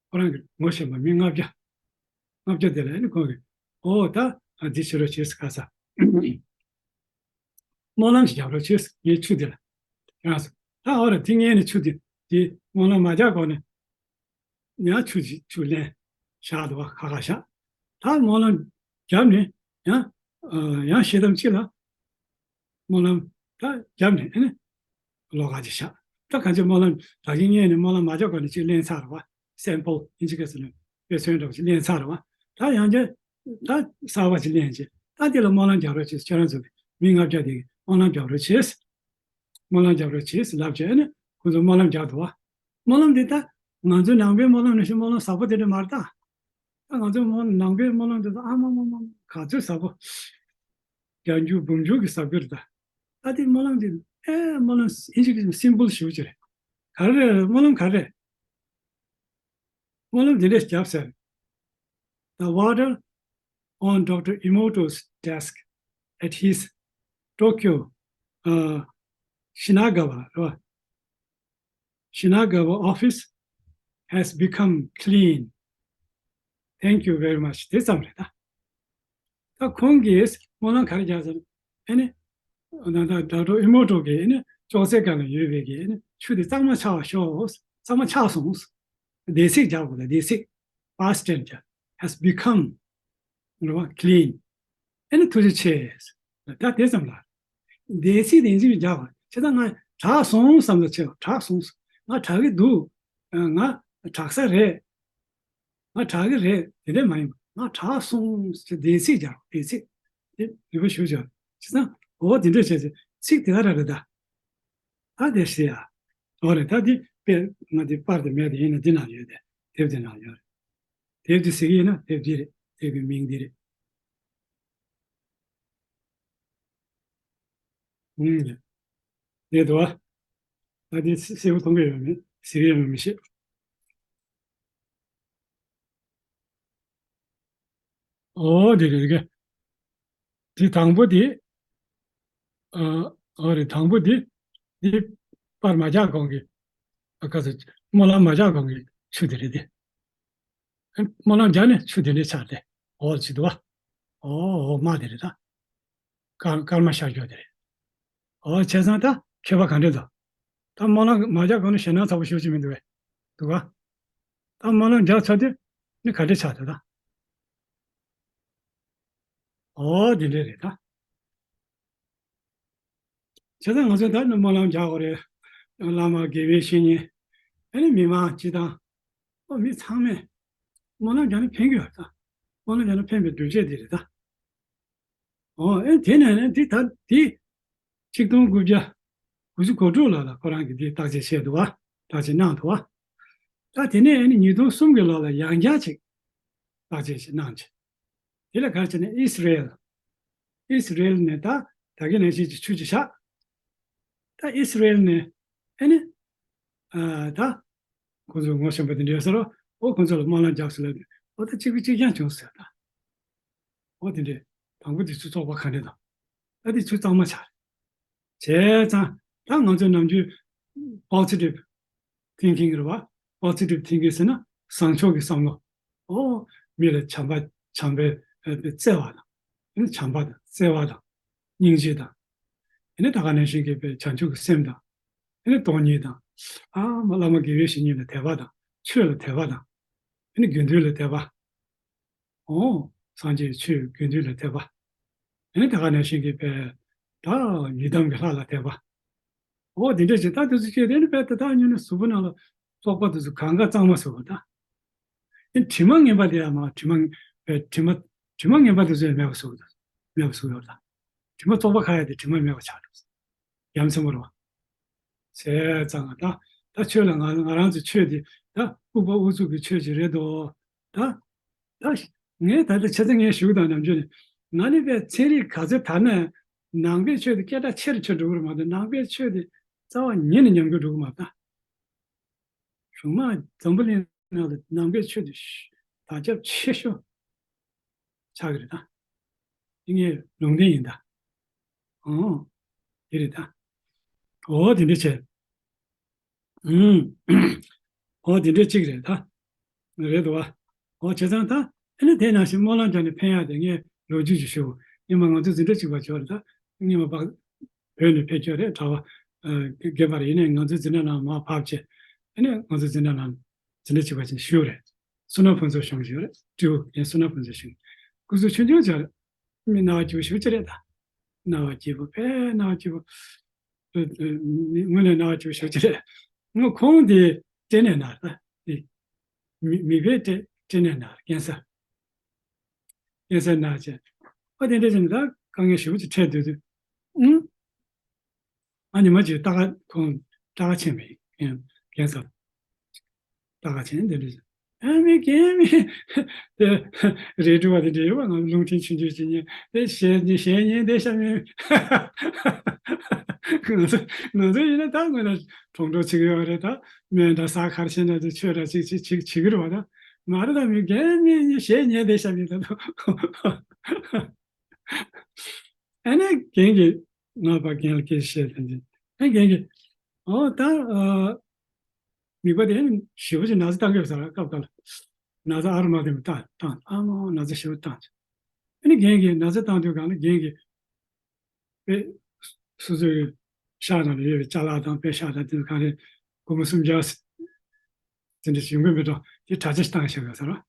ཁོ་རང་གི་ངོ་ཤེས་པ་མི་ལྔ་བརྒྱ། ལྔ་བརྒྱ་དེ་ལ་ཨ་ནི་ཁོང་གིས་ཨོ་ད་ཨ་འདི་བྱེད་རོགས་བྱེད་ཟེར་ག་ས། སྨོན་ལམ་ཞིག་རྒྱབ་རོགས་བྱེད་ཟེར་ངས་ཆུ་དེ་ལ་ཡང་ཟེར། ད་ཨོ་ར་དེ་ངས་ནི་ཆུ་དེ་དེ་སྨོན་ལམ་མ་རྒྱག་གོང་ནས་ཡང་ཆུ་ཅིག་ཆུ་ལེན་བཞག་འདུག་བ་ཁ་ཁ་བཞག་ད་སྨོན་ལམ་བརྒྱབ་ནས་ཡང་ཡང་ཤེལ་དམ་གཅིག་ལ་སྨོན་ལམ་ད་བརྒྱབ་ནས་ཨ་ནི་ལོགས་ཀ་ཅིག་བཞག་ད་གང་ཅི་སྨོན་ལམ་ད་གིན་ངས་ནི་སྨོན་ལམ་མ་རྒྱག་གོང་ནས་ཅིག་ལེན་ཚར་བ། སེམ་པོ་ཨིན་ཇི་སྐད་ཟེར་ན་དཔེ་མཚོན་འདྲ་བ་ཅིག་ལེན་ཚར་བ། ད་ཡང་བསྐྱར་ད་གསར་བ་ཅིག་ལེན་ཅིག་ད་དེ་ལ་སྨོན་ལམ་རྒྱག་རོགས་བྱེད་ཟེར། ཁྱེད་རང་ཚོ་མི་ལྔ་བརྒྱ་དེ་གིས་སྨོན་ལམ་རྒྱག་རོགས་བྱེད་ཟེར། སྨོན་ལམ་རྒྱག་རོགས་བྱེད་ཟེར་ལབ་བྱས་ནས་ཁོ་ཚོ་སྨོན་ལམ་རྒྱག་འདུག་བ། སྨོན་ལམ་འདི་ད་ང་ཚོའི་ནང་པའི་སྨོན་ལམ་ནང་བཞིན་སྨོན་ལམ་ཟབ་པོ་དེ་འདྲ་མ་རེད་ད། ད་ང་ཚོའི་སྨོན་ནང་པའི་སྨོན་ལམ་འདི་ད་ཨ་མ་མ་མ་ག་ཚོད་ཟབ་པོ། བརྒྱ་འགྱུར་འབུམ་འགྱུར་གྱི་ཟབ་རྒྱུ་རེད་ད། ད་དེ་སྨོན་ལམ་འདི་ཨེ་སྨོན་ལམ་ཨིན་ཇི་སྐད་སིམ་པལ་ཞེ་པོ་ཅིག་རེད། ག་རེ་རེད་སྨོན་ལམ་ག་རེ་རེད། སྨོན་ལམ་འདི་འདྲས་རྒྱབ་ཟེར། The water on Doctor Emoto's desk at his Tokyo, uh, Shinagawa, རེད་བ། Shinagawa office has become clean. Thank you very much. དེ་ཙམ་རེད་ད། ད་ཁོང་གིས་སྨོན་ལམ་ག་རེ་རྒྱག་ཟེར་ན། ཨ་ནི། ད་ད་ཌོག་ཊར་ཨི་མོ་ཏོ་གིས་ཨ་ནི་ ཅོག་ཙེ་སྒང་ལ་ཡོད་པའི་གི་ཆུ་དེ་གཙང་མ་ཆགས་ཤོག་གཙང་མ་ཆགས་སོང་། འདས་ཚིག་རྒྱག་དགོས་ལ། འདས་ཚིག past tense རྒྱག has become རེད་བ། clean ཨེ་ནི་ཐུགས་རྗེ་ཆེ། ད་དེ་ཙམ་ལ། འདས་ཚིག་དེ་ཡིན་ཚིག་རྒྱག་པ་བྱས་ཙང་ང་དྲག་སོང་བསམ་ལ་ཆེ་བ། དྲག་སོང་། ང་དྲག་གི་འདུག་ང་དྲག་ས་རེད། ང་དྲག་གི་རེད། དེ་འདྲས་མ་ཡིན་པ། ང་དྲག་སོང་ཟེར་འདས་ཚིག་རྒྱག་འདས་ཚིག་དེ་ནུས་པ་ཞུ་བྱ། བྱས་ཙང་འོ་དེ་འདྲས་བྱས་ཚེ་ཚིག་དེ་ག་ར་རེད་ད། ད་དེ་ཤེས་ཡ། འོ་རེད། ད་འདི་དཔེ་ང་འདི་པར་དེ་མེད་དེ་ཡིན་ན་འདི་ན་ཡོད་དེ། དེབ་དེ་ན་ཡོད་རེད། དེབ་དེ་ཟེར་གི་ཡིན་ན་དེབ་འདི་རེད། དེབ་ཀྱི་མིང་འདི་རེད། ཨུམ། རེད་དོ། ད་འདི་གསལ་པོ་མཐོང་གི་ཡོད་མེད་ཟེར་གི་ཡོད་མེད་མི་ཤེས། ཨོ་དེ་རེད་གི། དེ་དང་པོ་དེ། ཨ། ཨོ་རེད། དང་པོ་དེ། དེ་པར་མ་རྒྱག་གོང་གི། ཨ། ག་ཚོད་སྨོན་ལམ་མ་རྒྱག་གོང་གི་ཆུ་དེ་རེད་དེ། སྨོན་ལམ་རྒྱག་ནས་ཆུ་དེ་འདྲས་ཆགས་ཏེ། འོ་ཅི་འདུག་བ། འོ་འོ་མ་དེ་རེད་ད། སྐར་སྐར་མ་ཤར་རྒྱུ་དེ་རེད། འོ་བྱས་ཙང་ད་ཁྱད་པར་ག་འདྲས་འདུག་ད་སྨོན་ལམ་མ་རྒྱག་གོང་ནས་ཞེད་སྣང་ཚ་པོ་ཞེ་པོ་ཅིག་མི་འདུག་བས། འདུག་ག་ད་སྨོན་ལམ་རྒྱག་ཚར་དུས་ནི་ག་འདྲས་ཆགས་འདུག་ད། འོ་དེ་འདྲས་རེད་ད། བྱས་ཙང་ང་ཚོ་ད་ནི་སྨོན་ལམ་རྒྱག་དགོས་རེད། བླ་མ་དགེ་བའི་བཤེས་གཉེན། ཨ་ནི་མི་མང་སྤྱི་བཏང་། ཨོ་མི་ཚང་མས་སྨོན་ལམ་རྒྱག་ན་ཕན་གྱི་ཡོད་ད། སྨོན་ལམ་རྒྱག་ན་ཕན་པའི་གདུལ་བྱ་དེ་རེད་ད། ཨོ་ཨེ་དེ་ནས་ནི་འདི་ད་འདི། ཆིག་སྟོང་དགུ་བརྒྱ་དགུ་བཅུ་གོ་དྲུག་ལོ་ལ་ཁོ་རང་གིས་འདི་བརྟག་དཔྱད་བྱས་འདུག་བ། བརྟག་དཔྱད་གནང་འདུག་བ། ད་དེ་ནས་ཨ་ནི་ཉིས་སྟོང་གསུམ་གྱི་ལོ་ལ་ཡང་བསྐྱར་ཅིག་བརྟག་དཔྱད་ཅིག་གནང་བྱས། དེ་ལ་ག་རེ་བྱས་ནས་ཨིས་ར་ཨེལ། ཨིས་ར་ཨེལ་ནས་ད་ད་གིན་ནང་བཞིན་གྱི་ཆུ་ཅིག་བཞག་ད་ཨིས་ར་ཨེལ་ནས་ཨ་ནི། ཨ། ད་ཁོང་ཚོ་ངོ་ཤེས་པ་དེ་འདྲ་ཡོད་ས་རེད། ཨོ་ཁོང་ཚོ་ལ་སྨོན་ལམ་རྒྱག་ཟེར་ལབ་དུས་ཨོ་ད་གཅིག་པུ་གཅིག་རྐྱང་བྱུང་ཟེར་ད། ཨོ་དེ་འདྲས། དང་པོ་དེ་ཚོ་བཙོག་པ་ག་འདྲས་དང་། ད་དེ་ཚོ་གཙང་མ་ཆགས་རེད། བྱས་ཙང་ད་ང་ཚོ་ནམ་རྒྱུན་པོ་སི་ཊིབ་ཐིང་ཀིང་རེད་བ། པོ་སི་ཊིབ་ཐིང་ཀིང་ཟེར་ན་བཟང་ཕྱོགས་ཀྱི་བསམ་བློ། ཨོ། མི་ལ་བྱམས་པ་བྱམས་པའི་བརྩེ་བ་དང་། ཨེ་ནི་བྱམས་པ་དང་བརྩེ་བ་དང་། སྙིང་རྗེ་དང་། ཨེ་ནི་ད་ག་ནང་བཞིན་གྱི་བྱང་ཆུབ་ཀྱི་སེམས་དང་། ཨེ་ནི་སྟོང་ཉིད་དང་། ཨ་མ་བླ་མ་དགེ་བའི་བཤེས་གཉེན་ལ་དད་པ་དང་། ཆོས་ལ་དད་པ་དང་། ཨེ་ནི་དགེ་འདུན་ལ་དད་པ། ཨོ། སངས་རྒྱས་ཆོས་དགེ་འདུན་ལ་དད་པ། ཨེ་ནི་ད་ག་ནང་བཞིན་གྱི་བས་ད་ཡི་དམ་གྱི་ལྷ་ལ་དད་པ། ཨོ་དེ་འདྲ་ཞིག་ད་དེ་ཚོ་སྐྱེས་དེ་ནི་བས་ད་ད་ཉོན་ནས་གཟུགས་པོ་ནང་ལ་བཙོག་པ་དེ་ཚོ་གང་ག་གཙང་མ་བཟོ་བ་ད། ཨེ་དྲི་མ་ངན་པ་དེ་ཡང་མ་དྲི་མ་བས་དྲི་མ་དྲི་མ་ངན་པ་དེ་ཚོ་ཡང་མེད་པ་བཟོ་བ་ད། མེད་པ་བཟོ་ཡོད་ད། དྲི་མ་བཙོག་པ་ཁ་ཡ་དེ་དྲི་མ་མེད་པ་ཆགས་འགྲོ། ཡ་མཚན་པོ་རེད་བ། བྱས་ཙང་ད་ད་ཆོས་ལ་ང་ང་རང་ཚོ་ཆོས་དེ་ད་ལྐུགས་པ་ཨུ་ཚུགས་ཀྱི་ཆོས་ཅིག་རེད་དོ། ད་ད་ངས་ད་ལྟ་ཆ་ཚང་ངས་ཞུ་དང་ནམ་རྒྱུན་ནས་ང་ནི་པའི་ཚན་རིག་ག་ཚོད་དར་ན་ནང་པའི་ཆོས་དེ་སྐད་གྲགས་ཆེ་རུ་ཆེ་འགྲོ་གི་རེད་མ་གཏོགས་ནང་པའི་ཆོས་དེ་རྩ་བ་ཉིད་ནས་ཉམས་རྒུད་འགྲོ་གི་མ་རེད་ད། གཞུང་མ་འཛམ་བུ་གླིང་ནང་ལ་ནང་པའི་ཆོས་དེ་དར་ཁྱབ་ཆེ་ཤོས་ཆགས་ཀྱི་རེད་ད། འདི་ངའི་ལུང་བསྟན་ཡིན་ད། ཨོ། དེ་རེད་ད། ཨོ་དེ་འདྲ་བྱས། ཨུམ། ཨོ་དེ་འདྲ་གཅིག་རེད་ད། རེད་འདུག་བ། ཨོ་བྱས་ཙང་ད་ཨ་ནི་དེ་ནང་བཞིན་སྨོན་ལམ་རྒྱག་ནས་ཕན་ཡག་དེ་ངས་ལོ་རྒྱུས་ཀྱི་ཞུ། སྔོན་མ་ང་ཚོ་འཛིན་གྲྭ་གཅིག་པ་ཅིག་ཡོད་རེད་ད། སྔོན་མ་བ་བོད་ནས་ཕེབས་ཀྱི་ཡོད་རེད་གྲྭ་བ། ཨ། རྒན་པ་རེད། ཡིན་ནའི་ང་ཚོའི་འཛིན་གྲྭ་ནང་མར་བབས་བྱས། ཨ་ནི་ང་ཚོའི་འཛིན་གྲྭ་ནང་འཛིན་གྲྭ་གཅིག་པ་ཅིག་ཞུ་རེད། བསོད་ནམས་ཕུན་ཚོགས་ཞང་ཞུ་རེད། སྤྲེའུ་ཡིན་བསོད་ནམས་ཕུན་ཚོགས་ཞང་། སྐུ་གཟུགས་ཆུང་ཆུང་ཅིག་རེད། མི་སྣང་བ་སྐྱིད་པོ་ཞེ་པོ་ཅིག་རེད་ད། སྣང་བ་སྐྱིད་པོ་དཔེ་སྣང་བ་སྐྱིད་པོ། ཨ། ཨ། མི་དངོས་གནས་སྣང་བ་སྐྱིད་པོ་ཞེ་པོ་ཅིག་རེད། ངོ་ཁོང་དེ་སྐྲན་ནད་ན་རེད་ད། དེ་མི་མིད་པའི་སྐྲན་སྐྲན་ནད་ན་རེད། ཀན་སར། ཀན་སར་ན་བྱས། ཨ་དེ་འདྲ་བྱས་ནས་ད་དཀའ་ངལ་ཞེ་པོ་ཅིག་འཕྲད་སྡོད་དུས། ཨང་། ཨ་ཉི་མ་ཅིག་ལྟ་ག་ཁོང་ལྟ་ག་ཕྱིན་པ་ཡིན། ཀན་སར་ལྟ་ག་ཕྱིན་དེ་འདྲ་བྱས། ཨ་མི་རྒན་མི་དེ་རེད་འགྲོ་བ་དེ་འདྲ་ཡོད་པ། ང་རླུང་འཕྲིན་ཆུང་ཆུང་ཅིག་ཉན་དེ་ཞལ་ཉན་ཞལ་ཉན་དེ་ཤ་མིན། ང་ཚོ་ང་ཚོ་ཡིན་ན་ད་ངོས་ན་གྲོང་གྲོང་བྱེད་ཀྱི་ཡོད་རེད་ད། སྨན་འདྲ་ཟ་གར་ཕྱིན་ན་དེ་ཆོས་འདྲ་ཅིག་ཅིག་ཅིག་བྱེད་ཀྱི་རེད་བ་ད། མ་རེད་ད་མི་རྒན་མི་གཉིས་ཞལ་ཉན་བསྡད་ཤག་མི་ད་དུང་། ཨ་ནི་རྒན་གྱིས་ང་ཕར་རྒན་ལ་སྐད་ཆ་བཤད་དང་། ཨ་རྒན་གྱིས་ཨོ་ད་ཨ་མིག་པ་དེ་ཨ་ནི་ཞེ་པོ་ཅིག་ན་ཚ་བཏང་གི་ཡོད་ས་རེད། སྐབས་འགའ་ལ་ན་ཚ་ཨ་རུ་མ་དེ་མོ་བཏང་བཏང་ཨ་མ་ན་ཚ་ཞེ་པོ་བཏང་། ཨ་ནི་རྒན་གྱིས་ན་ཚ་བཏང་དུས་སྒང་ལ་རྒན་གྱིས། པས། སོ་སོའི་ ཤག་ནང་ལ་ཡོད་པའི་ཅ་ལག་དང་པད་ཤག་དང་དེ་ཚོ་གང་རེད། སྒོར་མོ་སུམ་བརྒྱ་དེ་འདྲ་ཞིག་ཡོང་གི་མེད་འགྲོ། དེ་དྲ་རྒྱ་བཏང་བཞག་ཡོད་ས་རེད།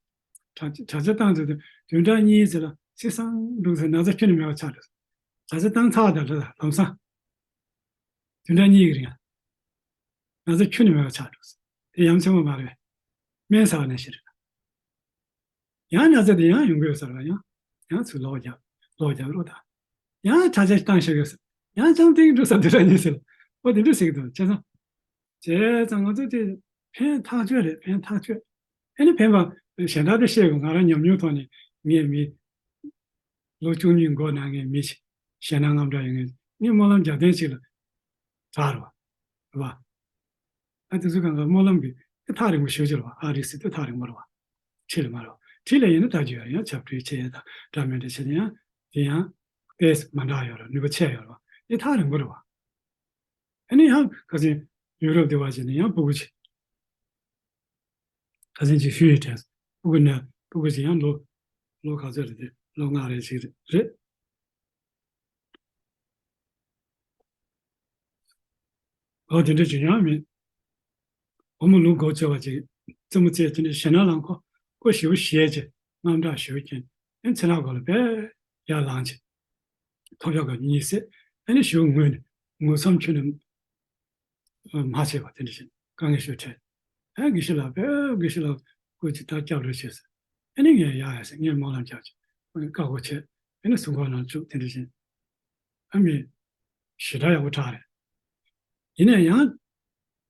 དྲ་དྲ་རྒྱ་བཏང་ཚེ་བདུན་ཕྲག་གཉིས་ཙམ་ལ་ཚེ་སང་འགྲོ་ཚེ་ན་ཚ་ཁྱོན་ནས་མེད་པ་ཆགས་འགྲོ། དྲ་རྒྱ་བཏང་ཚར་བ་དང་ལམ་སང་བདུན་ཕྲག་གཉིས་ཀྱི་རིང་ན་ཚ་ཁྱོན་ནས་མེད་པ་ཆགས་འགྲོ། དེ་ཡ་མཚན་པོ་མ་རེད། སྨན་ཟ་བ་ནང་བཞིན་རེད། ཡང་ན་ཚ་དེ་ཡང་ཡོང་གི་ཡོད་ས་རེད། ཡང་ཡང་ཚུར་ལོག་རྒྱབ་ལོག་རྒྱབ་རོགས་དང་། ཡང་དྲ་རྒྱ་བཏང་བཞག་ཡོད་ས། ཡང་ཅང་ཐེངས་འགྲོ་ས་དེ་ར་ཉིན་ཟེར། ཨོ་དེ་འདྲ་ཟེར་གི་འདུག་བྱས་ཙང་། བྱས་ཙང་ང་ཚོ་དེ་ཕན་ཐག་ཆོད་རེད། ཕན་ཐག་ཆོད། ཨ་ནི་ཕན་པ་གཞན་དག་དེ་བཤད་དགོས། ང་རང་ཉམས་མྱོང་ཐོག་ནས་ངས་མི་ལོ་བཅུ་གཉིས་འགོར་ན་ངས་མི་ཞེད་སྣང་དངངས་སྐྲག་ཡོད། ངས་སྨོན་ལམ་རྒྱབ་ཐེངས་གཅིག་ལ་དྲག་རེད་བ། རེད་བ། ཨ་དེ་ཚོ་གང་ག་སྨོན་ལམ་གྱི་ཐག་རིང་པོ་ཞེ་པོ་ཅིག་རེད་བ། ཨ་རི་སི་དེ་ཐག་རིང་པོ་རེད་བ། ཁྲིད་ལ་མ་རེད་བ། ཁྲིད་ལ་ཡིན་ན་ད་རྒྱུ་ཡང་ཡང་ཆབ་ཁྲིད་བྱས་ཡ་དང་འདྲ་མི་འདྲ་བྱས་ན་ཡང་དེ་ཡང་ཏེས་མ་འདྲ་ཡོད་རེད། ནུས་པ་ཆེ་ཡོད་རེད་བ། དེ་ཐག་རིང་པོ་རེད་བ། ཨ་ནི་ཡང་ཁ་སང་ཡུ་རོབ་དེ་བ་བྱས་ནས་ཡང་སྤུ་གུ་ཆེ། ཁ་སང་ཅིག་ཞུས་ཡོད་དྲན། སྤུ་གུ་ན་སྤུ་གུ་ཅིག་ཡང་ལོ་ལོ་ག་ཚོད་རེད་དེ། ལོ་ལྔ་རེ་ཞིག་རེད། ཨོ་དེ་འདྲ་ཅིག་ཡང་མིན། བུ་མོ་ལུག་མགོ་བཅོལ་བ་ཅིག་རྩེད་མོ་རྩེ་དེ་འདྲ་ཞེད་སྣང་ལངས་ཁོ་ཁོ་ཞེ་པོ་ཞེད་ཅིག་དངངས་སྐྲག་ཞེ་པོ་སྐྱེས། ཨེ་ཚེ་ལག་གོ་ལ་བས་ཡར་ལངས་ཅིག་ཐོབ་ཡག་གི་གཉིད་སད། ཨ་ནི་ཞེ་པོ་ངུས་ནས་ངུ་མཚམས་ཁྱོན་ནས་མ་བྱས་པ་དེ་འདྲ་ཞིག་དཀའ་ངལ་ཞིག་འཕྲད། ཨ་དགེ་བཤེས་ལགས་བས་དགེ་བཤེས་ལགས་སྐུ་མཁྱེན་ད་སྐྱབས་རེ་བྱས་ཟེར། ཨ་ནི་ངས་ཡ་ཡ་ཟེར། ངས་སྨོན་ལམ་རྒྱབ་ཅིག་ཨ་ནི་བཀའ་བསྒོ་བྱས། ཨ་ནི་གསུང་སྐོར་ནང་བཅུག་དེ་འདྲ་བཞིན། ཨ་མི་ཞེ་དྲག་ཡག་པོ་དྲག་རེད། ཡིན་ན་ཡང་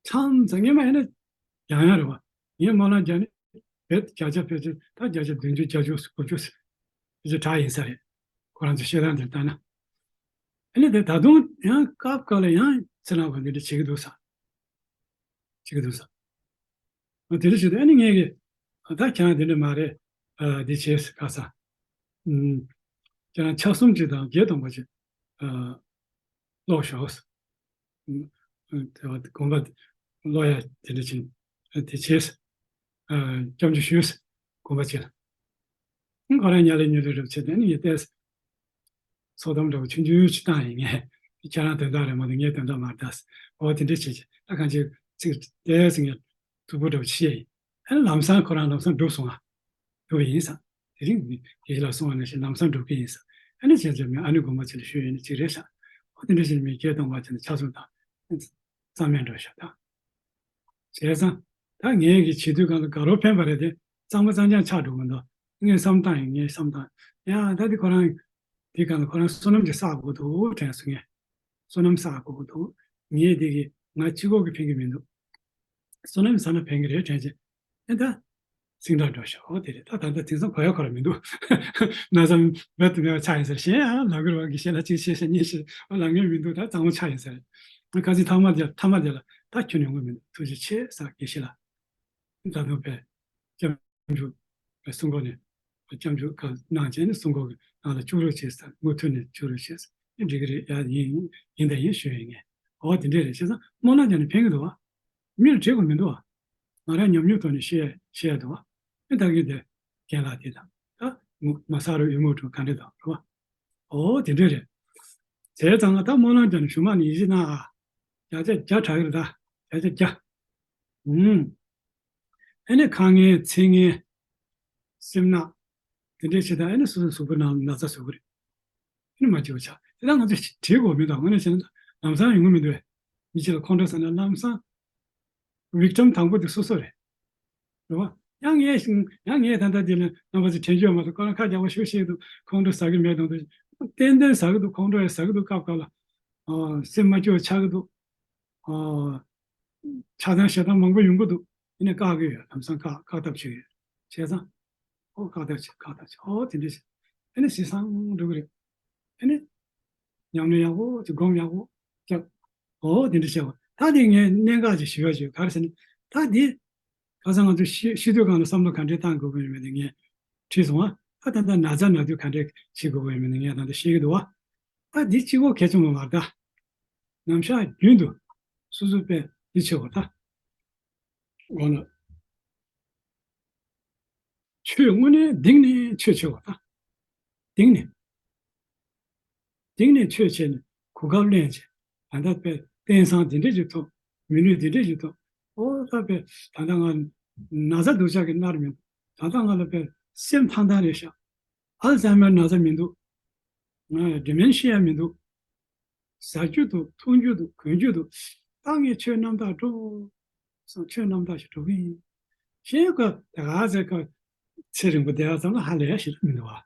མཚམས་མཚམས་ངས་མ་ཡིན་ན་ཡང་ཡང་རེད་བ། ངས་སྨོན་ལམ་རྒྱབ་ནས་བེད་བརྒྱ་ཆ་བེད་ཆ་ད་བརྒྱ་ཆ་བདུན་ཅུ་བརྒྱད་ཅུ་དགུ་བཅུ་ཟེར་དྲག་ཡིན་ས་རེད། ཁོ་རང་ཚོ་བཤད་སྟངས་དེར་ལྟ་ན། ཨ་ནི་དེ་ད་དུང་ཡང་སྐབས་སྐབས་ལ་ཡང་ཚེ་རིང་བ་འདི་འདྲ་བྱེད་ཀྱི་འདུག་ས། བྱེད་ཀྱི་འདུག་ས། དེ་འདྲ་བྱེད་དུས་ཨ་ནི་ངས་ཀྱི་ད་ཁྱེད་རང་དེ་འདྲ་མ་རེད། འདི་བྱས་ཁ་ས། ཁྱེད་རང་ཕྱག་གསུམ་ཅིག་དང་བརྒྱད་སྟོང་པ་ཅིག་ཀློག་ཤོག་དགོངས་པ་ཀློག་ཡ་དེ་འདྲ་ཅིག་དེ་བྱས། སྐྱབས་འཇུག་ཞུས། དགོངས་པ་བཞེས། ཁོ་རང་ཉལ་ལེ་ཉལ་ལེ་རེ་བྱས་ཏེ་ནི་ངས་བལྟས། ཚོགས་གཏམ་འདྲ་བོ་ཆུང་ཆུང་ཞིག་བཏང་ཡིན། ངས་ཁྱེད་རང་དོན་དག་རེད་མ་གཏོགས་ངས་དོན་དག་མ་རེད་ད། འོ་དེ་འདྲ་བྱས་ཀྱི་ད་གང་ཅི་ཚིག་བལྟས་ངས་མཐུག་པོ་འདྲ་བོ་བྱས་ཡིན། ཨ་ནི་ལམ་སང་ཁོ་རང་ལམ་སང་འགྲུབ་སོང་ང་། འགྲུབ་པ་ཡིན་བསམ། དེ་རིང་དགེ་བཤེས་ལགས་གསུང་བ་ནང་བཞིན་ལམ་སང་འགྲུབ་ཀྱི་ཡིན་བསམ། ཨ་ནི་བྱས་ཙང་ངས་ཨ་ནི་དགོངས་པ་ཆེ་ལ་ཞུས་ཡིན་ནི་གཅིག་རེད་ཤག་འོ་དེ་འདྲ་བྱས་ནས་མི་བརྒྱད་སྟོང་པ་བྱས་ནས་ཕྱག་གསུམ་དང་། རྩ་མེད་འགྲོ་ཤག་ད། བྱས་ཙང་། ད་ངས་ཀྱི་བྱེད་དུས་གང་ལ་དགའ་རབ་ཕན་པ་རེད་དེ། གཙང་མ་གཙང་རྐྱང་ཆགས་འགྲོ་གི་འདུག་ངས་བསམ་སྟངས་ཡིན། ངས་བསམ་སྟངས། ཡང་ད་འདི་ཁོ་རང་། འདི་གང་ལ་ཁོ་རང་བསོད་ནམས་ཀྱི་བསགས་དགོས་འདུག་དྲན་སོང་ངས། བསོད་ནམས་བསགས་དགོས་འདུག་ངས་འདི་གི་ང་གཅིག་པོ་གི་ཕན་གི་མི་འདུག་བསོད་ནམས་བསགས་ན་ཕན་གི་རེད་དྲན་བྱས། ཨེ་ད། སིང་དྲག་འགྲོ་ཤག་འོ་དེ་རེད། ད་ད་ལྟ་དེང་སང་གོ་ཡ་གོ་ར་མི་འདུག་ན་ཚ་བོད་དུ་མེད་པ་ཆགས་ཡིན་ཟེར། གཞན་ཡང་ལབ་གི་རེད་བ། དགེ་བཤེས་ལ་གཅིག་བཤད་ཤག་གཉིས་བཤད། འོ་ལབ་མཁན་མི་འདུག་ད་གཙང་མ་ཆགས་ཡིན་ཟེར། ཁ་སང་ཐ་མ་དེ་ཐ་མ་དེ་ལ་ད་ཁྱོན་ནས་ཡོང་གི་མི་འདུག་ཐུགས་རྗེ་ཆེ་ཟེར། དགེ་བཤེས་ལགས། ད་དུང་བས། སྐྱབས་འཇུག་པའི་གསུང་སྐོར་ནས། སྐྱབས་འཇུག་ག་གནང་བྱས་ནས་གསུང་སྐོར་གྱི་ནང་ལ་བཅུག་རོགས་བྱས་ཟེར། མུ་མཐུད་ནས་བཅུག་རོགས་བྱས་ཟེར། ཨེ་འགྲིག་གི་རེད་ཡ། ཡིན་ཡིན་དང་ཡིན་ཞུ་ཡིན་ངས། འོ་དེ་འདྲས་རེད། བྱས་ཙང་སྨོན་ལམ་རྒྱབ་ནས་ཕན་གི་འདུག་བ། མི་ལ་བྲེལ་དགོས་མི་འདུག་བ། ང་རང་ཉམས་མྱོང་ཐོག་ནས་བཤད་བཤད་ཡ་འདུག་བ། ཨེ་ད་གིན་དེ་རྒན་ལགས་དེ་དང་ད་མ་ས་རུ་ཡུལ་མུ་དྲུག་ག་འདྲས་དང་རེད་བ། འོ་དེ་འདྲས་རེད། བྱས་ཙང་ད་སྨོན་ལམ་རྒྱབ་ནས་ཞུ་མ་ནས་ཡིད་ཆེས་གནང་ཨ། བརྒྱ་ཆ་བརྒྱ་དྲག་གི་རེད་ད། བརྒྱ་ཆ་བརྒྱ། ཨུམ། ཨེ་ནས་ཁ་ངན་ཚིག་ངན། སེམས་ནག་དེ་འདྲས་བྱེད་དང་ཨེ་ནས་སོ་སོའི་གཟུགས་པོ་ནང་ན་ཚ་བཟོ་གི་རེད། ཨེ་ནས་མ་བྱེད་པ་ཆགས། དེ་ལ་ང་ཚོས་བྲིས་དགོས་མི་འདུག་དངོས་གནས་བྱས་ན་ལམ་སང་ཡོང་གི་མི་འདུག་བས། མི་གཅིག་ལ་ཁོང་ཁྲོ་ཟ་ན་ལམ་སང་། ཝིག་ཊམ་དང་པོ་དེ་སོ་སོ་རེད། རེད་བ། ཡང་ངས་ཤིང་ཡང་ངས་ད་ལྟ་འདི་ལ་རྣམ་པ་ཚོ་དྲན་རྒྱུ་ཡོད་མ་གཏོགས་ཁོ་རང་ཁ་རྒྱག་པ་ཤུགས་ཤིག་འདུག་ཁོང་ཁྲོ་ཟ་གི་མེད་དང་དུ། ཏན་ཏན་ཟ་གི་འདུག་ཁོང་ཁྲོ་ཡང་ཟ་གི་འདུག་སྐབས་སྐབས་ལ། ཨ། སེམས་མ་སྐྱོ་བ་ཆགས་ཀྱི་འདུག་ཨ། ཆགས་སྡང་ཞེ་སྡང་མང་པོ་ཡོང་གི་འདུག་ཡིན་ནའི་བཀག་གི་ཡོད། ལམ་སང་བཀག་བཀག་ཐབས་བྱེད་ཀྱི་ཡོད། བྱས་ཙང་། ཨོ་བཀག་ཐབས་བྱེད་བཀག་ཐབས་བྱེད། ཨོ་དེ་འདྲས་བྱེད། ཨ་ནི་ཟས་སང་འགྲོ་གི་རེད། ཨ་ནི། ཉམས་ལེན་ཡག་པོ་ཅིག་སྒོམ་ཡག་པོ་རྒྱབ། ཨོ་དེ་འདྲས་བྱས་པ་ད་དེ་ངས་གནད་འགག་ཅིག་ཞུ་ཡ་ཞུ་ག་རེ་ཟེར་ན། ད་དེ། ཁ་སང་ང་ཚོ་ཤི་ཤི་དུས་སྒང་ལ་བསམ་བློ་ག་འདྲས་བཏང་དགོས་ཀྱི་ཡོད་མེད་དེ་ངས་དྲིས་སོང་ང་། ད་ད་ལྟ་ན་ཚ་ན་དུས་ག་འདྲས་བྱེད་དགོས་ཀྱི་ཡོད་མེད་དེ་ངས་ད་ལྟ་ཤེས་ཀྱི་འདུག་བ། ད་འདི་གཅིག་པོ་གལ་ཆེན་པོ་མ་རེད་ད། ནམ་ཞག་རྒྱུན་དུ་སོ་སོ་པས་འདི་བྱེད་དགོས་ད། འོ་ན། ཆོས་དངོས་གནས་གཏིང་ནས་ཆོས་བྱེད་དགོས་ད། གཏིང་ནས། གཏིང་ནས་ཆོས་བྱས་ནས་གོ་སྐབས་ལེན་བྱས། ད་ལྟ་དཔེ་ དེང་སང་དེ་འདྲས་ཀྱི་ཐོབ། མི་ལུས་དེ་འདྲས་ཀྱི་ཐོབ། ཨོ་ད་པས་ད་ལྟ་ང་ན་ཚ་སྡུག་ཅག་གི་མནར་མི་འདུག། ད་ལྟ་ང་ལ་པས་སེམས་ཐང་ཐང་རེད་ཤག། ཨལ་ཛའི་མར་ན་ཚ་མི་འདུག། ང་ལ་ཌི་མེན་ཤི་ཡ་མི་འདུག། ཟ་རྒྱུ་འདུག། འཐུང་རྒྱུ་འདུག། གོན་རྒྱུ་འདུག། ད་ངས་ཆོས་རྣམ་དག་སྒྲུབ་སོང་། ཆོས་རྣམ་དག་ཞིག་སྒྲུབ་ཀྱི་ཡིན། ཞེས་ཀ་ད་ག་ཟེར་ཀ་ཚེ་རིང་པོ་བསྡད་པ་ཙམ་ལ་ཧ་ལས་ཡ་ཞིག་མི་འདུག་བ།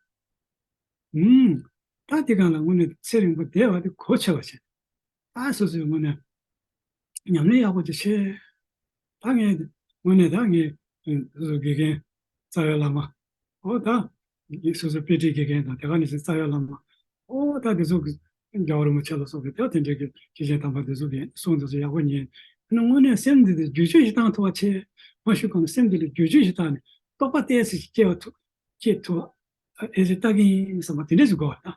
ཨུམ། ད་དེ་གང་ལ་དངོས་གནས་ཚེ་རིང་པོ་བསྡད་པ་དེ་གོ་ཆོད་པ་བྱེད། ཨ་སོ་སོའི་ངོས་ནས་ཉམས་ལེན་ཡག་པོ་ཅིག་བྱེད། ད་ངས་དངོས་གནས་ད་ངས་སོ་སོའི་དགེ་རྒན་རྩ་བའི་བླ་མ། ཨོ་ད་སོ་སོའི་དཔེ་ཁྲིད་དགེ་རྒན་དང་དེ་ག་ནས་བཟུང་རྩ་བའི་བླ་མ། ཨོ་ད་དེ་ཚོ་གི་རྒྱལ་བ་རིན་པོ་ཆེ་ལ་སོགས་པའི་ད་དེ་འདྲའི་གི་སྐྱེས་ཆེན་དམ་པ་དེ་ཚོ་གི་གསུང་དེ་ཚོ་ཡག་པོ་ཉན། ཨ་ནི་དངོས་གནས་སེམས་འདི་དེ་བསྒྱུར་བཅོས་ཤིག་བཏང་ཐུབ་པ་བྱེད། མ་ཞུ་གོང་ནས་སེམས་འདི་ལ་བསྒྱུར་བཅོས་ཤིག་བཏང་ནས་རྟོགས་པ་ཏོག་ཙམ་ཞིག་སྐྱེ་བ་ཐུབ། སྐྱེ་ཐུབ་པ་ཨེ་ཟེར་ལྟ་གི་ཡིན་བསམ་པ་དེ་འདྲས་ཞིག་དགོས་པ་ད།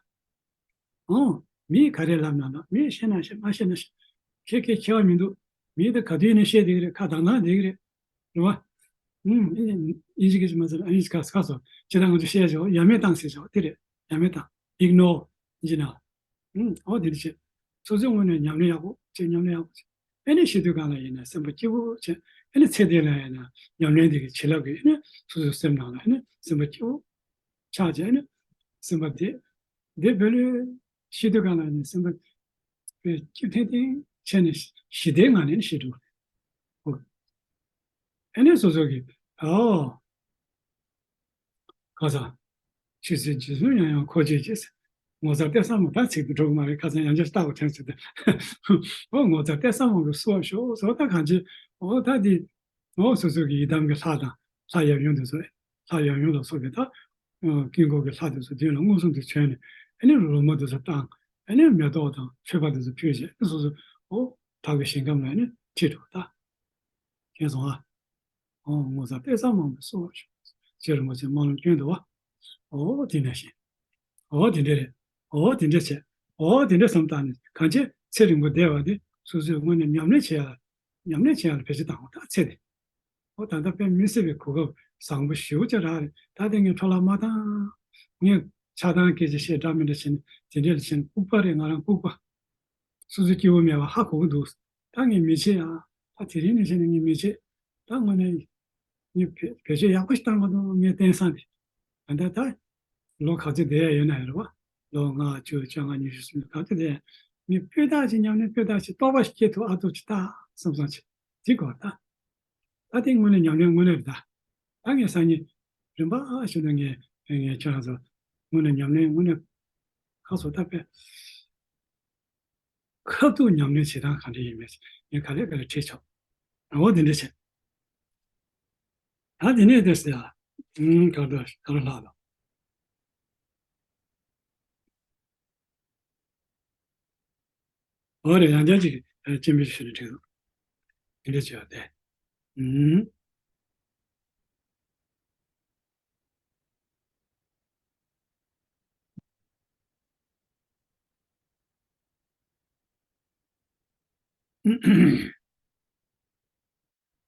ཨོ། མིས་ག་རེ་ལབ་ན་ལབ། མིས་བཤད་ན་བཤད། མ་བཤད་ན་བཤད། ཁྱེད་ཀྱིས་ཁྱད་པར་མི་འདུག། མིས་ད་ག་དུས་ནས་བཤད་བསྡད་ཀྱི་རེད། ཁ་གདངས་གདངས་བསྡད་ཀྱི་རེད། རེད་བ། ཨུམ། ཨིན་ཇི་སྐད་ཅིག་མ་ཟེར། ཨིན་ཇི་ཁ་ཁ་སོ་ཅི་ད་ང་ཚོ་བཤད་བྱ་བ་ཡ་མེད་བཏང་ཟེར་བྱ་བ་དེ་རེད། ཡ་མེད་བཏང་། ཨིག་ནོར། ཨིན་ཇི་ནང་། ཨུམ། ཨོ་དེ་འདྲ་བྱེད། སོ་སོའི་ངོས་ནས་ཉམས་ལེན་ཡག་པོ་བྱེད། ཉམས་ལེན་ཡག་པོ་བྱེད། ཨེ་ནས་ཤི་དུས་སྒང་ལ་ཡིན་ན་སེམས་པ་སྐྱིད་པོ་བྱེད། ཨེ་ནས་ཚེ་འདི་ལ་ཡིན་ན་ཉམས་ལེན་འདི་གི་བྱིན་རླབས་ཀྱིས་ཨེ་ནས་སོ་སོའི་སེམས་ནང་ལ་ཨེ་ནས་སེམས་པ་སྐྱིད་པོ་ཆགས་བྱས། ཨེ་ནས་སེམས་པ་བདེ། བདེ་བེ་ལོས། ཤི་དུས་སྒང་ལ་ནི་སེམས་པ་སྐྱིད་ཐེངས་ཐེངས་བྱས་ནས་ཞི་བདེའི་ངང་ནས་ནི་ཤི་འགྲོ་བ་རེད། ཨེ་ནས་སོ་སོ་གིས་ཨོ། ཁ་སང་། ཕྱི་ཚེ་རྗེས་སུ་ཡང་ཡང་འཁོར་བྱེད་ཅེས། ངོ་མཚར་ལྟས་ས་མ་ད་ཚིག་ཏུ་འགྲོ་གི་མ་རེད། ཁ་སང་ཡང་བསྐྱར་ལྟ་བ་དྲན་སོང་སྟེ། ཨོ་ངོ་མཚར་ལྟས་ས་མ་གི་སོ་ཤོ་སོ་ད་གང་ཅི། ཨོ་ད་འདི། ཨོ་སོ་སོ་གི་ཡི་དམ་གྱི་ལྷ་དང་ལྷ་ཡབ་ཡུམ་དེ་ཚོ། ལྷ་ཡབ་ཡུམ་ལ་སོགས་པའི་ད། ཨོ་དཀྱིལ་འཁོར་གྱི་ལྷ་དེ་ཚོ་མདུན་ལ་མངོན་སུམ་དུ་བྱོན་ནས་ཨེ་ནི་རོལ་མོ་དེ་ཚོ་བཏང་། ཨེ་ནི་མེ་ཏོག་དང་མཆོད་པ་དེ་ཚོ་ཕུལ་བྱས་ཨེ་ནི་སོ་སོ། ཨོ་ཐབ་ཀྱི་ཞིང་ཁམས་ལ་ཨེ་ནི་ཁྲིད་འགྲོ་ད། མཁྱེན་སོང་ཨ། ཨོ་ངོ་མཚར་ལྟས་ས་མ་གི་སོ་ཤོ། རྗེ་རིན་པོ་ཆེ་སྨོན་ལམ་སྐྱོན་འདུག་བ། ཨོ་དེ་ནས་བཞིན། ཨོ་དེ་འདྲ་རེད། ཨོ་དེ་འདྲ་བྱས། ཨོ་དེ་འདྲ་བསམ་བཏང་ནས་གང་བྱས་ཚེ་རིང་པོ་བསྡད་པ་དེ་སོ་སོའི་ངོས་ནས་ཉམས་ལེན་བྱེད་ཡ། ཉམས་ལེན་བྱེད་ཡ་ལ་བེད་སྤྱོད་བཏང་བ་ད་ཚེ་དེ། ཨོ་ད་ལྟ་དཔེ་མི་སྲིད་པའི་གོ་སྐབས་བཟང་པོ་ཞེ་པོ་ཅིག་རག་རེད། ད་ལྟ་ངས་འཕྲོ་བརླག་མ་བཏང་། ངས་ཆགས་སྡང་སྐད་ཆ་བཤད་འདྲ་མི་འདྲ་བྱས་ནས་དེ་འདྲ་ལ་བྱས་ནས་ལྐུགས་པ་རེད། ང་རང་ལྐུགས་པ། སོ་སོ་སྐྱིད་པོ་མེད་པ་ཧ་གོ་གི་འདུག། ད་ངས་མི་བྱེད་ཨ། ད་དེ་རིང་ནས་བྱས་ནས་ངས་མི་བྱེད། ད་དངོས་གནས་ངས་བེད་བེད་སྤྱོད་ཡག་པོ་ཞིག་བཏང་གི་འདུག། ངས་བསྟན་བསམ་དེ། ད་ལྟ་ད་ལོ་ག་ཚོད་བསྡད་ཡ་ཡོད་ན་ཡོད་རེད་བ། ལོ་ལྔ་བཅུ་བཅོ་ལྔ་ཉི་ཤུ་སུམ་ཅུ་ག་ཚོད་བསྡད་ཡ། ངས་སྤུས་དག་ཅིག་ཉམས་ལེན་སྤུས་དག་ཅིག་རྟོགས་པ་ཞིག་སྐྱེ་ཐུབ་ཨ་ཐུབ་ཅིག་ད་བསམ་བསམ་ཅིག་འདི་དགོས་ད། ད་དེ་དངོས་གནས་ཉམས་ལེན་དངོས་གནས་རེད་ད། ད་ངས་སང་ཉིན་རིམ་པ་ཞིག་ཏུ་ངས་ངས་ཁྱེད་རང་ཚོ་དངོས་གནས་ཉམས་ལེན་དངོས་གནས་ཁ་སོ་ད་པས། ཁ་ཐུག་ཉམས་ལེན་བྱེད་སྟངས་ག་འདྲ་ཡིན་མིན་ངས་ག་ལེ་ག་ལེ་ཁྲིད་ཆོག། འོ་དེ་འདྲ་བྱས། ད་དེ་ནས་དེ་ཟེར་ཡ། ཨུམ་ག་འདྲ་ག་རུ་ལྷག་ལ། འོ་རེད། ཡང་བསྐྱར་ཅིག་སྤྱན་འབུལ་ཞུ་ན་འགྲིག་འདུག། དེ་འདྲ་བྱས་པ་དེ། ཨུམ།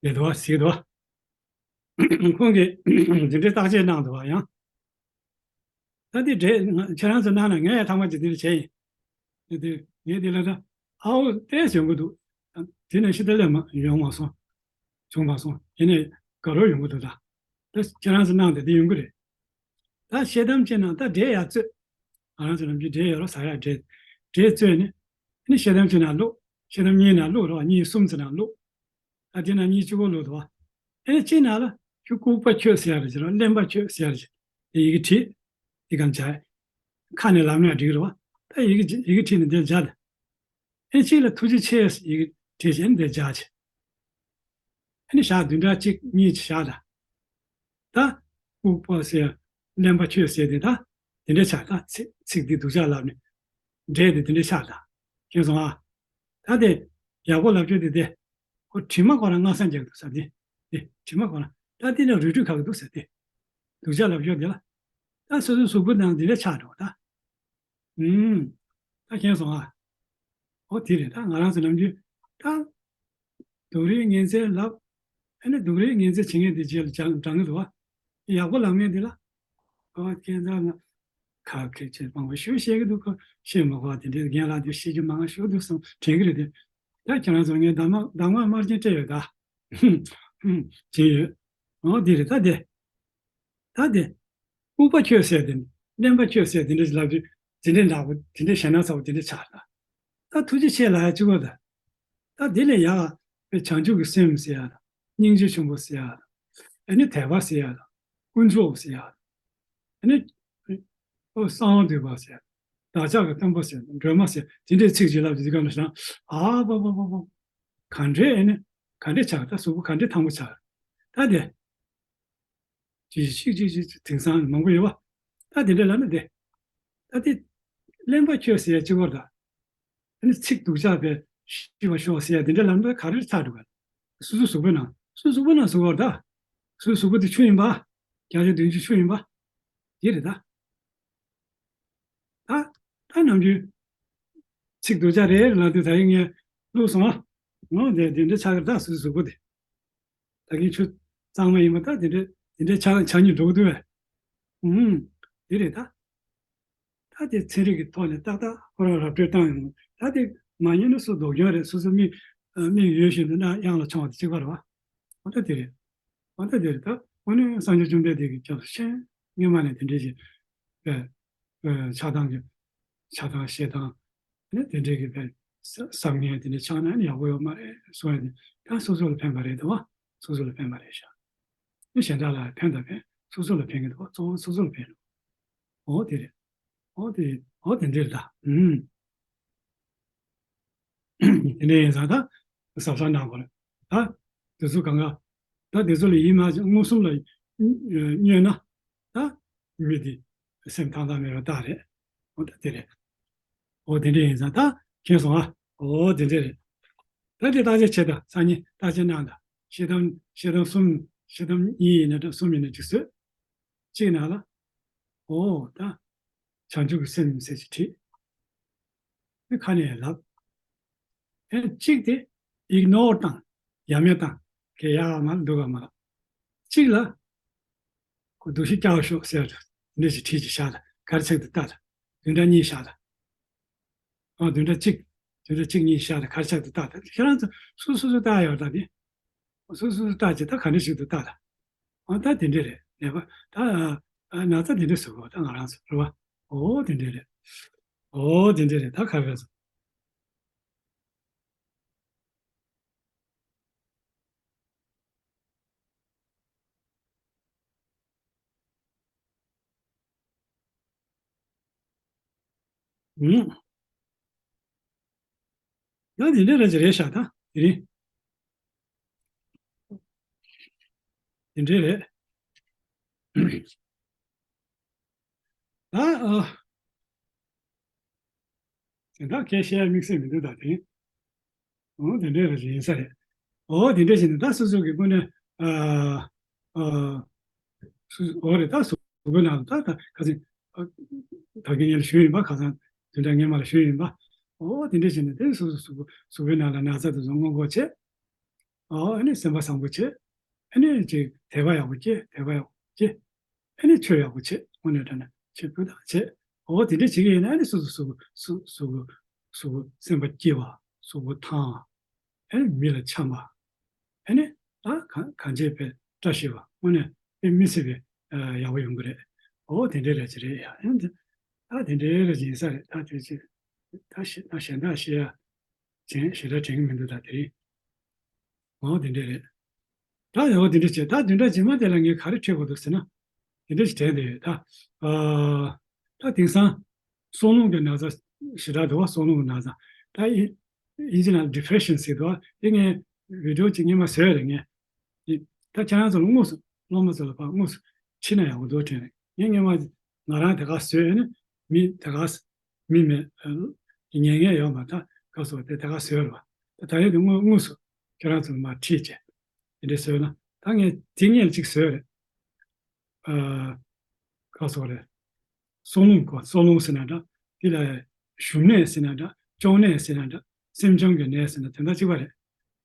ཡོད་དོ། གཟིགས་དོ། ཁོང་གིས་འདི་འདྲའི་བརྟག་དཔྱད་གནང་འདུག་བ་ཡང་། ད་འདི་འདྲས་ང་ཁྱེད་རང་ཚོ་གནང་ན་ངས་ཡང་ཐང་མ་ཅིག་འདི་འདྲ་བྱས་ཡིན། དེ་དེ་ངས་འདི་ལ་ད་ཨའོ་ཏོག་ཙམ་ཡོང་གི་འདུག། དེ་ནས་ཤི་ད་ལས་མ་ཡོང་མ་སོང་། བྱུང་མ་སོང་། ཡིན་ནའི་དགའ་རབ་ཡོང་གི་འདུག་ད། ད་ཁྱེད་རང་ཚོ་གནང་དེ་འདི་ཡོང་གི་རེད། ད་ཤེལ་དམ་ཅན་ནང་ད་འབྲས་ཡར་བཙོས། ང་རང་ཚོ་ནམ་རྒྱུན་འབྲས་ཡོད་རོ་ཟ་ཡ་འབྲས། འབྲས་བཙོས་ནས། ཨ་ནི་ཤེལ་དམ་ཅན་ནང་བླུགས། ཤེལ་དམ་གཉིས་ནང་བླུགས་རོ། གཉིས་གསུམ་ཙམ་ནང་བླུགས། ད་དེ་ནང་གཉིས་གཅིག་པོ་བླུགས་འདུག་བ། ཨ་ནི་གཅིག་ནང་ལ་ཁྱོད་ལྐུགས་པ་ཁྱོད་ཟེར་ཡ་རེད་ཟེར་རོ། གླེན་པ་ཁྱོད་ཟེར་ཡ་རེད་ཟེར། དེ་ཡི་གེ་བྲིས། དེ་གང་བྱ། ཁ་ནས་ལབ་ན་འགྲིག་རེད་བ། ད་ཡི་གེ་ཡི་གེ་བྲིས་ནས་འདིར་སྦྱར་ད། ཨེ་གཅིག་ལ་ཐུགས་རྗེ་ཆེ་ཡི་གེ་བྲིས་བྱས་ནས་འདིར་སྦྱར་བྱས། ཨ་ནི་ཞག་བདུན་ཕྲག་གཅིག་གཉིས་ཀྱི་ཞག་ད། ད་ལྐུགས་པ་ཟེར། གླེན་པ་ཁྱོད་ཟེར་དེ་ད། དེ་འདྲ་ཆགས་ད། ཚིག་ཚིག་འདི་སྡུག་ཅག་ལབ་ནས། འབྲས་དེ་དེ་འདྲ་ཆགས་ད། མཁྱེན་སོང་ཨ། ད་དེ་ཡག་པོ་ལབ་རྒྱུ་དེ་དེ། ཁོ་དྲི་མ་ཁོ་རང་སྔ་ས་རྒྱག་འདུག་ཟེར་དེ། དེ་དྲི་མ་ཁོ་རང་ད་དེ་ནས་རུལ་དྲུད་ཁ་གི་འདུག་ཟེར་དེ། སྡུག་ཅག་ལབ་རྒྱུ་དེ་ལ། ད་སོ་སོའི་གཟུགས་པོ་ནང་འདི་འདྲ་ཆགས་འགྲོ་ད། ཨུམ། ད་མཁྱེན་སོང་ཨ། ཨོ་དེ་རེད། ད་ང་རང་ཚོ་ནམ་རྒྱུན་ད་སྡུག་རུས་ངན་ཚད་ལབ། ཨ་ནི་སྡུག་རུས་ངན་ཚད་བྱེད་མཁན་དེ་རྗེས་ལ་སྦྱང་སྦྱང་གི་འདུག་བ། ཡག་པོ་ལབ་མཁན་དེ་ལ། ཨོ་ཁྱེད་ཚོ་ལ་ཁ་སྐད་ཆ་མང་པོ་ཞུ་ཤེས་ཀྱི་འདུག་ག། བཤད་མ་དགོས་པ་དེ་འདྲའི་རྒན་ལགས་དེ་བཤད་རྒྱུ་མང་ང་ཞུ་འདུག་བསམ་དྲན་གི་རེད་དེ། ད་ཁྱེད་རང་ཚོ་ངས་གདམས་ངག་གདམས་ངག་དམར་རྗེན་སྤྲད་ཡོད་ད། བྱིན་ཡོད། འོ་འདི་རེད་ད་དེ། ད་དེ། ལྐུགས་པ་ཁྱོད་ཟེར་དེ་འདྲ། གླེན་པ་ཁྱོད་ཟེར་དེ་འདྲ་ལབ་དུས་དེ་འདྲ་འདྲ་པོ་དེ་འདྲ་ཞེད་སྣང་ཚ་པོ་དེ་འདྲ་ཆགས་ད། ད་ཐུགས་རྗེ་ཆེ་ལབ་ཡ་གཅིག་པོ་ད། ད་དེ་ལས་ཡག་པའི་བྱང་ཆུབ་ཀྱི་སེམས་ཟེར་ཡ་དང་། སྙིང་རྗེ་ཆེན་པོ་ཟེར་ཡ་དང་། ཨ་ནི་དད་པ་ཟེར་ཡ་དང་། ཀུན་རྫོབ་ཟེར་ཡ་དང་། ཨ་ནི་ཨོ་གསང་བ་འདུས་པ་ཟེར་ཡ་དང་། བདག་ཅག་གི་སྟོན་པ་ཟེར་ཡ་དང་། སྒྲོལ་མ་ཟེར་དེ་འདྲའི་ཚིག་ཅིག་ལབ་དུས་དེ་ག་ནས་བྱུང་། ཨ་པ་པ་པ་པ་པ། ག་འདྲའི་ཨ་ནི་ག་འདྲའི་ཆགས། ད་གཟུགས་པོ་ག་འདྲའི་ཐང་པོ་ཆགས། ད་དེ། ཅིག་ཅིག་ཅིག་ཅིག་དེང་སང་མང་པོ་ཡོད་པ། ད་དེ་འདྲ་ལབ་ན་དེ། ད་དེ་གླེན་པ་ཁྱོད་ཟེར་ཡ་གཅིག་པོ་ད། ཨ་ནི་ཚིག་སྡུག་ཅག་པའི་ཤི་བ་ཤོག་ཟེར་ཡ་དེ་འདྲ་ལབ་ན་ག་རེ་ཆགས་འགྲོ་ག། སོ་སོ་གཟུགས་པོའི་ནང་། སོ་སོ་གཟུགས་པོའི་ནང་གཟུགས་པོ་ད། སོ་སོ་གཟུགས་པོ་དེ་ཆུ་ཡིན་པ། བརྒྱ་ཆ་བདུན་ཅུ་ཆུ་ཡིན་པ། དེ་རེད་ད། ད་ད་ནམ་རྒྱུན་ཚིག་སྡུག་ཅག་རེད་ལབ་དུས་ད་ཡིན་ངས་བླུགས་སོང་ཨ། འོ་དེ་དེ་འདྲ་ཆགས་ཀྱི་རེད་ད་སོ་སོ་གཟུགས་པོ་དེ། ད་གིན་ཆུ་གཙང་མ་ཡིན་པ་ད་དེ་འདྲ་དེ་འདྲ་ཆགས་ཆགས་སྙིང་འདོད་ཀྱི་འདུག་བས། ཨུམ། དེ་རེད་ད། ད་དེ་ཚན་རིག་གི་ཐོག་ནས་ཏག་ཏག་ཁོ་རང་ར་སྤྲོད་བཏང་ཡོང་། ད་དེ་མ་ཉན་ན་སུ་སྡུག་གྱོང་རེད། སོ་སོ་མིག་མིག་ཡོད་བཞིན་དུ་ན་གཡང་ལ་མཆོང་བ་དེ་གཅིག་པ་རེད་བ། འོ་ད་དེ་རེད། འོ་ད་དེ་རེད་ད། འོ་ནི་སངས་རྒྱས་བཅོམ་ལྡན་འདས་ཀྱི་སྐྱབས་སུ་མཆི། སྔོན་མ་ནས་དེ་འདྲའི་ཞིག་ཨ་ཨ་ཆགས་སྡང་གི་ཆགས་སྡང་ཞེ་སྡང་། ནི་དེ་འདྲའི་གི་བས་བསམ་ངན་དེ་འདྲ་ཆགས་ན་ནི་ཡག་པོ་ཡོད་མ་རེད་གསུང་ཡ་དེ་ད་སོ་སོ་ལ་ཕན་པ་རེད་དོ། སོ་སོ་ལ་ཕན་པ་རེད་ཤག་ནི་གཞན་དག་ལ་ཕན་དང་ཕན་སོ་སོ་ལ་ཕན་གི་འདུག་བ། གཙོ་བོ་སོ་སོ་ལ་ཕན་འདུག་འོ་དེ་རེད། འོ་དེ་འོ་དེ་འདྲ་རེད་ད། ཨུམ། དེ་འདྲ་ཡིན་ཙང་ད་གཟབ་གཟབ་གནང་དགོས་རེད་ད། དེ་ཚོ་གང་ག་ད་དེ་ཚོ་ལ་ཡིད་མ་མངོན་སུམ་ལ་བསྙོན་ན་ད་མི་དེ་སེམས་ཐང་ཐང་མེད་པ་རྟགས་རེད། འོ་ད་དེ་རེད། འོ་དེ་འདྲ་ཡིན་ཙང་ད་མཁྱེན་སོང་ཨ། འོ་དེ་འདྲ་རེད། ད་དེ་བརྟག་དཔྱད་བྱེད་དང་སང་ཉིན་བརྟག་དཔྱད་གནང་དང་། ཤེས་ལྡན་ཤེས་ལྡན་གསུམ་ཤེས་ལྡན་གཉིས་ཡིན་ན་འདྲ་གསུམ་ཡིན་ན་ཅིག་བཟོས། གཅིག་ནང་ལ། འོ་ད། བྱང་ཆུབ་ཀྱི་སེམས་ཟེར་ཅིག་བྲིས། དེ་ཁ་ནས་ལབ། ཨེ་གཅིག་དེ་ཨིག་ནོར་བཏང་། ཡ་མེད་བཏང་། གལ་ཡག་མ་འདུག་ག་མ་ལབ། གཅིག་ལ། ཁོ་འདུ་ཤེས་བསྐྱར་ཤོག་ཟེར། འདི་ཞིག་བྲིས་ཅིག་བཞག་ལ་གར་ཆག་ཏུ་ལྟ་ལ། བདུན་ཕྲག་གཉིས་བཞག་ལ། ཨ་བདུན་ཕྲག་གཅིག་བདུན་ཕྲག་གཅིག་གཉིས་བཞག་ལ་གར་ཆག་ཏུ་ལྟ་ལ། ཁྱེད་རང་ཚོ་སོ་སོ་སོ་ལྟ་ཡོད་ད་དེ། སོ་སོ་སོ་ལྟ་ཅིག་ད་ག་འདྲ་ཞིག་ཏུ་ལྟ་ལ། ཨ་ད་དེ་འདྲ་རེད་ལས་པ་ད། ཨ་ན་ཚ་དེ་འདྲ་ཟེར་གོ་ད་ང་རང་ཚོ་རེད་བ། འོ་དེ་འདྲ་རེད། འོ་དེ་འདྲ་རེད་ད་ག་རེ་རེད་ཟེར། ཨུམ། ཡང་དེ་འདྲ་རེད་ཅེས་རེད་ཤག་ད་དེ་རིང་། དེ་འདྲ་རེད། ད་ཨ། དེ་འདྲ་སྐད་བཤད་ཡ་དམིགས་བསལ་མི་འདུག་ད་དེ། འོ་དེ་འདྲ་རེད་ཡིན་ས་རེད། འོ་དེ་འདྲ་བྱས་ནས་ད་སོ་སོ་གི་དངོས་གནས་ཨ་ཨ་སོ་སོ་འོ་རེད་ད་གཟུགས་པོའི་ནང་ལ་ད་ད་ཁ་སང་ཨ་ད་གིན་ངས་ལ་ཞུས་ཡིན་པ། ཁ་སང་དེ་འདྲ་སྔས་མ་ལ་ཞུས་ཡིན་པ། འོ་དེ་འདྲ་བྱས་ནས་དེ་སོ་སོ་གཟུགས་པོ་གཟུགས་པོའི་ནང་ལ་ན་ཚ་དེ་ཚོ་སྔོན་འགོག་བྱེད། ཨོ་ཨ་ནི་སེམས་པ་བཟང་པོ་བྱེད། ཨ་ནི་ཅིག་དད་པ་ཡག་པོ་སྐྱེ། དད་པ་ཡག་པོ་སྐྱེ། ཨ་ནི་ཆོས་ཡག་པོ་བྱེད། དངོས་གནས་དྲང་གནས་ཆོས་སྤུས་དག་བྱེད། ཨོ་དེ་འདྲ་བྱེད་ཀྱི་ཡིན་ན་ཨ་ནི་སོ་སོ་གཟུགས་པོ་གཟུགས་གཟུགས་པོ་གཟུགས་པོ་སེམས་པ་སྐྱིད་པ། གཟུགས་པོ་ཐང་། ཨ་ནི་མི་ལ་འཆམ་པ། ཨ་ནི་ད་གང་གང་བྱེད་པའི་བཀྲ་ཤིས་པ། དངོས་གནས་དཔེ་མི་སྲིད་པའི་ཨ་ཡག་པོ་ཡོང་གི་རེད། ཨོ་དེ་འདྲ་རེད་ཅེས་རེད་ཡ། ཨ་ནི་ད་དེ་འདྲ་རེད་ཅེས་ཡིན་ས་རེད། ད་དེ་ཅི་ད་ཞེ་ད་ཞེ་དྲག་བཤད་ཡ་དྲན་ཞེ་དྲག་དྲན་གྱི་མི་འདུག་ད་དེ་རིང་། འོ་དེ་འདྲ་རེད། ད་ཡང་འོ་དེ་འདྲ་བྱས། ད་བདུན་ཕྲག་རྗེས་མ་དེ་ལ་ངས་ག་རེ་འཁྲིད་དགོས་འདུག་ཟེར་ན། དེ་འདྲ་ཞིག་དྲན་བསྡད་ཡོད་ད། ཨ། ད་དེང་སང་། སྲོག་རླུང་གི་ན་ཚ་ཞེ་དྲག་འདུག་བ། སྲོག་རླུང་གི་ན་ཚ། ད་ཨིན་ཨིན་ཇི་ནང་ལ་depression་ཟེར་འདུག་བ། དེ་ངས་བི་ཌི་ཡོ་ཅིག་སྔོན་མ་བཟོས་རེད་ངས། དེ་ད་ཁྱེད་རང་ཚོ་ལ་དངོས་སུ་སློབ་མ་ཚོ་ལ་ཕར་དངོས་སུ་ཁྲིད་ན་ཡག་པོ་འདུག་དྲན་རེད། ངས་སྔོན་མ་ང་རང་དེ་ག་བཟོས་ནས་མི་དེ་ག་མི་མེད། ཉན་མཁན་ཡོད་མ་ད་སྐབས་སུ་དེ་དེ་ག་བཟོས་རེད་བ། ད་ད་རེས་དེ་དངོས་དངོས་སུ་ཁྱེད་རང་ཚོ་མར་ཁྲིད་བྱས་དེ་འདྲ་བཟོས་ན། ད་ངས་དེ་སྔོན་ལ་གཅིག་བཟོས་རེད། ཨ། སྐབས་སུ་རེད། སྲོག་རླུང་གོ། སྲོག་རླུང་ཟེར་ན་འདྲ། དེ་ལ་ཞུམ་ནད་ཟེར་ན་འདྲ། གཅོང་ནད་ཟེར་ན་འདྲ། སེམས་གཅོང་གི་ནད་ཟེར་ན་དེ་འདྲ་གཅིག་པ་རེད།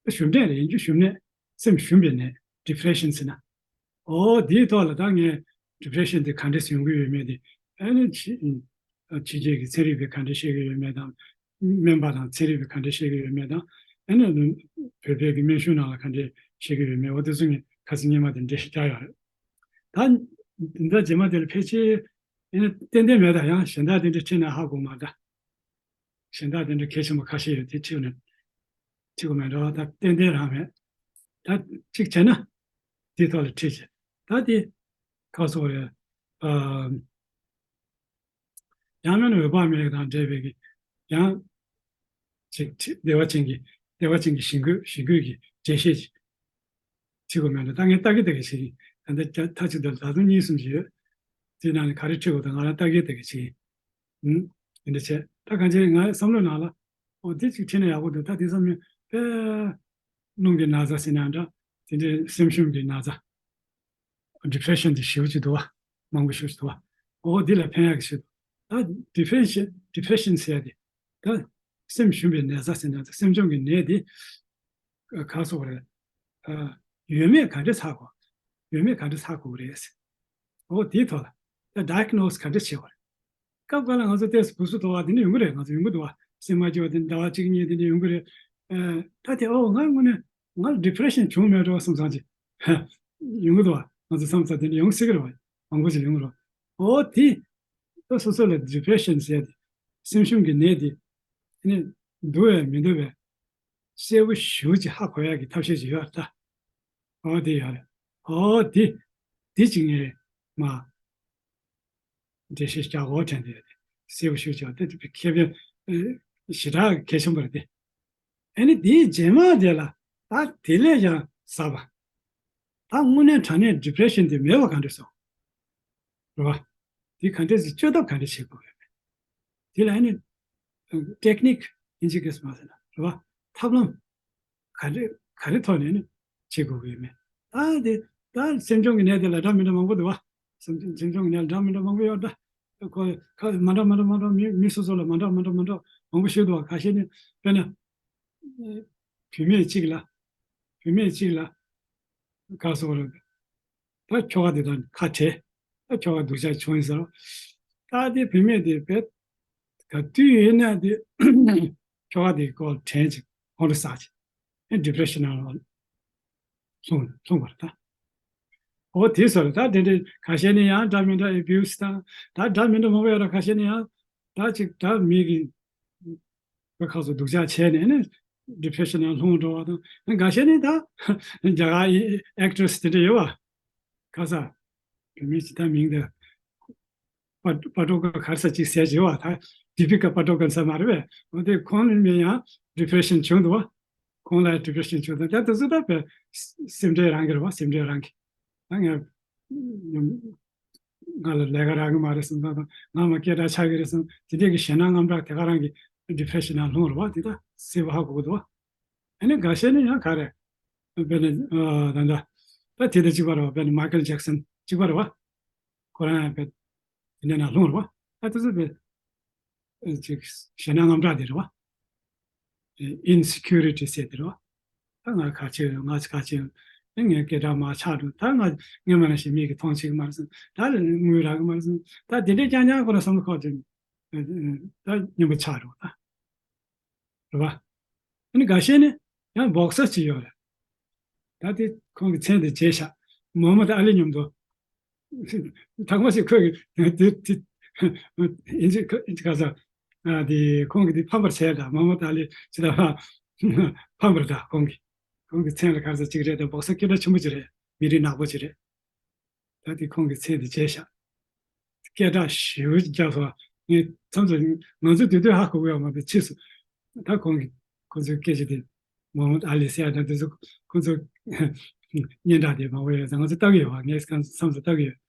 ཞུམ་ནད་རེད། ཡིན་རྒྱུ་ཞུམ་ནད། སེམས་ཞུམ་པའི་ནད། depression་ཟེར་ན། ཨོ་དེའི་ཐོག་ལ་ད་ངས་depression་དེ་ག་འདྲས་ཡོང་གི་ཡོད་མེད་དེ། ཨ་ནི་ཕྱི་ཕྱི་རྒྱལ་གྱི་ཚན་རིག་པས་ག་འདྲས་བཤད་ཀྱི་ཡོད་མེད་དང་། སྨན་པ་དང་ཚན་རིག་པས་ག་འདྲས་བཤད་ཀྱི་ཡོད་མེད་དང་། ཨ་ནི་བོད་པའི་གི་སྨན་གཞུང་ནང་ལ་ག་འདྲས་བྱེད་ཀྱི་ཡོད་མེད། འོ་དེ་ཚོ་ངས་ཁ་སང་སྔོན་མ་དེ་འགྲེལ་བཤད་རྒྱག་ཡོད་རེད། ད་འདི་འདྲ་རྗེས་མ་དེ་ལ་ཕལ་ཆེར་ཨ་ནི་ཏན་ཏན་མེད། ད་ཡང་གཞན་དག་དེ་འདྲ་ཁྲིད་ན་ཧ་གོ་མ་ད། གཞན་དག་དེ་འདྲ་གལ་ཆེན་པོ་ཁ་ཤས་ཡོད་དེ་ཁྲིད་ནས་ཁྲིད་དགོས་མེད་འགྲོ། ད་ཏན་ཏན་རང་མེད། ད་གཅིག་བྱས་ན་དེའི་ཐོག་ལ་ཁྲིད་བྱས། ད་དེ་ཁ་སོགས་རེད། ཨ། ཡང་མིན་འོད་དཔག་མེད་དང་འབྲེལ་བའི་གི་ཡང་ཅིག་བདེ་བ་ཅན་གྱི་བདེ་བ་ཅན་གྱི་ཞིང་བཀོད་ཞིང་བཀོད་ཀྱི་འགྲེལ་བཤད་ཅིག་ཁྲིད་དགོས་མེད་འགྲོ། ད་ངས་ལྟ་གི་ལྟ་གི་བྱེད་ཀྱི། ད་ལྟ་མཐའ་གཅིག་ཏུ་ད་དུང་གཉིས་གསུམ་ཞིག་ཡོད། དེ་ནང་ནས་ག་རེ་ཁྲིད་དགོས་ད་ང་རང་ལྟ་གི་ལྟ་གི་བྱེད་ཀྱི། ཨུམ། དེ་འདྲ་བྱས། ད་གང་ཅི་ང་བསམ་བློའི་ནང་ལ་ཨོ་དེ་ཅིག་ཁྲིད་ན་ཡག་པོ་འདུག། ད་དེ་བསམ་ཡོད་པས། རླུང་གི་ན་ཚ་ཟེར་ན་འདྲ། དེ་འདྲའི་སེམས་ཞུམ་གྱི་ན་ཚ། ཌི་པི་རེ་ཤན་དེ་ཞེ་པོ་ཅིག་འདུག་བ། མང་པོ་ཞེ་པོ་ཅིག་འདུག་བ། ཨོ་འདི་ལ་ཕན་ཡག་གི་ཞིག་འདུག། ད་ཌི་པི་རེ་ཤན་ཌི་པི་རེ་ཤན་ཟེར་ཡ་དེ། ད་སེམས་ཞུམ་པའི་ནད་ཚ་ཟེར་ན་ད་སེམས་ཞུམ་གྱི་ནད་དེ་ག་སོགས་རེད། ཡོད་མེད་ག་འདྲ་ཚར་དགོས། ཡོད་མེད་ག་འདྲ་ཚར་དགོས་རེད། ཨོ་དེའི་ཐོག་ལ་ད་ཌའི་གྷི་ནོ་སི་ག་འདྲ་བྱེད་དགོས་རེད། སྐབས་འགའ་ལ་ང་ཚོ་ཏོག་ཙམ་སྦུ་སུ་དོ་བ་དེ་འདྲ་ཡོང་གི་རེད། ང་ཚོ་ཡོང་གི་འདུག་བ། སེམས་མ་སྐྱིད་པ་དེ་འདྲ་ཟླ་བ་གཅིག་གཉིས་དེ་འདྲ་ཡོང་གི་རེད། ཨ། ད་དེ་ཨོ་ང་དངོས་གནས་ང་ལ་ཌི་པི་རེ་ཤན་བྱུང་མེད་འགྲོ་བསམ་བསམ་ཅིག་ཡོང་གི་འདུག་བ། ང་ཚོ་བསམ་ཚར་དེ་འདྲ་ཡོང་སྲིད་ཀྱི་རེད་བ། མང་པོ་ཞིག་ཡོང་གི་རེད། ཨོ་དེ་ད་སོ་སོ་ལ་ཌི་པི་རེ་ཤན་ཟེར་ཏེ་སེམས་ཞུམ་གྱི་ནད་དེ་ཨ་ནི་འདུག་བས་མི་འདུག་བས་གསལ་པོ་ཞེ་པོ་ཅིག་ཧ་གོ་ཡག་གི་ཐབས་ཤེས་ཅིག་ཡོད་རེད་ད། ཨོ་དེ་ཡོད་རེད། ཨོ་དེ་དེ་ཅིག་ངས་མ། འགྲེལ་བཤད་རྒྱག་དགོས་དྲན་ཏེ་གསལ་པོ་ཞུ་བྱ་དེ་དེ་ཁེ་ཕན་ཞེ་དྲག་གལ་ཆེན་པོ་རེད་དེ། ཨ་ནི་དེའི་རྗེས་མ་དེ་ལ་ད་དེ་ལས་ཀྱང་ཟབ་པ། ད་དངོས་གནས་དྲང་གནས་ཌི་པི་རེ་ཤན་དེ་མེད་པ་ག་འདྲ་སོང་། རེད་བ། དེ་ག་འདྲས་སེ་བཅོས་ཐབས་ག་འདྲས་བྱེད་དགོས་ཡོད་མེད། དེ་ལ་ཨ་ནི་ཊེག་ནིག་ཨིན་ཇི་སྐད་མ་ཟེར་ན་རེད་བ། ཐབས་ལམ། ག་རེ་ག་རེ་ཐོག་ནས་ནི་བྱེད་དགོས་ཀྱི་ཡོད་མེད། ད་དེ་ད་སེམས་བྱུང་གི་ནད་དེ་ལ་འདྲ་མི་འདྲ་མང་པོ་འདུག་བ། སེམས་སེམས་བྱུང་གི་ནད་ལ་འདྲ་མི་འདྲ་མང་པོ་ཡོད་ད། ཁོ་ཁ་མ་འདྲ་མ་འདྲ་མ་འདྲ་མི་མི་སོ་སོ་ལ་མ་འདྲ་མ་འདྲ་མ་འདྲ་མང་པོ་ཞིག་འདུག་བ། ཁ་ཤས་ནི་དཔེར་ན་བུད་མེད་གཅིག་ལ་བུད་མེད་གཅིག་ལ་ག་སོགས་རེད། ད་ཁྱོ་ག་དེ་དང་ཁ་བྲལ། ད་ཁྱོ་ག་སྡུག་ཅག་བྱུང་ཡིན་ཟེར། ད་དེ་བུད་མེད་དེ་བས་ག་དུས་ཡིན་ན་དེ་ཁྱོ་ག་དེ་སྐོར་དྲན་ཅིག་ཁོང་ཁྲོ་ཟ་ཅིག་ཨེ་ཌི་པི་རེ་ཤན་ནང་ལ་ལྷུང་ལྷུང་བ་རེད་ད། འོ་དེ་ཚོ་རེད་ད། དེ་འདྲའི་ཁ་ཤས་ནི་ཡང་འདྲ་མི་འདྲ་ཨེ་བིའུ་སི་དང་ད་འདྲ་མི་འདྲ་མང་པོ་ཡོད་ར། ཁ་ཤས་ནི་ཡང་ད་ཅིག་ད་མི་གི་བོད་ཁ་སོ་སྡུག་ཅག་བྱས་ནས་ནི་ཌི་པི་རེ་ཤན་ནང་ལྷུང་འགྲོ་བ་དང་། འགའ་ཤས་ནི་ད་རྒྱ་གར་ཨེག་ཊི་རེ་སི་དེ་འདྲ་ཡོད་བ། ག་ས་བུད་མེད་ཅིག་ད་མིང་དེ་པ་པ་ཏོ་ཀ་ག་ས་ཅིག་ཟེར་བྱས་བ། ད་དི་པི་ཀ་པ་ཏོ་ཀ་ཟེར་མ་རེད་པས། འོ་དེ་ཁོང་ནི་མི་ཡང་ཌི་པི་རེ་ཤན་བྱུང་འདུག་བ། ཁོང་ལ་ཌི་པི་རེ་ཤན་བྱུང་འདུག་ད་དེ་ཚོ་ད་བས་སེམས་ཁྲལ་རང་གི་རེད་བ། སེམས་ཁྲལ་རང་གི། ད་ངས་ང་ལ་ལས་ཀ་རག་གི་མ་རེད་བསམ་ད། ང་མ་སྐད་གྲགས་ཆགས་ཀྱི་རེད་བསམ། དེ་འདྲས་ཀྱི་ཞེད་སྣང་དངངས་སྐྲག་དེ་ག་རང་གི་ཌི་པི་རེ་ཤན་ནང་ལྷུང་རེད་བ། དེ་ད་གསལ་པོ་ཧ་གོ་གི་འདུག་བ། ཨ་ནི་འགའ་ཤས་ནི་ཡང་ག་རེ། དཔེར་ན་ཨ་ད་ལྟ་ད་དེ་དང་གཅིག་པ་རེད་བ། དཔེར་ན་མའི་ཀལ་ཇེག་སན་གཅིག་པ་རེད་བ། ཁོ་རང་ཡང་དཔེ་དེ་འདྲ་ནང་ལྷུང་རེད་བ། ཨ་དེ་ཚོ་དཔེ་ཨ་ཅིག་ཞེད་སྣང་དངངས་སྐྲག་དེ་རེད་བ། ཨིན་སི་ཀིའུ་རི་ཊི་ཟེར་དེ་རེད་བ། ད་ང་ག་ཅི་ཡོད། ང་ག་ཅི་ཡོད། ཨ་ངའི་སྐད་གྲགས་མར་ཆག་འགྲོ། ད་ང་སྔོན་མ་ནང་བཞིན་མི་གིས་མཐོང་བྱེད་ཀྱི་མ་རེད་བསམ། ད་ལ་དངུལ་རག་གི་མ་རེད་བསམ། ད་དེ་འདྲའི་རྐྱང་རྐྱང་ཁོ་རང་བསམ་བློ་འཁོར་བྱས་ད་སྙོམས་པོ་ཆག་འགྲོ་ད། རེད་བ། ཨ་ནི་འགའ་ཤས་ནི་ཡང་སྦོག་སར་ཅིག་ཡོད་རེད། ད་དེ་ཁོང་གི་མཚན་དེ་བརྗེད་ཤག་མོ་ཧམ་མད་ཨ་ལི་མཉམ་དུ། དང་པོ་ཞིག་ཁོས་དེ་དེ་ཨིན་ཇི་ཁ་ཨིན་ཇི་ག་ས་ཨ་དེ་ཁོང་གིས་དེ་ཕམ་པར་བྱས་ད། མོ་ཧམ་མད་ཨ་ལི་ཅི་ད་ཕམ་པར་ད་ཁོང་གིས། ཁོང་གི་མཚན་ལ་ག་ས་ཅིག་རེད་དེ། སྦོག་སར་སྐད་གྲགས་ཆེན་པོ་ཅིག་རེད། མི་རིགས་ནག་པོ་ཅིག་རེད། ད་དེ་ཁོང་གི་མཚན་དེ་བརྗེད་ཤག་སྐད་གྲགས་ཞེ་པོ་ཅིག་རྒྱབ་སོང་། ངས་མཚམས་སུ་ང་ཚོ་དེ་དུས་ཧ་གོ་གི་ཡོད་མ་རེད། ཕྱིས་སུ་ད་ཁོང་གི་ཁོང་ཚོའི་སྐད་ཆ་དེ་མོ་ཧམ་མད་ཨ་ལི་ཟེར་ཡ་དང་དེ་ཚོ་ཁོང་ཚོ་སྙན་གྲགས་དེ་མང་པོ་ཡོད་ཙང་ང་ཚོ་ལྟ་གི་ཡོད་བ། ངས་མཚམས་སུ་ལྟ་གི་ཡོད།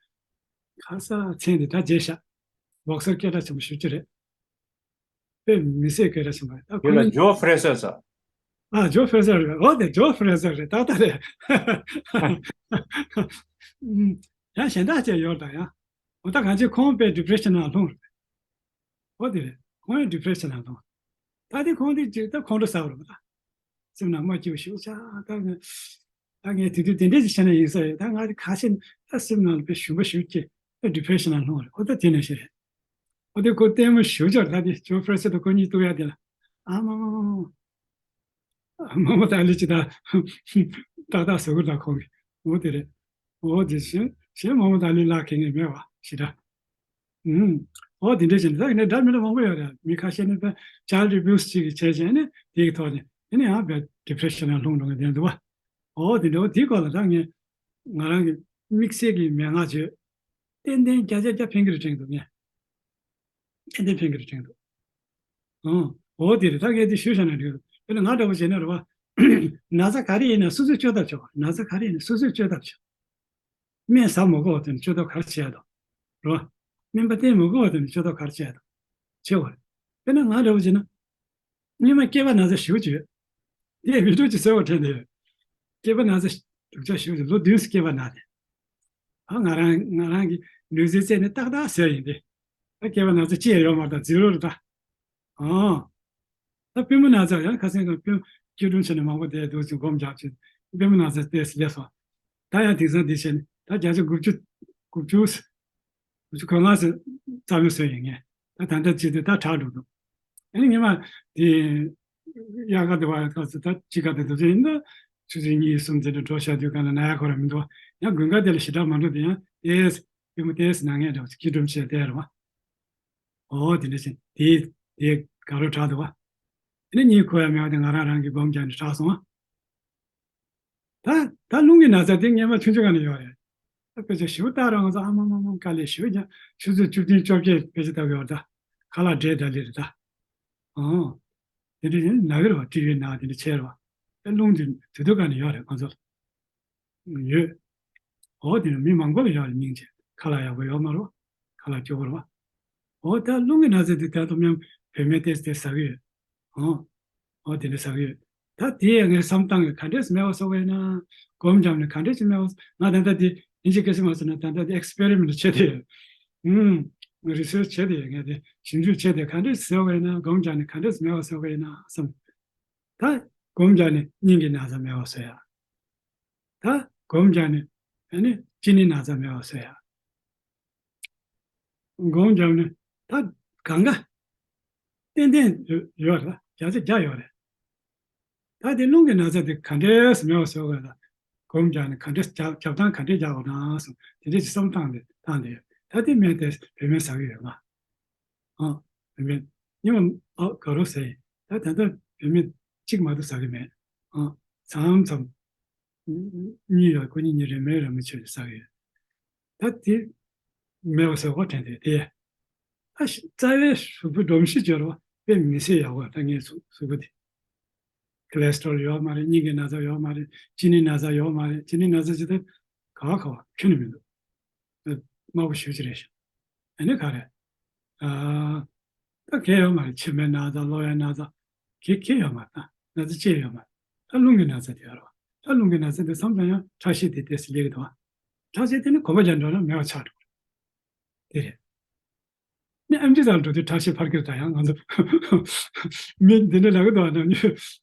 ག་ས་མཚན་དེ་ད་བརྗེད་ཤག་སྦོག་སར་སྐད་གྲགས་ཆེན་པོ་ཞེ་པོ་ཅིག་རེད། དཔེ་མི་སྲིད་སྐད་གྲགས་ཆེན་པོ་རེད། ད་དེ་ཁོ་ལ་ནི་ཇོ་ཧྥེ་རེ་སར་ཟེར། ཨ་ཇོ་ཧྥེ་རེ་སར་རེད། འོ་དེ་ཇོ་ཧྥེ་རེ་སར་རེད། ཏག་ཏག་རེད། ཨུམ། ཡང་གཞན་དག་ཅིག་ཡོད་ད་ཡང་། འོ་ད་གང་ཅི་ཁོང་དཔེ་ཌི་པི་རེ་ཤན་ནང་ལྷུང་རེད། འོ་དེ་རེད། ཁོང་ཡང་ཌི་པི་རེ་ཤན་ནང་ལྷུང་། ད་དེ་ཁོང་དེ་ཅིག་ད་ཁོང་ཁྲོ་ཟ་བ་རེད་པ་ད། སེམས་ནང་མ་སྐྱིད་པ་ཞེ་པོ་ཆགས། ད་ངས་ད་ངས་དེ་དུས་དེ་འདྲས་ཅིག་བྱས་ན་ཡིན་ས་རེད། ད་ང་དེ་ཁ་ཤས་ད་སེམས་ནང་ལ་དཔེ་ཞུམ་པ་ཞེ་པོ་སྐྱེས། ད་ཌི་པི་རེ་ཤན་ནང་ལྷུང་བ་རེད། ཁོ་ད་དེ་ནང་བཞིན་རེད། ཨོ་དེ་ཁོ་ལྟད་མོ་ཞེ་པོ་ཅིག་རེད། ད་དེ་ཇོ་ཧྥེ་རེ་སར་དང་ཁོ་གཉིས་གཏུག་ཡ་དེ་ལ། ཨ་མ་མ་མ་མ། མོ་ཧམ་མད་ཨ་ལི་ཅི་ད་ཏག་ཏག་བཟོ་གི་རེད་ད་ཁོང་གིས། འོ་དེ་རེད། འོ་དེ་བཞིན་གཞན་མོ་ཧམ་མད་ཨ་ལི་ལག་ཁེལ་མཁན་མེད་པ་ཞེ་དྲག་ཨུམ། འོ་དེ་འདྲ་བྱས་ནས་ད་ངས་འདྲ་མི་འདྲ་མང་པོ་ཡོད་རེད། མི་ཁ་ཤས་ནི་ད་child abuse ཅིག་བྱས་བྱས་ནས་དེའི་ཐོག་ནས་དེ་ནས་ཡང་བས་depression ལ་ལྷུང་འགྲོ་མཁན་དེ་འདུག་བ། འོ་དེ་འདྲ། འོ་དེའི་སྐོར་ལ་ད་ངས་ང་རང་གི་དམིགས་བསལ་གྱི་མན་ངག་བརྗོད། ཏན་ཏན་བརྒྱ་ཆ་བརྒྱ་ཕན་གྱི་རེད་དྲན་འདུག་ངས། ཏན་ཏན་ཕན་གྱི་རེད་དྲན་འདུག་ཨང་། འོ་དེ་རེད། ད་ངས་དེ་ཞུས་བཞག་ན་འགྲིག་གི་རེད། དཔེར་ན་ང་འདྲ་པོ་བྱས་ན་རེད་བ། ན་ཚ་ག་རེ་ཡིན་ན་སོ་སོས་བཅོས་ཐབས་བྱེད་དགོས། ན་ཚ་ག་རེ་ཡིན་ན་སོ་སོས་བཅོས་ཐབས་བྱེད། སྨན་ཟ་མ་དགོས་པ་དེ་ནི་བཅོས་ཐབས་ག་རེ་བྱེད་ཡ་དང་། རེད་བ། སྨན་པ་བསྟེན་མ་དགོས་པ་དེ་ནི་བཅོས་ཐབས་ག་རེ་བྱེད་ཡ་དང་། བྱེད་དགོས་རེད། དཔེར་ན་ང་འདྲ་པོ་བྱས་ན། སྔོན་མ་སྐྱེས་པ་ན་ཚ་ཞེ་པོ་ཅིག་ཡོད། དེ་མི་འགྲོ་ཅིག་གསོལ་བ་དྲན་བསྡད་ཡོད། སྐྱེས་པ་ན་ཚ་སྡུག་ཅག་ཞེ་པོ་ཅིག་ལོ་བདུན་སྐྱེས་པ་ན་དེ། ཨ་ང་རང་ང་རང་གི་ལུས་རྩལ་རྩེད་ནས་ཏག་ཏག་ཟེར་ཡིན་ཏེ། ཨ་སྐྱེས་པ་ན་ཚ་ཅི་ཡང་ཡོད་མ་རེད་ད། zero རེད་ད། ཨང་། ད་པུས་མོ་ན་ཚ་ཡང་ཁ་སང་གི་པུས་སྐྱིལ་ཀྲུང་བྱས་ནས་མང་པོ་བསྡད་འདུག་ཅིག་སྒོམ་རྒྱག་ཅིག་པུས་མོ་ན་ཚ་ཏོག་ཙམ་སླེབས་སོང་། ད་ཡང་དེང་སང་འདི་བྱས་ནས་ད་བརྒྱ་ཆ་དགུ་བཅུ་དགུ་བཅུ། དགུ་བཅུ་གོ་ལྔ་ཙམ་རྩ་མེད་བཟོས་ཡིན་ངས། ད་ད་ལྟ་བྱེད་དུས་ད་དྲག་འགྲོ་འདུག་ཨ་ནི་ཉི་མ་དེ་དབྱར་ཁ་དེ་བར་སྐབས་སུ་ད་དཔྱིད་ཁ་དེ་དུས་ཚོད་ཡིན་ན་ཆུ་ཚོད་གཉིས་གསུམ་དེ་འདྲ་འགྲོ་བཞག་དུས་གང་ལ་ན་ཡག་ཁོ་རང་མི་འདུག་ཡང་དགུན་ཁ་དེ་ལ་ཞེ་དྲག་མ་འགྲོ་དེ་ཡང་ཏོག་ཙམ་པུས་མོ་ཏོག་ཙམ་ན་མཁན་འདྲ་བོ་ཅིག་སྐྱིལ་ཀྲུང་བྱས་བསྡད་རེད་བ། ཨོ་དེ་འདྲ་བྱས་དེ་དེ་དགའ་རབ་དྲག་འདུག་བ། ཨ་ནི་གཉིད་ཁུག་ཡ་མེད་པ་དེ་ང་རང་རང་གིས་སྒོམ་རྒྱག་ནས་དྲག་སོང་བ། ད་ད་རླུང་གི་ན་ཚ་དེ་སྔོན་མ་ཆུང་ཆུང་སྒང་ནས་ཡོད་རེད། ད་དཔེ་ཆ་ཞིབ་ལྟ་རང་ཚོ་ཨ་མ་མ་མ་དཀའ་ལས་ཞིབ་ཀྱང་ཆུ་ཚོད་བཅུ་བདུན་བཅོ་བརྒྱད་དཔེ་ཆ་ལྟ་གི་ཡོད་ད། ཁ་ལག་འདྲེས་ད་ལི་རེད་ད། ཨང་། དེ་འདྲ་ཡིན་ན་གི་རེད་བ། ཊི་བི་ན་དེ་འདྲ་བྱས་རེད་བ། ད་རླུང་དེ་དུས་དུས་སྒང་ནས་ཡོད་རེད་ང་ཚོ་ལ། ཡོད། འོ་དེ་ནི་མི་མང་པོ་ལ་ཡོད་རེད་སྙིང་རྗེ། ཁ་ལག་ཡག་པོ་ཡོད་མ་རེད། ཁ་ལག་སྐྱོ་པོ་རེད་བ། འོ་ད་རླུང་གི་ན་ཚ་དེ་ད་དུང་མཉམ་བུད་མེད་དེ་དེ་ཟ་གི་ཡོད། ཨོ། ཨོ་དེ་འདྲ་ཟ་གི་ཡོད། ད་དེ་ཡང་ངས་བསམ་སྟངས་ཀྱི་ག་འདྲས་མེད་པ་བཟོ་དགོས་ན། སྒོམ་བརྒྱབ་ནས་ག་འདྲས་ཅིག་མེད་པ། ང་ད་ལྟ་དེ་ཡིན་གཅིག་གལ་སྲིད་མ་བཟོས་ན་ད་ལྟ་དེ་ཨེག་སི་པེ་རི་མེན་ཊི་བྱེད་དེ་ཡོད། ཨུམ། རི་སར་ཆི་བྱེད་དེ་ཡོད། ངས་དེ་ཞིབ་འཇུག་བྱེད་དེ་ག་འདྲས་བཟོ་དགོས་ན། སྒོམ་བརྒྱབ་ནས་ག་འདྲས་མེད་པ་བཟོ་དགོས་ན་བསམ། ད་སྒོམ་བརྒྱབ་ནས་སྙིང་གི་ན་ཚ་མེད་པ་བཟོ་ཡ། ད་སྒོམ་བརྒྱབ་ནས་ཨ་ནི་གཅིན་སྙི་ན་ཚ་མེད་པ་བཟོ་ཡ། སྒོམ་བརྒྱབ་ནས་ད་གང་ག་ཏན་ཏན་ཡོད་རེད། བརྒྱ་ཆ་བརྒྱ་ཡོད་རེད། ད་དེ་རླུང་གི་ན་ཚ་དེ་ག་འདྲས་སེ་མེད་པ་བཟོ་དགོས་ལ། སྒོམ་བརྒྱབ་ནས་ག་འདྲས་རྒྱབ་རྒྱབ་སྟངས་ག་འདྲས་རྒྱག་དགོས་ན་སོང་དེ་འདྲས་ཀྱི་བསམ་སྟངས་དེ་བཏང་དེ་ཡོད། ད་དེ་སྨན་དེ་བུད་མེད་ཟ་གི་ཡོད་ང་། ཨ། བུད་མེད་ཉི་མ་ཨ་དགའ་རོགས་ཟེར་ཡིན། ད་ད་ལྟ་བུད་མེད་གཅིག་མ་གཏོགས་ཟ་གི་མེད། ཨ། མཚམས་མཚམས། གཉིས་ཡོད། ཁོ་གཉིས་གཉིས་རེ་མེད་རེ་མི་ཆོད་ཟ་གི་ཡོད། ད་དེ་མེད་པ་ཟེར་བ་དྲན་དེ་དེ། ད་ཤི་རྩ་བའི་གཟུགས་པོ་སྒྲོམ་གཞི་སྦྱོར་བ་དཔེ་མི་སྲིད་ཡག་པོ་ད་ངའི་གཟུགས་གཟུགས་པོ་དེ། ཁོ་ལེ་སི་ཊོ་རོལ་ཡོད་མ་རེད། སྙིང་གི་ན་ཚ་ཡོད་མ་རེད། གཅིན་སྙི་ན་ཚ་ཡོད་མ་རེད། གཅིན་སྙི་ན་ཚ་ཅི་ད་ག་བ་ག་བ་ཁྱོན་ནས་མི་འདུག་དམར་པོ་ཞེ་པོ་ཅིག་རེད་ཤག་ཨ་ནི་ག་རེ། ཨ། ད་གས་ཡོད་མ་རེད། མཆིལ་མའི་ན་ཚ། གློ་བའི་ན་ཚ། གས་གས་ཡོད་མ་རེད། ད་ན་ཚ་ཅི་ཡང་ཡོད་མ་རེད། ད་རླུང་གི་ན་ཚ་དེ་ཡོད་རེད་བ། ད་རླུང་གི་ན་ཚ་དེ་མཚམས་མཚམས་ཡང་ཁྲག་ཤེད་དེ་ཏོག་ཙམ་སླེབས་ཀྱི་འདུག་བ། ཁྲག་ཤེད་དེ་ནི་གོམ་པ་རྒྱག་འགྲོ་ན་མེད་པ་ཆགས་འགྲོ་གི་རེད། དེ་རེད། ནི་ཨེམ་ཆི་ཚང་འགྲོ་དུས་ཁྲག་ཤེད་འཕར་གྱི་རེད། ད་ཡང་ང་ཚོ་མི་འདི་འདྲ་ལབ་ཀྱི་འདུག་བ། ནམ་རྒྱུན་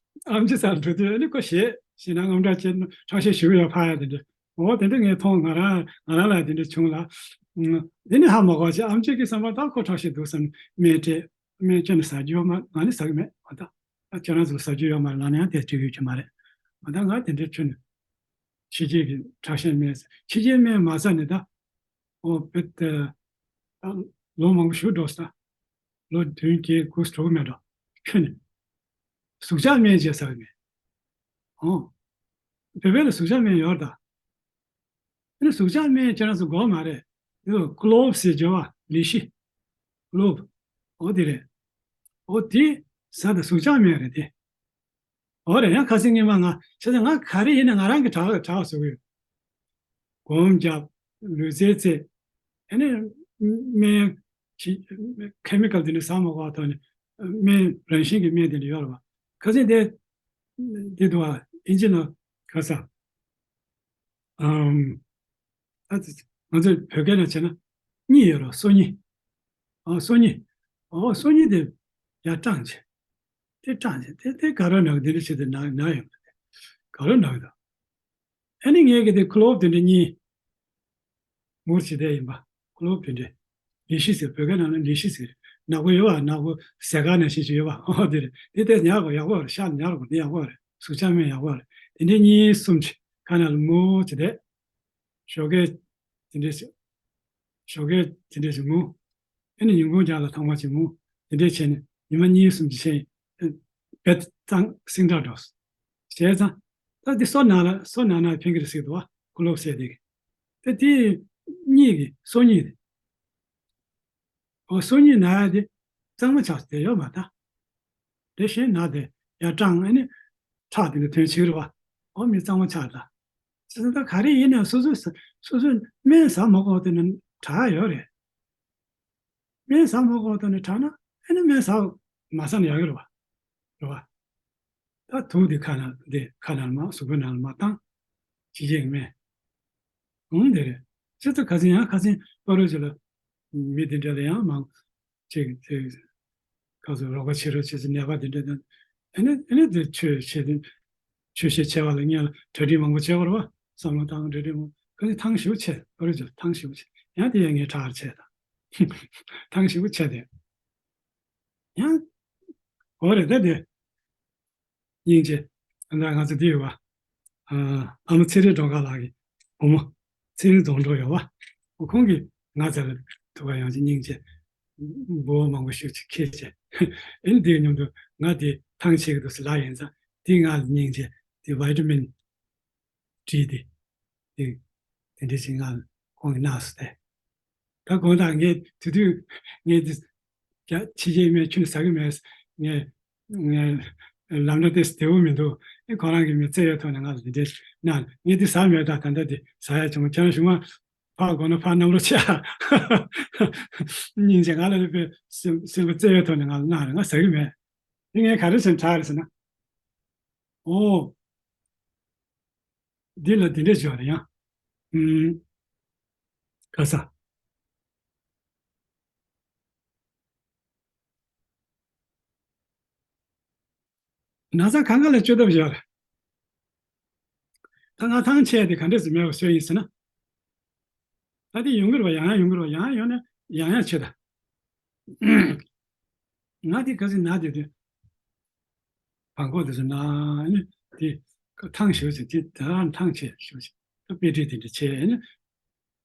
ཨེམ་ཆི་ཚང་འགྲོ་དུས་ཨ་ནི་ཁོ་ཞེད་ཞེད་སྣང་དངངས་སྐྲག་སྐྱེས་ན་ཁྲག་ཤེད་ཞེ་པོ་ཡར་འཕར་ཡ་དེ་འདྲ། འོ་དེ་འདྲ་ངས་མཐོང་། ང་རང་ང་རང་ལ་དེ་འདྲ་བྱུང་ལ། ཨ། དེ་ནི་ཧ་མ་གོ་བྱས། ཨེམ་ཆི་གི་བསམ་པར་ད་ཁོ་ཁྲག་ཤེད་འདུག་བསམ་ནས་སྨན་སྤྲད། སྨན་ཁྱོན་ནས་ཟ་རྒྱུ་ཡོད་མ་རེད། ང་ནི་ཟ་གི་མེད། འོ་ད་ད་ཁྱེད་རང་ཚོ་ཟ་རྒྱུ་ཡོད་མ་རེད་ལབ་ན་ཡང་དེ་སྤྲད་ཡོད་ཀྱི་མ་རེད། འོ་ད་ང་དེ་འདྲའི་ཁྱོན་ནས་ཕྱི་རྒྱལ་གྱི་ཁྲག་ཤེད་སྨན། ཕྱི་རྒྱལ་སྨན་མ་ཟ་ནས་ད། འོ་བེད་ད་ལོ་མང་པོ་ཞིག་འགྲོ་ས། ལོ་བདུན་བརྒྱད་དགུ་འགྲོ་གི་མེད་འགྲོ། ཁྱོན་ནས་གཟུགས་ཆག་སྨན་བྱས་ཟ་གི་མེད། ཨོ། བོད་པའི་ལ་གཟུགས་ཆག་སྨན་ཡོད་ད། ཨ་ནི་གཟུགས་ཆག་སྨན་ཁྱེད་རང་ཚོ་དགོས་མ་རེད། འདི་ལོ་ཀློབ་ཟེར་བརྗོད་པ་ལི་ཤི། ཀློབ། ཨོ་དེ་རེད། ཨོ་དེ་ཟ་ད་གཟུགས་ཆག་སྨན་རེད་དེ། ཨོ་རེད། ཡང་ཁ་སང་ཉི་མ་ང་བྱས་ཙང་ང་ག་རེ་ཡིན་ན་ང་རང་གི་དྲག་དྲག་བཟོ་གི་ཡོད། སྒོམ་རྒྱབ། ལུས་རྩལ་རྩེད། ཨ་ནི་སྨན་ཁེ་མི་ཀལ་དེ་འདྲ་ཟ་མ་དགོས་པ་ཐོག་ནས་སྨན་རང་བཞིན་གྱི་སྨན་དེ་འདྲ་ཡོད་རེད་བ། ཁ་སང་དེ་དེ་འདུག་བ། ཨིན་ཇི་ནང་ག་ས། ཨམ། ད་ང་ཚོ་བོད་སྐད་ནང་བྱས་ན་སྙི་ཡོད་རེད། སོ་སྙི། ཨ། སོ་སྙི། ཨོ་སོ་སྙི་དེ་ཡར་སྐྲངས་བྱས། དེ་སྐྲངས་བྱས་དེ་དེ་ག་རེ་ན་གི་འདི་འདྲ་བྱས་ཏེ་ན་ན་ཡོང་གི་རེད། ག་རེ་ན་གི་འདུག་ཨ་ནི་ངས་གི་དེ་ཀློབ་དེ་འདྲ་གཉིས་མུར་བྱས་བསྡད་ཡིན་པ། ཀློབ་དེ་འདྲ། ལི་ཤི་ཟེར། བོད་སྐད་ནང་ལ་ལི་ཤི་ཟེར། ནག་པོ་ཡོད་པ། ནག་པོ་ཟས་དཀར་ནང་བཞིན་ཞིག་ཡོད་པ། ཨོ་དེ་རེད། དེ་དེ་ཉར་དགོས། ཡག་པོ་རེད། ཤ་ཉར་དགོས། དེ་ཡག་པོ་རེད། གཟུགས་ཆགས་སྨན་ཡག་པོ་རེད། དེ་འདྲའི་གཉིས་གསུམ་ཅིག་ཁ་ནང་ལ་མུ་ཅིག་བསྡད། ཞོགས་ཀས་དེ་འདྲས་ཞིག་ཞོགས་ཀས་དེ་འདྲས་ཞིག་ངུ། ཨ་ནི་ཉིན་གུང་རྒྱབ་ལ་ཐང་མ་ཅིག་ངུ། དེ་འདྲས་བྱས་ནས་ཉི་མ་གཉིས་གསུམ་ཅིག་བྱས། བེད་གཙང་སིང་དྲག་འགྲོ། བྱས་ཙང་། ད་འདི་སོ་ན་ལ་སོ་ན་ན་ཕན་གི་རེད་ཟེར་གི་འདུག་བ། ཁུ་ལོག་ཟེར་དེ་གི། ད་དེ་གཉིས་ཀྱི་སོ་གཉིས་རེད། ཨོ་སོ་གཉིས་ན་ཡ་དེ་གཙང་མ་ཆགས་དེ་ཡོད་མ་ད། དེ་བཞིན་ན་དེ་ཡར་སྐྲངས། ཨ་ནི་ཁྲག་དེ་འདྲ་ཐོན་ཕྱིར་བ། ཨོ་མི་གཙང་མ་ཆགས་ད། ཅི་ཟེར་ན་ད་ག་རེ་ཡིན་ན་སོ་སོ་སོ་སོ་སྨན་ཟ་མ་དགོས་དེ་ནི་དྲག་ཡོད་རེད། སྨན་ཟ་མ་དགོས་དོན་ནི་དྲག་ན་ཨ་ནི་སྨན་ཟ་མ་ཟ་ན་ཡག་གི་རེད་བ། རེད་བ། ད་དུག་འདི་ཁ་ན་འདི་ཁ་ནང་ལ་མ་གཟུགས་པོའི་ནང་ལ་མ་བཏང་། ཕྱི་རྒྱལ་གྱི་སྨན། འོང་དེ་རེད། ཅི་ད་ཁ་སང་ཡང་ཁ་སང་པ་རོ་ཅི་ལ་མི་དེ་འདྲ་ལ་ཡང་མང་ཅིག་དེ་ཁ་སང་རོགས་པ་བྱེད་རོགས་བྱེད་ཟེར་ནད་པ་དེ་འདྲ་དང་། ཨ་ནི་ཨ་ནི་དེ་ཆོས་བྱེད་དེ། ཆོས་བཤད་བྱས་པ་ལ་ངས་ལ་གྲ་སྒྲིག་མང་པོ་བྱས་པ་རེད་བ། བསམ་བློ་བཏང་གྲ་སྒྲིག་མང་པོ། ཁ་ནས་ཐང་ཞེ་པོ་ཆད་པ་རེད། ཅིག་ཐང་ཞེ་པོ་ཆད། ཡང་དེ་ཡང་ངས་ཁྲག་ཆད་དང་། ཐང་ཞེ་པོ་ཆད་དེ། ཡང་འོ་རེད་ད་དེ། སྙིང་རྗེ། ད་ང་ཚོ་འདི་ཡོད་བ། ཨ་མ་ཚེ་རིང་སྒྲོལ་དཀར་ལགས་ཀྱི་བུ་མོ། ཚེ་རིང་རྫོང་གྲོགས་ཡོད་བ། ཁོང་གིས་ང་ཚོ་ལ་ཐུག་པ་ཡོང་ཅིག་སྙིང་རྗེ། འབུལ་བ་མང་པོ་ཞིག་ཅིག་ཁྱེར་བྱས། ཨེ་འདིའི་མཉམ་དུ་ང་དེ་ཐང་ཆད་ཀྱི་འདུག་ཟེར་ལབ་ཡིན་ཙང་། དེ་ང་ལ་སྙིང་རྗེ། དེ་བི་ཊ་མིན་ཌི་དེ། དེ་དེ་འདྲ་ཞིག་ང་ལ་ཁོང་གིས་གནང་སོང་སྟེ། ད་དགོངས་དག་ངས་དེ་དུས་ངས་དེ་རྒྱ་ཕྱི་རྒྱལ་སྨན་ཁྱོན་ཟ་གི་མེད། ངས་ངས་ལམ་འགྲོ་དེ་བདེ་པོ་མི་འདུག་ཨེ་ཁོ་རང་གིས་མི་བརྩེ་བའི་ཐོག་ནས་ང་ལ་དེ་འདྲ་གནང་། ངས་དེ་ཟ་མེད། ད་ད་ལྟ་དེ་ཟ་ཡ་བྱུང་། ཁྱེད་རང་གཞུག་མ་ཕར་དགོས་ན་ཕར་བསྣམས་རོགས་བྱེད་ཨ། སྙིང་རྗེ། ང་ལ་དཔེ་སེམས་སེམས་པ་བརྩེ་བའི་ཐོག་ནས་ང་ལ་གནང་རེད། ང་ཟ་གི་མེད། དེ་ངས་ག་རེ་བྱས་ནས་དྲག་རེད་ཟེར་ན། ཨོ། འདི་ལ་འདི་འདྲ་བྱས་པ་རེད་ཡ། ཨུམ། ག་ས། ན་ཚ་གང་ག་ལ་བཅོས་ཐབས་ཡོད་རེད། ད་ང་ཐང་ཆད་དེ་ག་འདྲས་སེ་མེད་པ་བཟོས་ཡིན་ཟེར་ན། ད་དེ་ཡོང་གི་རེད་བ། ཡང་ཡང་ཡོང་གི་རེད་བ། ཡང་ཡང་ཡོང་ན་ཡང་ཡང་བྱེད་ད། ང་དེ་ག་ཚོད་ན་དེ་དུས། བྲང་ཁོག་དེ་ཚོ་ན་ནི་དེ་ཐང་ཞེ་པོ་ཅིག་དེ་ད་ཐང་ཆད་ཞེ་པོ་ཅིག་ད་དཔེ་ཁྲིད་དེ་འདྲ་བྱས་ནི།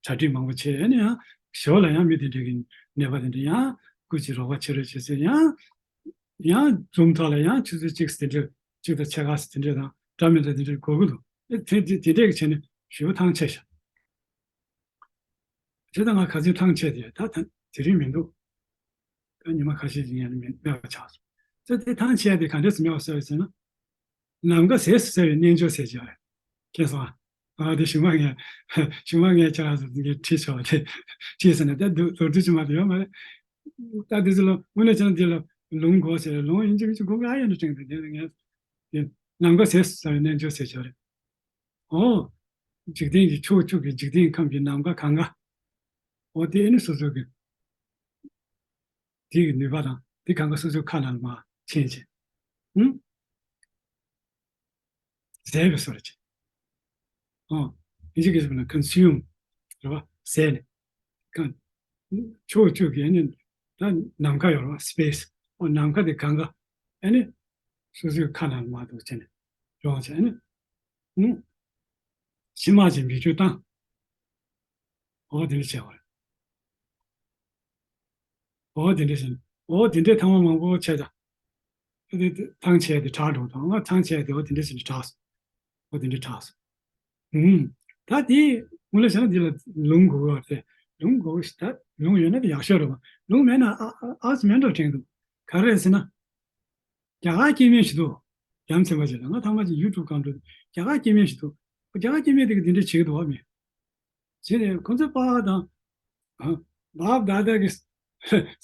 གྲ་སྒྲིག་མང་པོ་བྱས་ནས་ཡང་ཞོར་ལ་ཡང་མི་དེ་འདྲ་གི་ནད་པ་དེ་འདྲ་ཡང་སྐུ་མཁྱེན་རོགས་པ་བྱེད་རོགས་བྱེད་ཟེར། ཡང་ཡང་འཛོམས་ཐོག་ལ་ཡང་ཆུ་ཚོད་གཅིག་དེ་འདྲ་གཅིག་དང་ཕྱེད་ཀ་དེ་འདྲ་དང་འདྲ་མི་འདྲ་དེ་འདྲ་དགོས་ཀྱི་འདུག་ཨེ་དེ་དེ་དེ་འདྲ་གི་བྱས་ནས་ཞེ་པོ་ཐང་ཆད་ཤག་བྱས་ཙང་ང་ག་ཚོད་ཐང་ཆད་དེ་ད་ད་དེ་རིང་མི་འདུག་ད་ཉི་མ་ཁ་ཤས་ཤིག་ཡན་ལ་མེད་མེད་པ་ཆགས་སོང་། ད་དེ་ཐང་ཆད་དེ་ག་འདྲས་སེ་མེད་པ་བཟོས་ཟེར་ན། ནམ་མཁའ་ཟད་ཟེར་བའི་རྣལ་འབྱོར་ཟེར་གྱི་ཡོད་རེད། མཁྱེན་སོང་ཨ། ཨ་དེ་གཞུག་མ་ངས་གཞུག་མ་ངས་ཁྱེད་རང་ཚོ་འདི་ཁྲིད་ཆོག་དེ་ཁྲིད་ཟེར་ནས་ད་མདོར་བསྡུས་ཅིག་མ་གཏོགས་ཡོད་མ་རེད། ད་དེ་ཚོ་ལ་དངོས་གནས་བྱས་ན་འདི་ལ་ལུང་དགོས་ཟེར། ལུང་ཡིན་གཅིག་མིན་གཅིག་དགོས་ཀྱི་ཨ་ཡོད་ན་དྲན་གི་འདུག་དེ་ངས་དེ་ནམ་མཁའ་ཟད་ཟེར་བའི་རྣལ་འབྱོར་ཟེར་གྱི་ཡོད་རེད། ཨོ། འཇིག་རྟེན་གྱི་ཕྱོགས་བཅུ་གི་འཇིག་རྟེན་ཁམས་ཀྱི་ནམ་མཁའ་གང་ག་ཨོ་དེ་ཨེ་ནི་སོ་སོ་གི་དེ་གི་ནུས་པ་དང་དེ་གང་ག་སོ་སོའི་ཁ་ནང་ལ་མར་འཁྱེར་བྱས། ཧུམ། ཟད་པའི་བཟོ་འདྲ་བྱས། ཨོ། ཨིན་ཇི་སྐད་ཆ་ལ་ཀོན་སིའུམ་རེད་བ། ཟད་ནས། ཀོན། ཕྱོགས་བཅུ་གི་ཨ་ནི་ད་ནམ་མཁའ་ཡོད་རེད་བ། སི་པེ་སི། ཨོ་ནམ་མཁའ་དེ་གང་ག་ཨ་ནི་སོ་སོའི་ཁ་ནང་ལ་མར་འདུག་བྱས་ནས་ཡོང་བྱས་ཨ་ནི། ཨུ། ཕྱི་མ་ཅིག་མི་བཅོས་བཏང་། འོ་དེ་འདྲ་བྱས་པ་རེད། འོ་དེ་འདྲ་བྱས་ནས་འོ་དེ་འདྲའི་ཐེངས་མ་མང་པོ་བྱས་ད། དེ་དེ་ཐང་ཆད་དེ་དྲག་འགྲོ་དང་ང་ཐང་ཆད་དེ་འོ་དེ་འདྲ་བྱས་ནས་དྲག་སོང་། འོ་དེ་འདྲ་དྲག་སོང་། ཨུམ། ད་དེ་དངོས་གནས་བྱས་ན་འདི་ལ་ལུང་དགོས་པ་རེད། ལུང་དགོས་ད་ལུང་ཡོད་ན་དེ་ཡག་ཤོས་རེད་བ། ལུང་མེད་ན་ཨ་ཨ་ཨ་ཙི་མེད་འགྲོ་དྲན་འདུག་ག་རེ་རེད་ཟེར་ན། རྒྱ་གར་སྐྱེ་དམན་ཞིག་འདུག་རྒྱ་མཚན་པ་ཞིག་ལ་ང་ཐང་མ་ཅིག་ཡུ་ཊུབ་སྒང་འགྲོ་རྒྱ་གར་སྐྱེ་དམན་ཞིག་འདུག་རྒྱ་གར་སྐྱེ་དམན་དེ་གི་འདི་འདྲ་བྱེད་ཀྱི་འདུག་བ་མི། བྱས་ནས་ཁོ་ཚོའི་པཱ་དང་། ཨ། བཱབ་དཱ་དཱ་གི་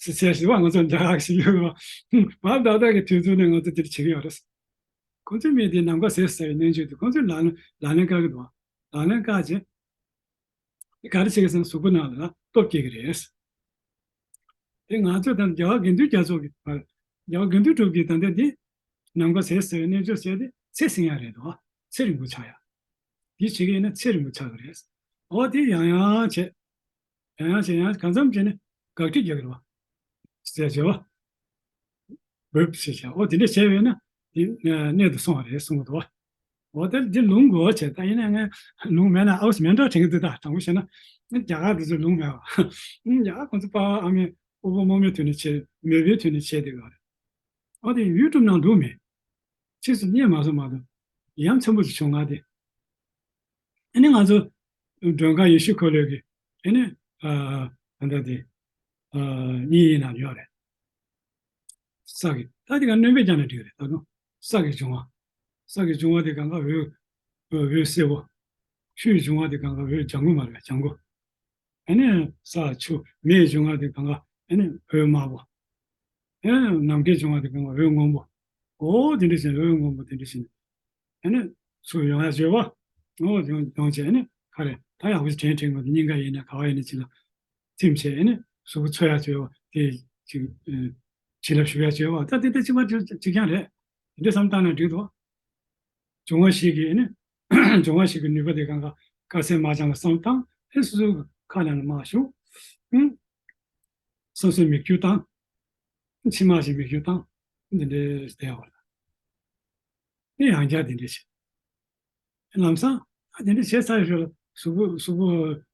ཟེར་ཟེར་ཞིག་བ་ང་ཚོ་རྒྱ་གར་ཞིག་ཡོད་རེད་བ། བཱབ་དཱ་དཱ་གི་དུས་ཚོད་ནས་ང་ཚོ་འདིར་བྱེད་ཀྱི་ཡོད་རེད། ཁོ་ཚོའི་མི་དེ་ནམ་མཁའ་ཟད་ཟེར་བའི་རྣལ་འབྱོར་དེ་ཁོ་ཚོས་ལག་ལེན་ལག་ལེན་བཀལ་གྱི་འདུག་བ། ལག་ལེན་བཀལ་རྗེས། དེ་ག་རེ་བྱེད་ཀྱི་ཟེར་ན་གཟུགས་པོ་ནང་ལ་སྟོབས་སྐྱེ་གི་རེད། དེ་ང་ཚོས་ད་རྒྱལ་བ་དགེ་འདུན་རྒྱ་མཚོ་གི་བར། རྒྱལ་བ་དགེ་འདུན་གྲུབ་ཀྱི་ད་ལྟ་འདི་ནམ་མཁའ་ཟད་ཟེར་བའི་རྣལ་འབྱོར་ཟེར་དེ་ཚེ་སྲིང་ཡ་རེད་དོ། ཚེ་རིང་པོ་ཆགས་ཡ། འདི་བྱེད་ཀྱི་ཡིན་ན་ཚེ་རིང་པོ་ཆགས་ཀྱི་རེད། འོ་དེ་ཡང་ཡང་བྱས། ཡང་ཡང་བྱས་ཡང་གང་འཚམ་བྱས་ནས་དགག་སྒྲིག་རྒྱག་གི་རེད་བ། ཟེར་བྱས་བ། འབོད་ཟེར་བྱས་འོ་དེ་འདྲ་བྱས་པས་ན། གནས་དུ་སོང་བ་རེད་གསུངས་འདུག་འོ་དེ་འདི་ལུང་དགོས་བྱས། ད་ཡིན་ན་ངས་ལུང་མེད་ན་ཨའུ་སི་མེད་འགྲོ་དྲན་གྱི་འདུག་ད་དྲང་པོ་བཤད་ན་རྒྱ་གར་དེ་ཚོ་ལུང་མེད་པ། རྒྱ་གར་ཁོང་ཚོ་པཱ་ཨ་མའི་དབུལ་པོ་རྨོངས་མེད་དུས་ནས་བྱས། མེས་པོའི་དུས་ནས་བྱས་བསྡད་ཡོད་རེད། འོ་དེ་ཡུལ་གྲུབ་ནང་འདུག་མེད། ཕྱིས་སུ་རྙེད་མ་སོང་མ་གཏོགས། ཡ་མཚན་པོ་ཞིག་བྱུང་ང་དེ། ཨ་ནི་ང་ཚོ་མགྲོན་ཁང་ཡེ་ཤུ་འཁོར་ལོའི་གི་ཨ་ནི་ཨ་ད་ལྟ་དེ་ཨ་གཉིས་ཡིན་ན་ཡོད་རེད། ས་གི་ད་དེ་ག་སྣོན་པས་ཀྱང་ན་འགྲིག་རེད། ད་དུང་ས་གི་འབྱུང་བ། ས་གི་འབྱུང་བ་དེ་གང་ག་འོད་འོད་སེར་པོ། ཆུའི་འབྱུང་བ་དེ་གང་ག་འོད་ལྗང་གུ་མ་རེད། ལྗང་གུ། ཨ་ནི་ས་ཆུ་མེའི་འབྱུང་བ་དེ་གང་ག་ཨ་ནི་འོད་དམར་པོ། ཨ་ནི་ནམ་མཁའི་འབྱུང་བ་དེ་གང་ག་འོད་སྔོན་པོ། འོ་དེ་འདྲ་བྱས། འོད་སྔོན་པོ་དེ་འདྲ་བྱས་ནས་ཨ་ནི་ཚུར་ཡོང་ཡ་བྱོས་པ། འོ་ཡོང་ཡོང་བྱས་ཨ་ནི་ག་རེ་ད་ཡག་པོ་ཞིག་དྲན་དྲན་དགོས། དེ་སྙིང་ག་ཡིན་ན་ག་བ་ཡིན་ན་ཅི་ལ་ཐིམ་བྱས་ཨ་ནི་གཟུགས་པོ་འཚོ་ཡ་བྱོས་པ་དེ་ཅིག་བྱིན་རླབས་ཞུ་ཡ་བྱོས་པ། ད་དེ་ལྟ་གཅིག་པ་གཅིག་རྐྱང་རེད། དེ་འདྲ་བསམ་བཏང་ན་འགྲིག་འདུག་འབྱུང་བ་བཞི་གི་ནི། འབྱུང་བ་བཞི་གི་ནུས་པ་དེ་གང་ག་དཀར་གསལ་དམར་ལྗང་ལ་བསམ་བཏང་། ཨེ་སོ་སོའི་ཁ་ནང་ལ་མར་ཞུགས། ཨུམ། སོ་སོའི་མིག་ཆུ་བཏང་། མཆི་མ་ཞིག་མིག་ཆུ་བཏང་། འདི་འདྲའི་བསྡད་ཡོད་རེད། ཨེ་ཡང་བསྐྱར་འདི་འདྲའི་བྱས། ལམ་སང་ཨ་འདི་འདྲའི་བྱས་ཚར་ཞོར་ལ་གཟུགས་པོ་གཟུགས་པོ་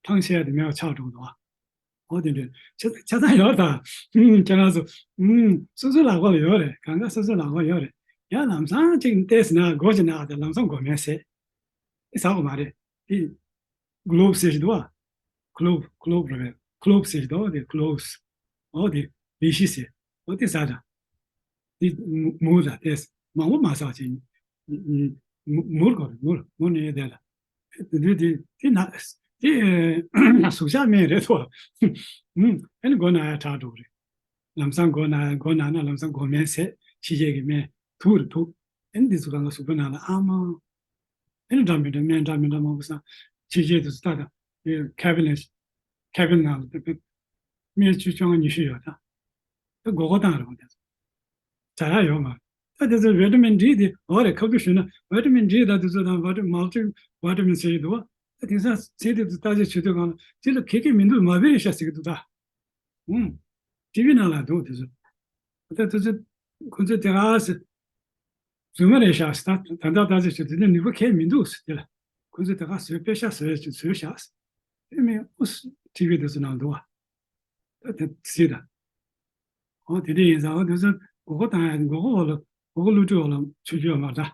ཐང་ཆད་ཡ་དེ་མེད་པ་ཆགས་འགྲོ་གི་འདུག་ཨ། འོ་དེ་འདྲ་ཆ་ཆ་ཚང་ཡོད་ད། ཨུམ། ཁྱེད་རང་ཚོ། ཨུམ། སོ་སོའི་ལག་པ་ལ་ཡོད་རེད། གང་ག་སོ་སོའི་ལག་པ་ཡོད་རེད། ཡང་ལམ་སང་ཅིག་བལྟས་ཟིན་ན་སྒོ་ཅིག་ན་དེ་ལམ་སང་སྒོ་མེད་ཟེར། དེ་ཟ་དགོས་མ་རེད། དེ་གློབ་ཟེར་ཞིག་འདུག་བ། གློབ་གློབ་རེད་པས། གློབ་ཟེར་ཞིག་འདུག་དེ་གློབ། འོ་དེ་ལི་ཤི་ཟེར། འོ་དེ་ཟ་དང་། དེ་མུ་མུ་ལ་དེ་མང་པོ་མ་ཟ་བ་བྱས། མུ་མུར་དགོས་རེད། མུར་མུར་ནས་དེ་ལ། དེ་འདྲ་དེ་དེ་ན་དེ་ཟུག་གཞག་སྨན་རེད་དོ། ཨུམ། ཨ་ནི་མགོ་ན་ཡ་དྲག་འགྲོ་གི་རེད། ལམ་སང་མགོ་ན་མགོ་ན་ན་ལམ་སང་མགོ་སྨན་ཟས། ཕྱི་རྒྱལ་གྱི་སྨན་དུག་རེད་དུག་ཨ་ནི་འདི་ཚོ་གང་ག་གཟུགས་པོའི་ནང་ལ་ཨ་མ། ཨ་ནི་འདྲ་མི་འདྲ་སྨན་འདྲ་མི་འདྲ་མང་པོ་བསགས། ཕྱི་རྒྱལ་དུ་ལྟ་དང་། ཁེ་བིན་ནས་ཁེ་བིན་ནང་ལ་སྨན་བཅུ་བཅོ་ལྔ་ཉི་ཤུ་ཡོད་ད། ད་མགོ་སྐོར་བཏང་རེད་པ། དེ་ཚོ་ཟ་ཡ་ཡོད་མ་རེད། ད་དེ་ཚོ་བི་ཊ་མིན་ཌི་དེ་འོ་རེད། ཁ་ཐུག་ཞུས་ན་བི་ཊ་མིན་ཌི་དང་དེ་ཚོ་དང་བི་ཊ་མལ་ཊི་བི་ཊ་མིན་ཟེར་གྱི་འདུག་བ། ད་དེང་སང་ཚན་དེ་ཚོ་བརྟག་དཔྱད་བྱེད་དུས་གང་ལ་དེ་ལ་གེ་གེ་མི་འདུག་མ་བེ་རེ་ཤ་ཟེར་གྱི་འདུག་ད། ཧུམ། ཊི་ཝི་ནང་ལ་འདུག་དེ་ཚོ། ད་དེ་ཚོ་ཁོ་ཚོས་དེ་ག་ཟེར། རྫུན་མ་རེད་ཤག་ཟེར། ད་ད་ལྟ་བརྟག་དཔྱད་བྱེད་དུས་དེ་ནུས་པ་གང་ཡང་མི་འདུག་ཟེར། དེ་ལ་ཁོ་ཚོས་དེ་ག་བཟོས། པེ་ཤག་བཟོས་ཅིག་བཟོས་ཤག་ཟེར། དེ་མིན་ཨུ་སུ་ཊི་ཝི་དེ་ཚོ་ནང་འདུག་བ། ད་དེ་ཟེར་ད། འོ་དེ་འདྲ་ཡིན་ཙང་། འོ་དེ་ཚོ་མགོ་སྐོར་བཏང་ཡ། མགོ་སྐོར་འོག་ལ་མགོ་སྐོར་བསླུ་བྲིད་འོག་ལ་ཆུད་རྒྱུ་ཡོད་མ་རེད་ད།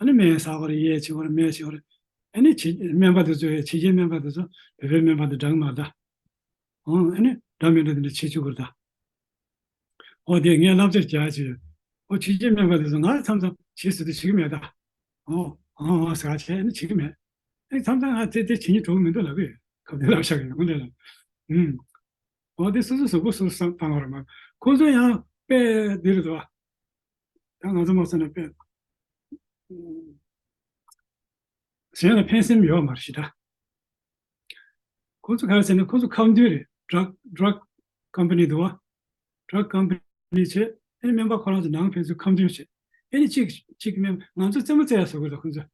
ཨ་ནི་སྨན་ཟ་དགོས་རེད། གཡས་བྱེད་དགོས་རེད། མར་བྱེད་དགོས་རེད། ཨ་ནི་བྱེད་སྨན་པ་དེ་ཚོ་ཡང་ཕྱི་རྒྱལ་སྨན་པ་དེ་ཚོ་བོད་པའི་སྨན་པ་དང་འདྲ་གི་མ་རེད་ད། ཨོ་ཨ་ནི་འདྲ་མི་འདྲ་དེ་འདྲ་བྱེད་བཅུག་གི་རེད་ད། ཨོ་དེ་ངས་བསླབ་བྱ་རྒྱག་ཅིག་ཨོ་ཕྱི་རྒྱལ་སྨན་པ་དེ་ཚོ་ང་ལ་མཚམས་མཚམས་བྱེད་ཟེར་དུས་བྱེད་ཀྱི་མེད་ད། ཨོ་ཨོ་ཨོ་ཟེར་བྱས་ཨ་ནི་བྱེད་ཀྱི་མེད། ཨ་ནི་མཚམས་མཚམས་ང་དེ་དེ་བྱེད་སྙིང་བྲོ་གི་མི་འདུག་ལབ་ཀྱི་ཡོད། སྐབས་དེ་བསླབ་བྱ་གི་ཡོང་དེ་ལ། ཨུམ། ཨོ་དེ་སོ་སོའི་གཟུགས་པོ་སོ་སོས་བསམ་བཏང་བ་རེད་མ། ཁོ་ཚོ་ཡང་དཔེ་འདི་རེད་དོ། ད་ང་ཚོ་མ་བསམ་ན་དཔེ་གཞན་ལ་ཕན་སེམས་ཡོད་མ་རེད་ཤི་ད། ཁོ་ཚོ་ག་རེ་ཟེར་ན་ཁོ་ཚོ་ཁ་མཐུན་རེད། ཌྲག་ཌྲག་ཀམ་པ་ནི་འདུག་བ། ཌྲག་ཀམ་པ་ནི་བྱས། ཨེ་ནི་སྨན་པ་ཁོ་རང་ཚོ་ནང་ཕན་ཚུན་ཁ་མཐུན་བྱས། ཨེ་ནི་གཅིག་གཅིག་སྨན་ང་ཚོ་རྩེད་མོ་རྩེ་ཡ་བཟོ་གི་རེད། ཁོ་ཚོ་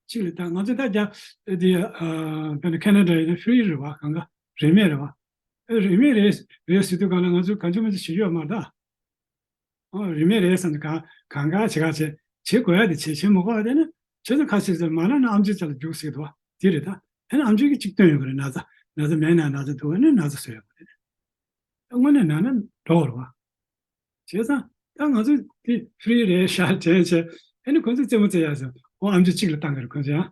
གཅིག་ལ་ད་ང་ཚོ་ད་རྒྱ་དེ་དཔེར་ན་ཁེ་ན་ཌ་ཡིན་ན་ཧྥི་རི་རེད་བ། གང་ག་རིན་མེད་རེད་བ། ཨེ་རིན་མེད་རེད་རེད་ཟེར་དུས་གང་ལ་ང་ཚོས་གང་བྱུང་མང་བྱུང་བྱེད་རྒྱུ་ཡོད་མ་རེད་ད། ཨོ་རིན་མེད་རེད་བསམ་ནས་གང་གང་ག་བྱེད་ག་བྱེད་བྱེད་དགོས་ཡ་དེ་བྱེད། བྱེད་མི་དགོས་ཡ་དེ་ནི་བྱེད་ཚུལ་ཁ་ཤས་ཟེར་མ་ན་ན་ཨམ་ཆི་ཅ་ལ་རྒྱུགས་ཟེར་གི་འདུག་བ། དེ་རེད་ད། ཨ་ནི་ཨམ་ཆི་གིས་གཅིག་སྟོན་ཡོང་གི་རེད། ན་ཚ་ན་ཚ་མེད་ན་ན་ཚ་འདུག་ཨ་ནི་ན་ཚ་བཟོ་ཡོང་གི་རེད། དངོས་གནས་ན་ན་འགྲོ་བ་རེད་བ། བྱས་ཙང་ད་ང་ཚོ་དེ་ཧྥི་རི་རེད་ཤག་དྲན་བྱས། ཨ་ནི་ཁོ་ཚོས་རྩེད་མོ་རྩེ་ཡ་ཟེར་ཨོ་ཨམ་ཆི་གཅིག་ལ་བཏང་གི་རེད་ཁོ་ཚོས་ཡང་།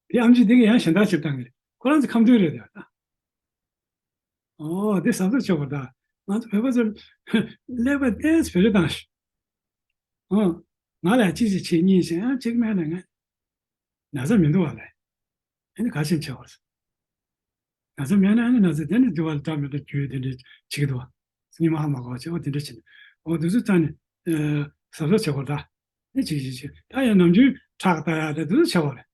དེ་ཨམ་ཆི་དེ་གིས་ཡང་གཞན་དག་ཅིག་ལ་བཏང་གི་རེད། ཁོ་རང་ཚོ་ཁ་མཐུན་རེད་ད། ཨོ་དེ་གཟབ་གཟབ་བྱེད་དགོས་ད། ང་ཚོ་བོད་པ་ཚོ་ཀླད་པ་ཏོག་ཙམ་བེད་སྤྱོད་བཏང་ཤོག་ཨོ། ང་ལ་གཅིག་ཅིག་བྱེད་གཉིས་བྱེད་ཨ་གཅིག་མེད་ན་ང་ན་ཚ་མི་འདུག་བ་ལས། ཨ་ནི་ག་ཞིག་བྱེད་དགོས། ན་ཚ་མེད་ན་ཨ་ནི་ན་ཚ་དེ་ནི་འདུག་བ་ལ་འདྲ་མི་འདྲ་རྒྱུ་དེ་འདྲ་བྱེད་ཀྱི་འདུག་བ། ཉི་མ་ཧ་མ་གོ་བ་བྱེད་ཨོ་དེ་འདྲ་བྱེད་ནས་ཨོ་དེ་ཚོ་རྩ་ནས་གཟབ་གཟབ་བྱེད་དགོས་ད། ཨ་ཅིག་ཅིག་ཅིག་ད་ཡང་ནམ་རྒྱུན་ཁྲག་ལྟ་ཡ་དེ་དེ་ཚོ་བྱེད་དགོས་རེད།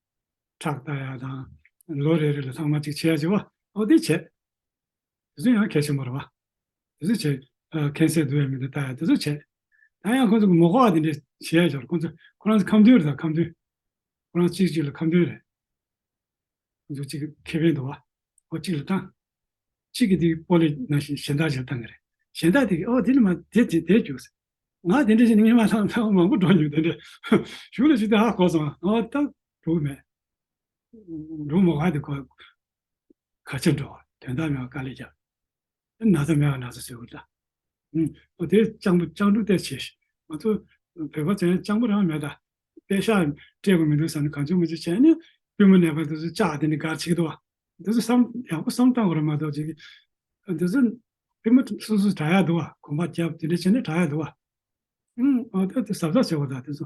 ཁྲག་ལྟ་ཡ་དང་། ལོ་རེ་རེ་ལ་ཐེངས་མ་གཅིག་བྱེད་ཡ་བྱེད་པ་ཨོ་དེ་བྱེད། དེ་ཚོ་ཡང་གལ་ཆེན་པོ་རེད་བ། དེ་ཚོ་བྱེད། ཨ་ཁེན་སར་འདུག་ཡ་མི་འདུག་ལྟ་ཡ་དེ་ཚོ་བྱེད། ད་ཡང་ཁོང་ཚོ་མི་དགོས་པ་དེ་འདྲ་བྱེད་ཡ་ཡོད་རེད། ཁོང་ཚོ་ཁོ་རང་ཚོ་ཁ་མཐུན་རེད་ད། ཁ་མཐུན། ཁོ་རང་གཅིག་གཅིག་ལ་ཁ་མཐུན་རེད། ཁོང་ཚོ་གཅིག་ཁེ་ཕན་འདུག་བ། ཁོ་གཅིག་ལ་བཏང་། གཅིག་གིས་དེ་པོ་ལི་ནང་བཞིན་གཞན་དག་ཅིག་ལ་བཏང་གི་རེད། གཞན་དག་དེ་གིས་ཨོ་དེ་ནི་མ་དེ་དེ་དེ་རྒྱུགས་ཟེར། ང་དེ་འདྲ་བྱས་ནས་སྔོན་མ་ལྷ་ལྷ་མང་པོ་འགྲོ་མྱོང་། དེ་འདྲ་གཞུག་ལ་ཞུ་དེ་ཧ་གོ་སོང་། ཨོ་ད་འགྲོ་མེད། འགྲོ་མ་ག་དེ་གོ། ག་ཅི་འགྲོ་བ་དོན་དག་མེད་པ་དཀའ་ལས་རྒྱབ། ན་ཚ་མེད་པ་ན་ཚ་བཟོས་དགོས་ད། ཨུམ། ཨོ་དེ་སྤྱང་པོ་སྤྱང་གྲུང་དེ་བྱས་ཤིག་ང་ཚོ་བོད་པ་ཚོས་སྤྱང་པོ་རང་མེད་ད། པད་ཤག་སྤྲད་དགོས་མི་འདུག་བསམ་ནས་གང་བྱུང་མི་བྱུང་བྱས་ནས་པུས་མོ་ནད་པ་དེ་ཚོ་ལྕགས་དེ་ནས་སྒར་བྱེད་ཀྱི་འདུག་བ། དེ་ཚོ་བསམ་ཡག་པོ་བསམ་བཏང་དགོས་རེད་མ་གཏོགས་ཅིག་དེ་ཚོ་པུས་མོ་སོ་སོ་དྲག་ཡག་འདུག་བ། གོམ་པ་རྒྱབ་དེ་འདྲ་བྱས་ནས་དྲག་ཡག་འདུག་བ། ཨུམ། ཨོ་ད་དེ་གཟབ་གཟབ་བྱེད་དགོས་ད། དེ་ཚོ་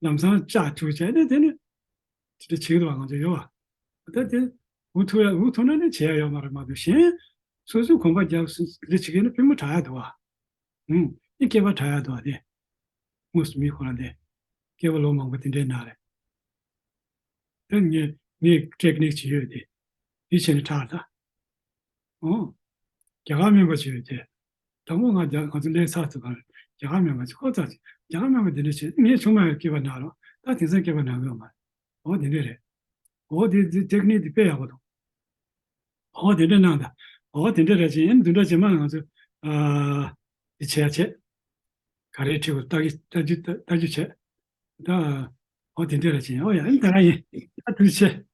ལམ་སང་ལྕགས་བྱུག་བྱས་ནས་དེ་ནས་དེ་འདྲ་བྱེད་ཀྱི་འདུག་བ། ང་ཚོ་ཡོད་བ། ད་དེ་འུ་ཐུག་ཡ་འུ་ཐུག་ན་ནི་བྱེད་ཡ་ཡོད་མ་རེད་མ་གཏོགས་གཞན་སོ་སོའི་གོམ་པ་རྒྱབ་སུ་འདི་བྱེད་ཀྱི་ན་པུས་མོ་དྲག་ཡ་འདུག་བ། ཨུམ། ནི་སྐེད་པ་དྲག་ཡ་འདུག་བ། དེ་དངོས་སུ་མི་ཁོ་རང་དེ་སྐེད་པ་ལོ་མང་པོ་དེ་འདྲའི་ན་རེད། དེ་ངས་ངས་ཊེག་ནིག་ཅིག་ཡོད་དེ། དེ་བྱས་ནས་དྲག་ད། ཨོ། རྒྱ་གར་སྨན་པ་ཅིག་ཡོད་དེ། དང་པོ་ང་རྒྱ་ང་ཚོ་ལས་ཚར་ཐུབ་པ་རེད། རྒྱ་གར་སྨན་པ་ཅིག་ཁོ་ཚ་ཅིག་རྒྱ་གར་སྨན་པ་འདི་འདྲ་བྱས་ངའི་ཆུང་མ་ཡང་སྐེད་པ་ན་རོགས་ད་དེང་སང་སྐེད་པ་ན་གི་ཡོད་མ་རེད། ཨོ་དེ་འདྲ་རེད། ཨོ་དེ་དེ་ཊེག་ནིག་དེ་དཔེ་ཡག་པོ་འདུག་ཨོ་དེ་འདྲ་གནང་ད། ཨོ་དེ་འདྲ་རེད་ཅེས་ཡིན་འདི་འདྲ་བྱེད་མ་ང་ཚོ་ཨ་དེ་བྱས་ཡ་བྱས། ག་རེ་ཁྲིད་དགོས་ལྟ་རྒྱུ་ལྟ་རྒྱུ་ལྟ་རྒྱུ་བྱས། ད་ཨོ་དེ་འདྲ་རེད་ཅེས་ཨོ་ཡ་ཡིན་ད་ར་ཡིན་ད་དུ་བྱས།